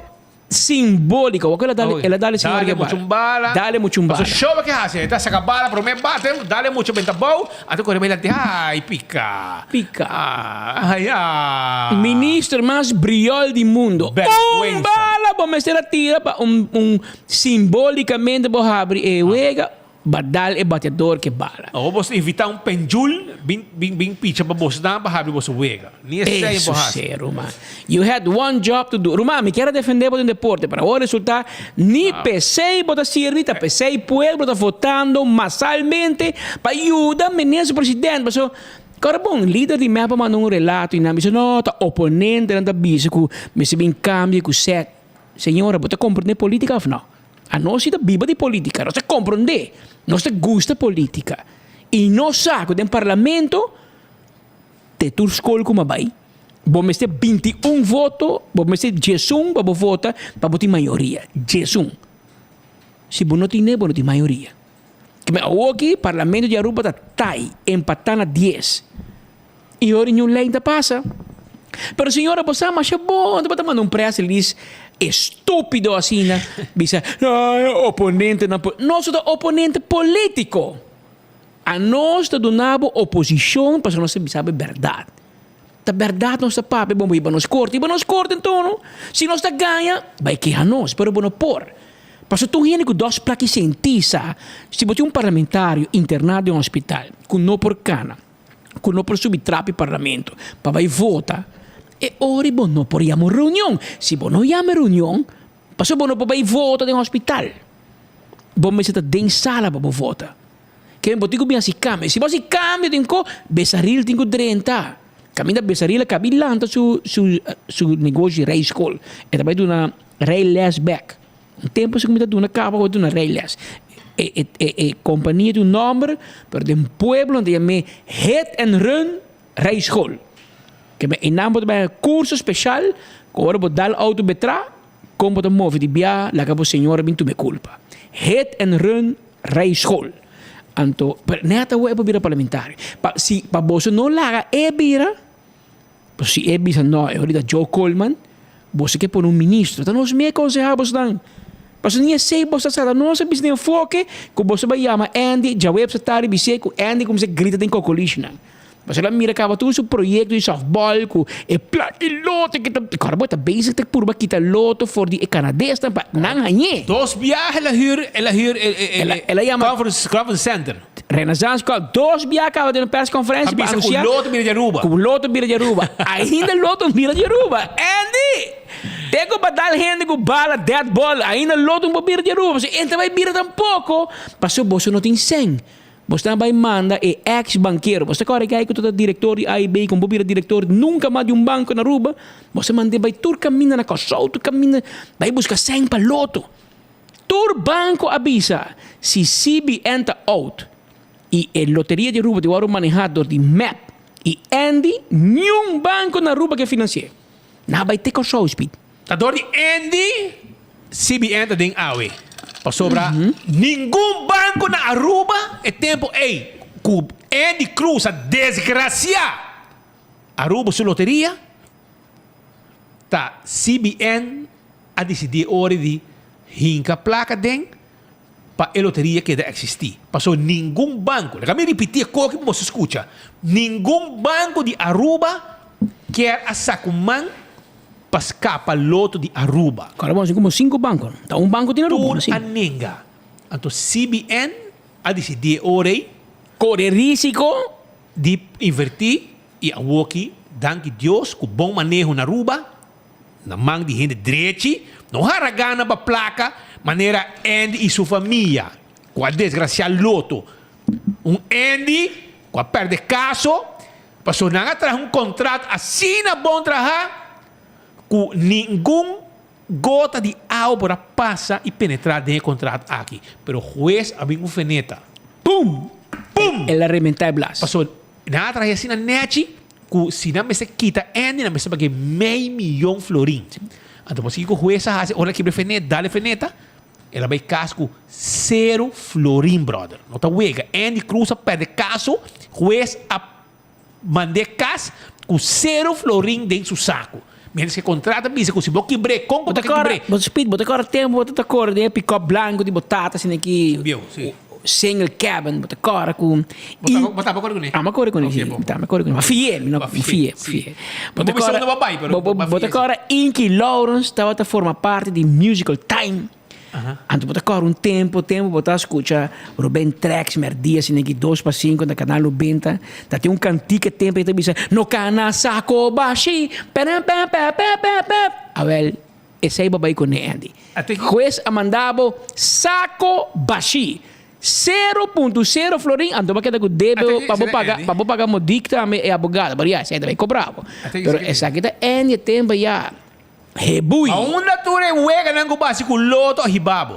Simbóliko. Wak el a dale, el a dale señor Dale Guevara. mucho un bala. Dale mucho un bala. Paso show ke hasi. Ta saca bala, prome bate, dale mucho benta bou, anto kore bai lanti, ay, pica. Pica. Ay, ah. Minister mas briol di mundo. Un Vergüenza. bala bo mester a tira pa un, un simbolicamente bo habri e wega. Ba dal e bateador ke bala. Awor boso invita un penjul bin bin bin picha pa boso dan pa habri boso wega. Ni esei Eso bo hasi. se, ruman. You had one job to do. Ruman, mi kier a defende bo den deporte, pero awor resulta ni p'esei bo ta sirbi, ta p'esei pueblo ta votando masalmente pa yuda minister president. Paso, kòrda bon, lider di mep a manda un relato i nan bisa, no, ta oponentenan ta bisa ku mester bin kambio ku sèt. Señora, bo ta komprende politika òf no? Anos si ta biba di politica, nos ta comprende, nos ta gusta politica y nos sa cu den parlamento te tur school cu m'a bay bo mester 21 voto, bo mester 11 pa bo vota pa bo tin mayoria, 11. Si bo no tine bo no tin mayoria. Kimen awoki parlamento di Aruba ta tie, empata na 10. Y ora ñun ley ta pasa. Pero señora bo sa masha bon, bo ta manda un press release estupido asina, bisa ay oponentenan po-. Nos ta oponente politico. Anos ta duna bo oposicion pasobra nos ta bisa bo e berdad. Ta berdad nos ta papia, bon bo hiba nos corte, hiba nos corte enton. Si nos ta gaña, bay keha nos, pero bo no por. Pasobra tur hende cu dos plaki senti sa, si bo tin un parlamentario interna den hospital cu no por cana, ku no por subi trapi parlamento pa bai vota, e ora bo no por yama un reunion. Si bo no yama e reunion, pasobra bo no por bai vota den hospital. Bo mester ta den sala pa bo vota. Ke bo tin ku bin hasi kambio. Si bo hasi kambio tin ku Besaril tin ku drenta. Kaminda Besaril a kabi lanta su su su negoshi rijschool. E ta bai duna rijles bek. Un tempu si ku mi ta duna kaba ku duna rijles. E e e e kompania tin un nòmber, pero den pueblo nan ta yam'é Hit and Run Rijschool. Ke men einan bo ta bai kurso speshal ku ora bo dal outo betra, kon bo ta move di bia laga bo señora bin tuma e kulpa. Hit and Run Rijschool. Anto, pero nèt awor e por bira parlamentario. Pa si pa boso no laga e bira. Pero si e bisa no, e ora di Joe Coleman, boso ke pone un ministro. Ta nos mi e konsehá bosnan. Pasobra ni esei boso ta sa. Ta nos a bisa den enfoke ku boso bai yama Andy djaweps a tardi bis'é ku Andy kuminsá grita den kokolishnan. Pasobra el a mira kaba tur su proyekto di sòftbòl ku e plak di loto ki ta kòrda bo ta bezig ta purba kita loto for di e kanadesnan pa nan hañ'é. Dos biaha el a hür el a hür e El a yama conference conference center. Renaissance Club dos bia caba den un persconferencia pa A bisa cu anuncia Lotto bira di Aruba. cu Lotto bira di Aruba. Ainda Lotto bira di Aruba. Andy! Te cu pa dal hende cu bala dead ball, ainda Lotto no por bira di Aruba. Pasobra e ta bay bira tampoco, pasobra boso no tin cen. Boso ta bay manda e ex bankero. Boso ta kore guy cu ta director di AIB, cu no por bira director nunca mas di un banco na Aruba. Boso manda bay tur caminda na Corsou, tur caminda bay busca cen pa Lotto. Tur banco a bisa si CBN ta out y e loteria di Aruba di worde maneha door di mep y Andy, niun banco na Aruba ke financi'e. Nan a bay te Corsou speed. Ta door di Andy CBN ta den awe. Pasobra ningun banco na Aruba e tempo ey cu Andy Croes a desgracia Aruba su loteria ta CBN a disidí e ora di hinka plaka den pa e loteria keda eksistí. Pasobra ningun banko, laga mi ripití e koki pa boso skucha, ningun banko di Aruba kier a saka un man pa skapa loto di Aruba. Kòrda bo, komo sinku banko. Ta un banko tin Aruba, Tur a nenga. Anto CBN a disidí e ora ei. Kore risiko. Di invertí i awoki, danki Dios, ku bon maneho na Aruba, Na man di hende drechi, no hara gana pa plaka manera Andy i su famia ku a desgrasiá Lotto. Un Andy ku a pèrdè kaso pasobra nan a traha un kontrat asina bon trahá ku ningun gota di awa por a pasa i penetrá den e kontrat aki. Pero hues a bin ku feneta. Pum! Pum! El a rementá e blas. Pasobra nan a traha asina nèchi. Ku si nan mester kita Andy nan mester pag'é mei miyon florin. Anto por sigui ku hues a hasi ora kibra e feneta, dal e feneta, el a bai kas ku sero florin brother. No ta wega. Andy Cruz a pèrdè kaso, hues a mand'é kas ku sero florin den su saku. Mientras ku e kontrato a bisa ku si bo kibr'é, kon ku bo ta kibr'é? Bo ta speed, bo ta kòrda tempu bo ta kore den e pikòp blanku di bo tata asina ki single cabin, bo ta kòrda ku. Bo taba kore kuné? Amo a kore kuné, si. Mi taba kore kuné. Ma fié, mi no fié, fié. Bo ta kòrda, bo ta kòrda Inky Lawrence tabata forma parti di Musical Time. Anto bo ta kòrda un tempu, tempu bo ta skucha Ruben Trax mèrdia asina ki dos pa sinku na Kanal Nobenta, ta tin un kantika tempu ei ta bisa, No kana sako bashi, pèrèpèpèpèpèpè. Awèl, esei bo bai kuné, Andy. Hues a manda bo sako bashi, sero punto sero florin, anto bo a keda ku debe pa bo paga, pa bo paga modik tambe e abogado, pero ya, esei ta bai kobra bo. Pero esaki ta Andy e tempu ya. Hebui. Aunda tur e weganan ku basi ku loto a hiba bo?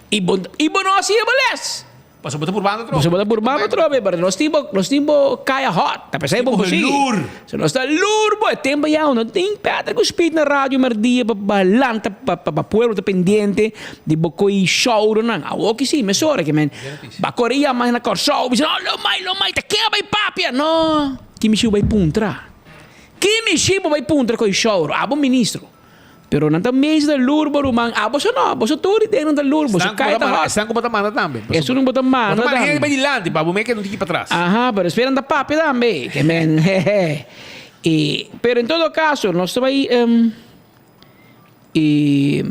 I bo, i bo no a siña bo les. Pasobra bo ta purbando atrobe. Pasobra bo ta purbando atrobe, pero nos tin bo, nos tin bo kaya hot. Ta pesei bo Tin bo lur. So nos ta lur bo. E tempo ya no tin Patrick ku speed na radio merdia pa pa lanta pa pa pa pueblo ta pendiente di bo koi showronan. Awor ki si mesora ke men ba kore yama na Kòrsou bisa no lo mai lo mai ta ken a bai papia. No, ki mishi bo bai puntra. Ki mishi bo bai puntra ku e shouro? Abo ministro. Pero nan ta mes ta lur bo ruman. Abo so no. Boso tur di den nan ta lur. Boso kai ta hot. Esnan ku bo ta manda tambe. Esun ku bo ta manda tambe. Bo ta manda hende bai dilanti pa bo meke un tiki patras. Aha, pero espera nan ta papia tambe. Ke men hehe. E, pero en todo caso nos ta bai e.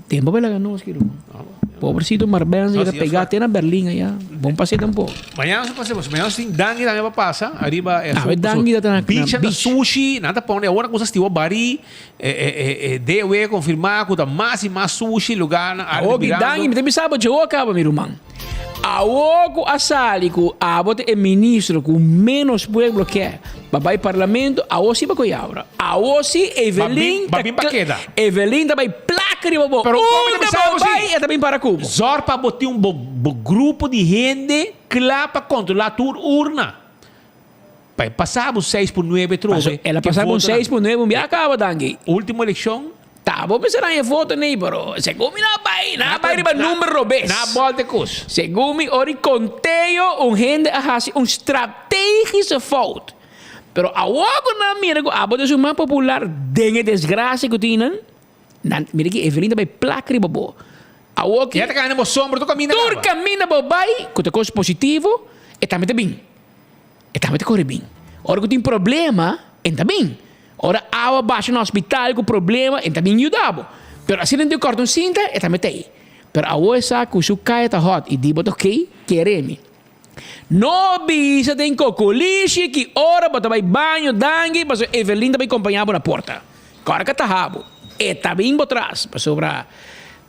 Tempo pa laga nos ki ruman. Pobrecito Marbenz a keda pegá te na Berlin allá. Bon pas'é tampoco. Mañana nos pasa, mañana nos tin Dangui tambe pa pasa ariba e Ah, Dangui ta na beach beach. Sushi, nan ta pone awor nan kusa stiwa barí, DOW konfirmá ku ta mas i mas sushi lugarnan área ta Awor ki birando. Dangui, mi ta bisa bo dje kaba mi ruman. Awor ku a sali ku abo ta e ministro ku menos pueblo ke pa bai parlamento, awor si bo koe abra. Awor si Evelyn ta Evelyn ta bai plaka riba bo. Pero Unda bo bai e ta bin para ku bo. Zòrg pa bo tin un bo grupo di hende kla pa kontrolá tur urna. Pa e pasa bo seis por nuebe trobe. El a pasa bo un seis por nuebe un bia kaba danki. Ultimo elekshon. Ta bo mester haña foto nei pero segun mi no a bai nan a bai riba number robes. Nan a bolta e kos. Segun mi ora di konteo un hende a hasi un strategische fout. Pero awor ku nan mira ku abo ta esun mas popular den e desgrasia ku tin nan, nan mira ki Evelyn ta bai plak riba bo. Awor ki Ya ta kaña bo sombra tur kaminda kaba. Tur kaminda bo bai ku ta kos positivo e tambe ta bin. E tambe ta kore bin. Ora ku tin problema e ta bin. Ora awa basha na hospital ku problema e ta bin yuda bo. Pero asina den kòrta un sinta e ta mete ei. Pero awor e sa ku su kaya ta hòt i di bo ta okey, kere mi. No bisa den kokolishi ki ora bo ta bai baño danki pasobra Evelyn ta bai kompañá bo na porta. Kòrda ka taha bo. E ta bin bo tras pasobra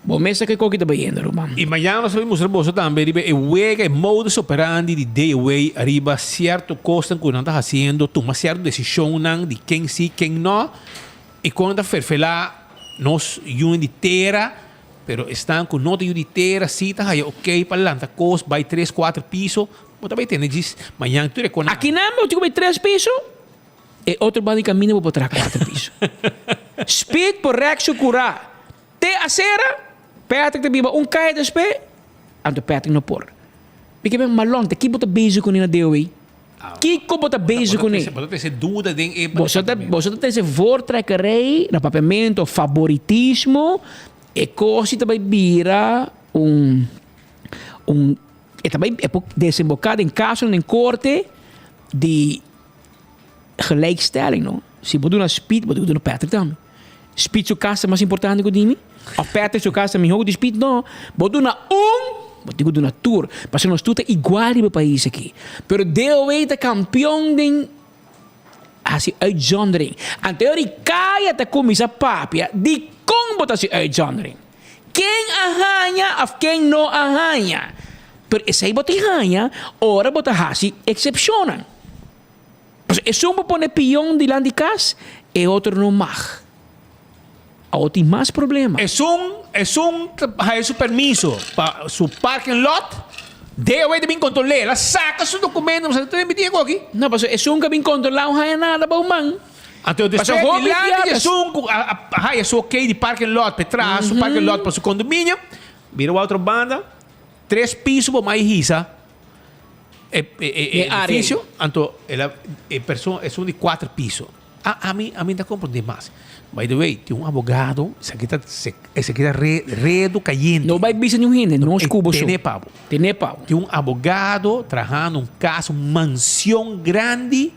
bo mes sa ke koki ta bayendo ruman. I mañana nos ta bin mustra boso tambe riba e wega, e modus operandi di DOW ariba sierto kosnan ku nan ta hasiendo, tuma sierto desishonnan di ken si, ken no, i kon nan ta ferfelá nos yunan di tera, pero esnan ku no ta yu di tera si ta haya okey pa lanta kos bai tres, kuater piso, bo ta bai tende djis mañana tur e konan. Akinan bo tin ku bai tres piso? E otro banda di kaminda bo por traha kuater piso. Speed por rèk su kurá te asera, Patrick ta biba un kaya despues, anto Patrick no por. Mi ke men malon, ta ki bo ta bezig kuné na DOW? Kiko bo ta bezig kuné? Bo ta trese duda den e Boso ta boso ta trese voortrekkerij na papiamento, faboritismo, e kos ta bai bira un un e ta bai e por desemboká den kasonan den korte di Gelijkstelling no. Si bo duna Speed, bo duna Patrick tambe. Speed su cas ta mas importante cu di mi? Of Patrick su cas ta miho cu di Speed? No. Bo duna un, bo tin cu duna tur. Pasobra nos tur ta igual riba e pais aki. Pero DOW ta campeon den haci uitzondering. Anto e ora Kaya ta cuminsa papia dicon bo ta haci uitzondering. Ken a haña of ken no a haña. Pero esey bo tin haña ora bo ta haci excepcionnan. Pasobra esun por pone pion dilanti kas, e otro no mag. Awor tin mas problema. Esun, esun ta haya su permiso pa su parking lot, DOW ta bin kontrol'é, el a saka su dokumento, mi sa ta miti e koki. No, paso esun ku a bin kontrolá un haya nada bou man. Anto Paso despues hopi dilanti di biaha esun ku a haya su okey di parking lot pa e traha su parking lot pa su kondominio, bira wou otro banda, tres piso bo mai hisa e E área ei. edifisio, anto el a e persona esun di kuater piso. A ami ami ta komprondé mas. By the way, tin un abogado, esaki ta esaki ta re redo kayente. No bai bisa niun hende, nos ku boso. Tene pa bo. Tene pa bo. Tin un abogado trahando un kas, un mansion grandi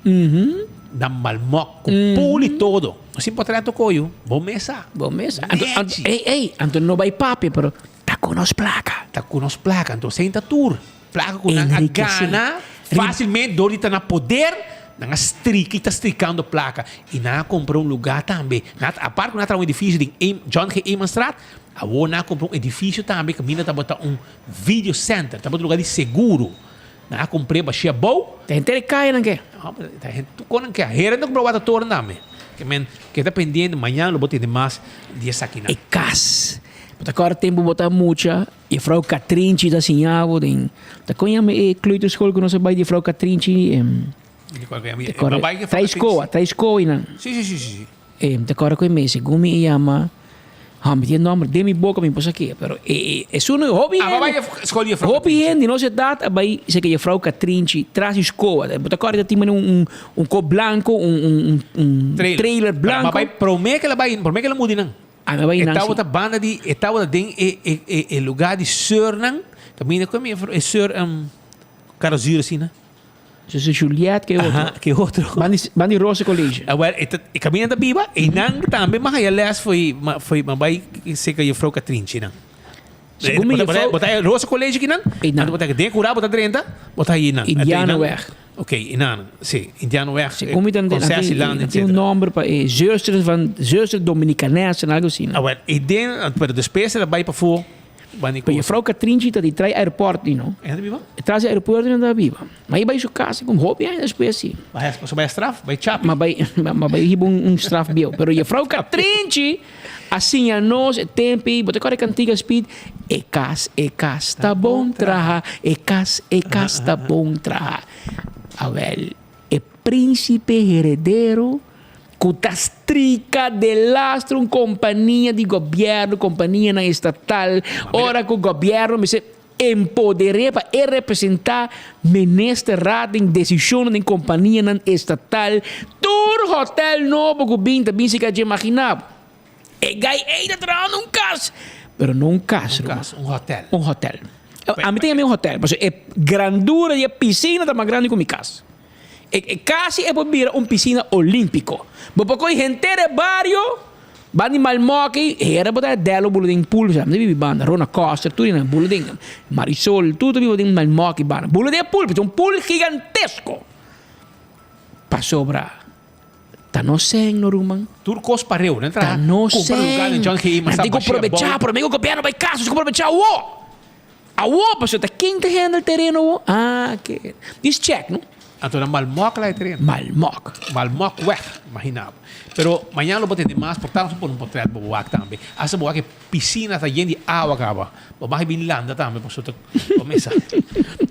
na Malmok, ku pool i todo. No sin por traha tokoyo, bo mes sa. Bo mes sa. Anto, anto, ey, ey, anto no bai papia, pero ta ku nos plaka. Ta ku nos plaka, anto senta tur. Plaka ku nan a Enriquece. gana fácilmente dor di ta na poder, nan a strika i ta strikando plaka. I nan a kumpra un lugá tambe. Nan a, apart ku nan a traha un edifisio den Em, John G. Emanstraat, awor nan a kumpra un edifisio tambe kaminda tabata un video center, tabata un lugá di seguro. Nan a kumpr'é bashia abou. Ta henter e kaya nan ke. No, ta henter tur kon nan ke. Heren ta kumpra wata toren tambe. Ke men keda pendiente, mañana lo bo tende mas di esakinan. E kas. Bo ta kòrda tempu bo ta mucha. Juffrouw Katrinchi ta siña bo den, ta kon yama e kleuterschool ku nos a bai di juffrouw Katrinchi? Trae skoa, trae skoa einan. Sí, sí, sí, sí. Ta kòrda ku e mes, segun mi e yama, ha mi tin e nòmber den mi boka mi por sa ke, pero e esun hopi hende, hopi hende nos edat a bai serka juffrouw Katrinchi tras di skoa. Bo ta kòrda ta tin manera un un kop blanko, un un trailer blanko. Ma bai promé ke el a bai, promé ke el a muda einan. Ami bai E nan si. tabata banda di, e tabata den e e e e lugar di seurnan, kaminda ku mi e seur kara zuur asina. Zuster Juliette ke otro. Aha, ke otro. Banda di banda di Rosa College. Awel e ta e kaminda ta biba, einan tambe m'a haya les fo'i m'a fo'i m'a bai serka juffrouw Katrinchi nan. Segun mi juffrouw. Bo ta e Rosa College kinan? Einan. Anto bo ta den kura bo ta drenta, bo ta haya einan. Indianenweg. Ok, einan, si, Indianenweg, Segun mi ta Concessieland, nan tin un etcetera. nomber pa e zusters van zuster Dominicanessen, algo asina. Awel, e den, pero despues el a bai pafó, bani Pero cosa. juffrouw Katrinchi ta di trai airport di no. E nan ta biba? E tras di aeropuerto nan ta biba. Ma e bai su casa con hopi aña despues si. Ma e bai straf, bai chapi. Ma bai, ma bai hiba un straf bieu. Pero juffrouw Katrinchi a siña nos e tempi, bo ta kòrda e kantiga Speed? E kas, e kas ta bon traha, e kas, e kas ta bon traha. Awel, e príncipe heredero ku ta strika delastro un kompania di gobièrnu, kompanianan estatal, ora ku gobièrnu mester empoder'é pa e representá minister raad den desishonnan den kompanianan estatal, tur hòtèl nobo ku bin ta bin si ka dje imaginá bo. E gai ei ta traha na un kas, pero no un kas, Un kas, un hòtèl. Un hòtèl. Ami ta yama e un hòtèl, pasobra e grandura di e pisina ta mas grandi ku mi kas. E e kasi e por bira un pisina olímpiko. Bo por kohe henter e bario, ban di Malmòki, hera bo ta dèlo bula den pool, mi ta bibi banda, Rona Koster, tur esnan bula den Marisol, tur ta biba den Malmòki banda. Bula den e pool, pasobra un pool gigantesko. Pasobra Ta no sen no ruman. Tur kos pareu. Nan Ta traha no kumpra lugar sen. den John G. Nan tin ku probechá, promé ku gobièrnu bai kas, nos tin ku probechá awó. Awó, pasobra ta ken ta handle tereno awó? Ah, ke. Dis check, no? Anto nan Malmok la e tereno. Malmok. Malmok weg, imagina bo. Pero mañana lo bo tende mas, por tanto pone un potret bo wak tambe. Hasta bo wak e pisina ta yen di awa kaba. Bo mag bin landa tambe pasobra ta bo mesa.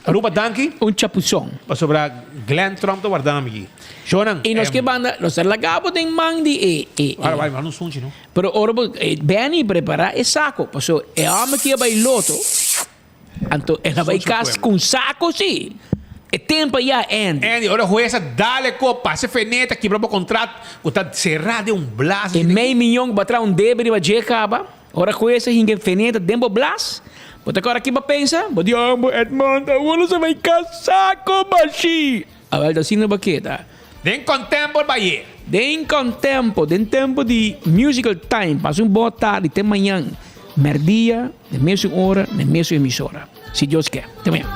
Aruba danki. Un chapuzon. Pasobra Glenn Tromp ta warda mi aki. Shonan. Y nos ke banda, nos ta laga bo den man di e, e, e. Ora bai manda un sunchi no. Pero ora bo, Benny prepara e saco, paso e homber ki a bai loto, anto el a bai cas cu un saco si. E tempo ya Andy. Andy, ora hues a dale ko pasa e feneta kibra bo contrat ku ta sera den un blas. E mei miyon ku bo a traha un debe riba dje kaba. Ora hues a hinka e feneta den bo blas, bo ta kòrda ki bo pensa? Bo di, Amo Edmond, awor nos a bai kasa ku bashi. Awel ta asina bo keda. Den kontempo baye. Den kontempo, den tempo di musical time, pasa un bon tardi te mañan, merdia, den mesun ora, den mesun emisora. Si Dios ke. Te mañan.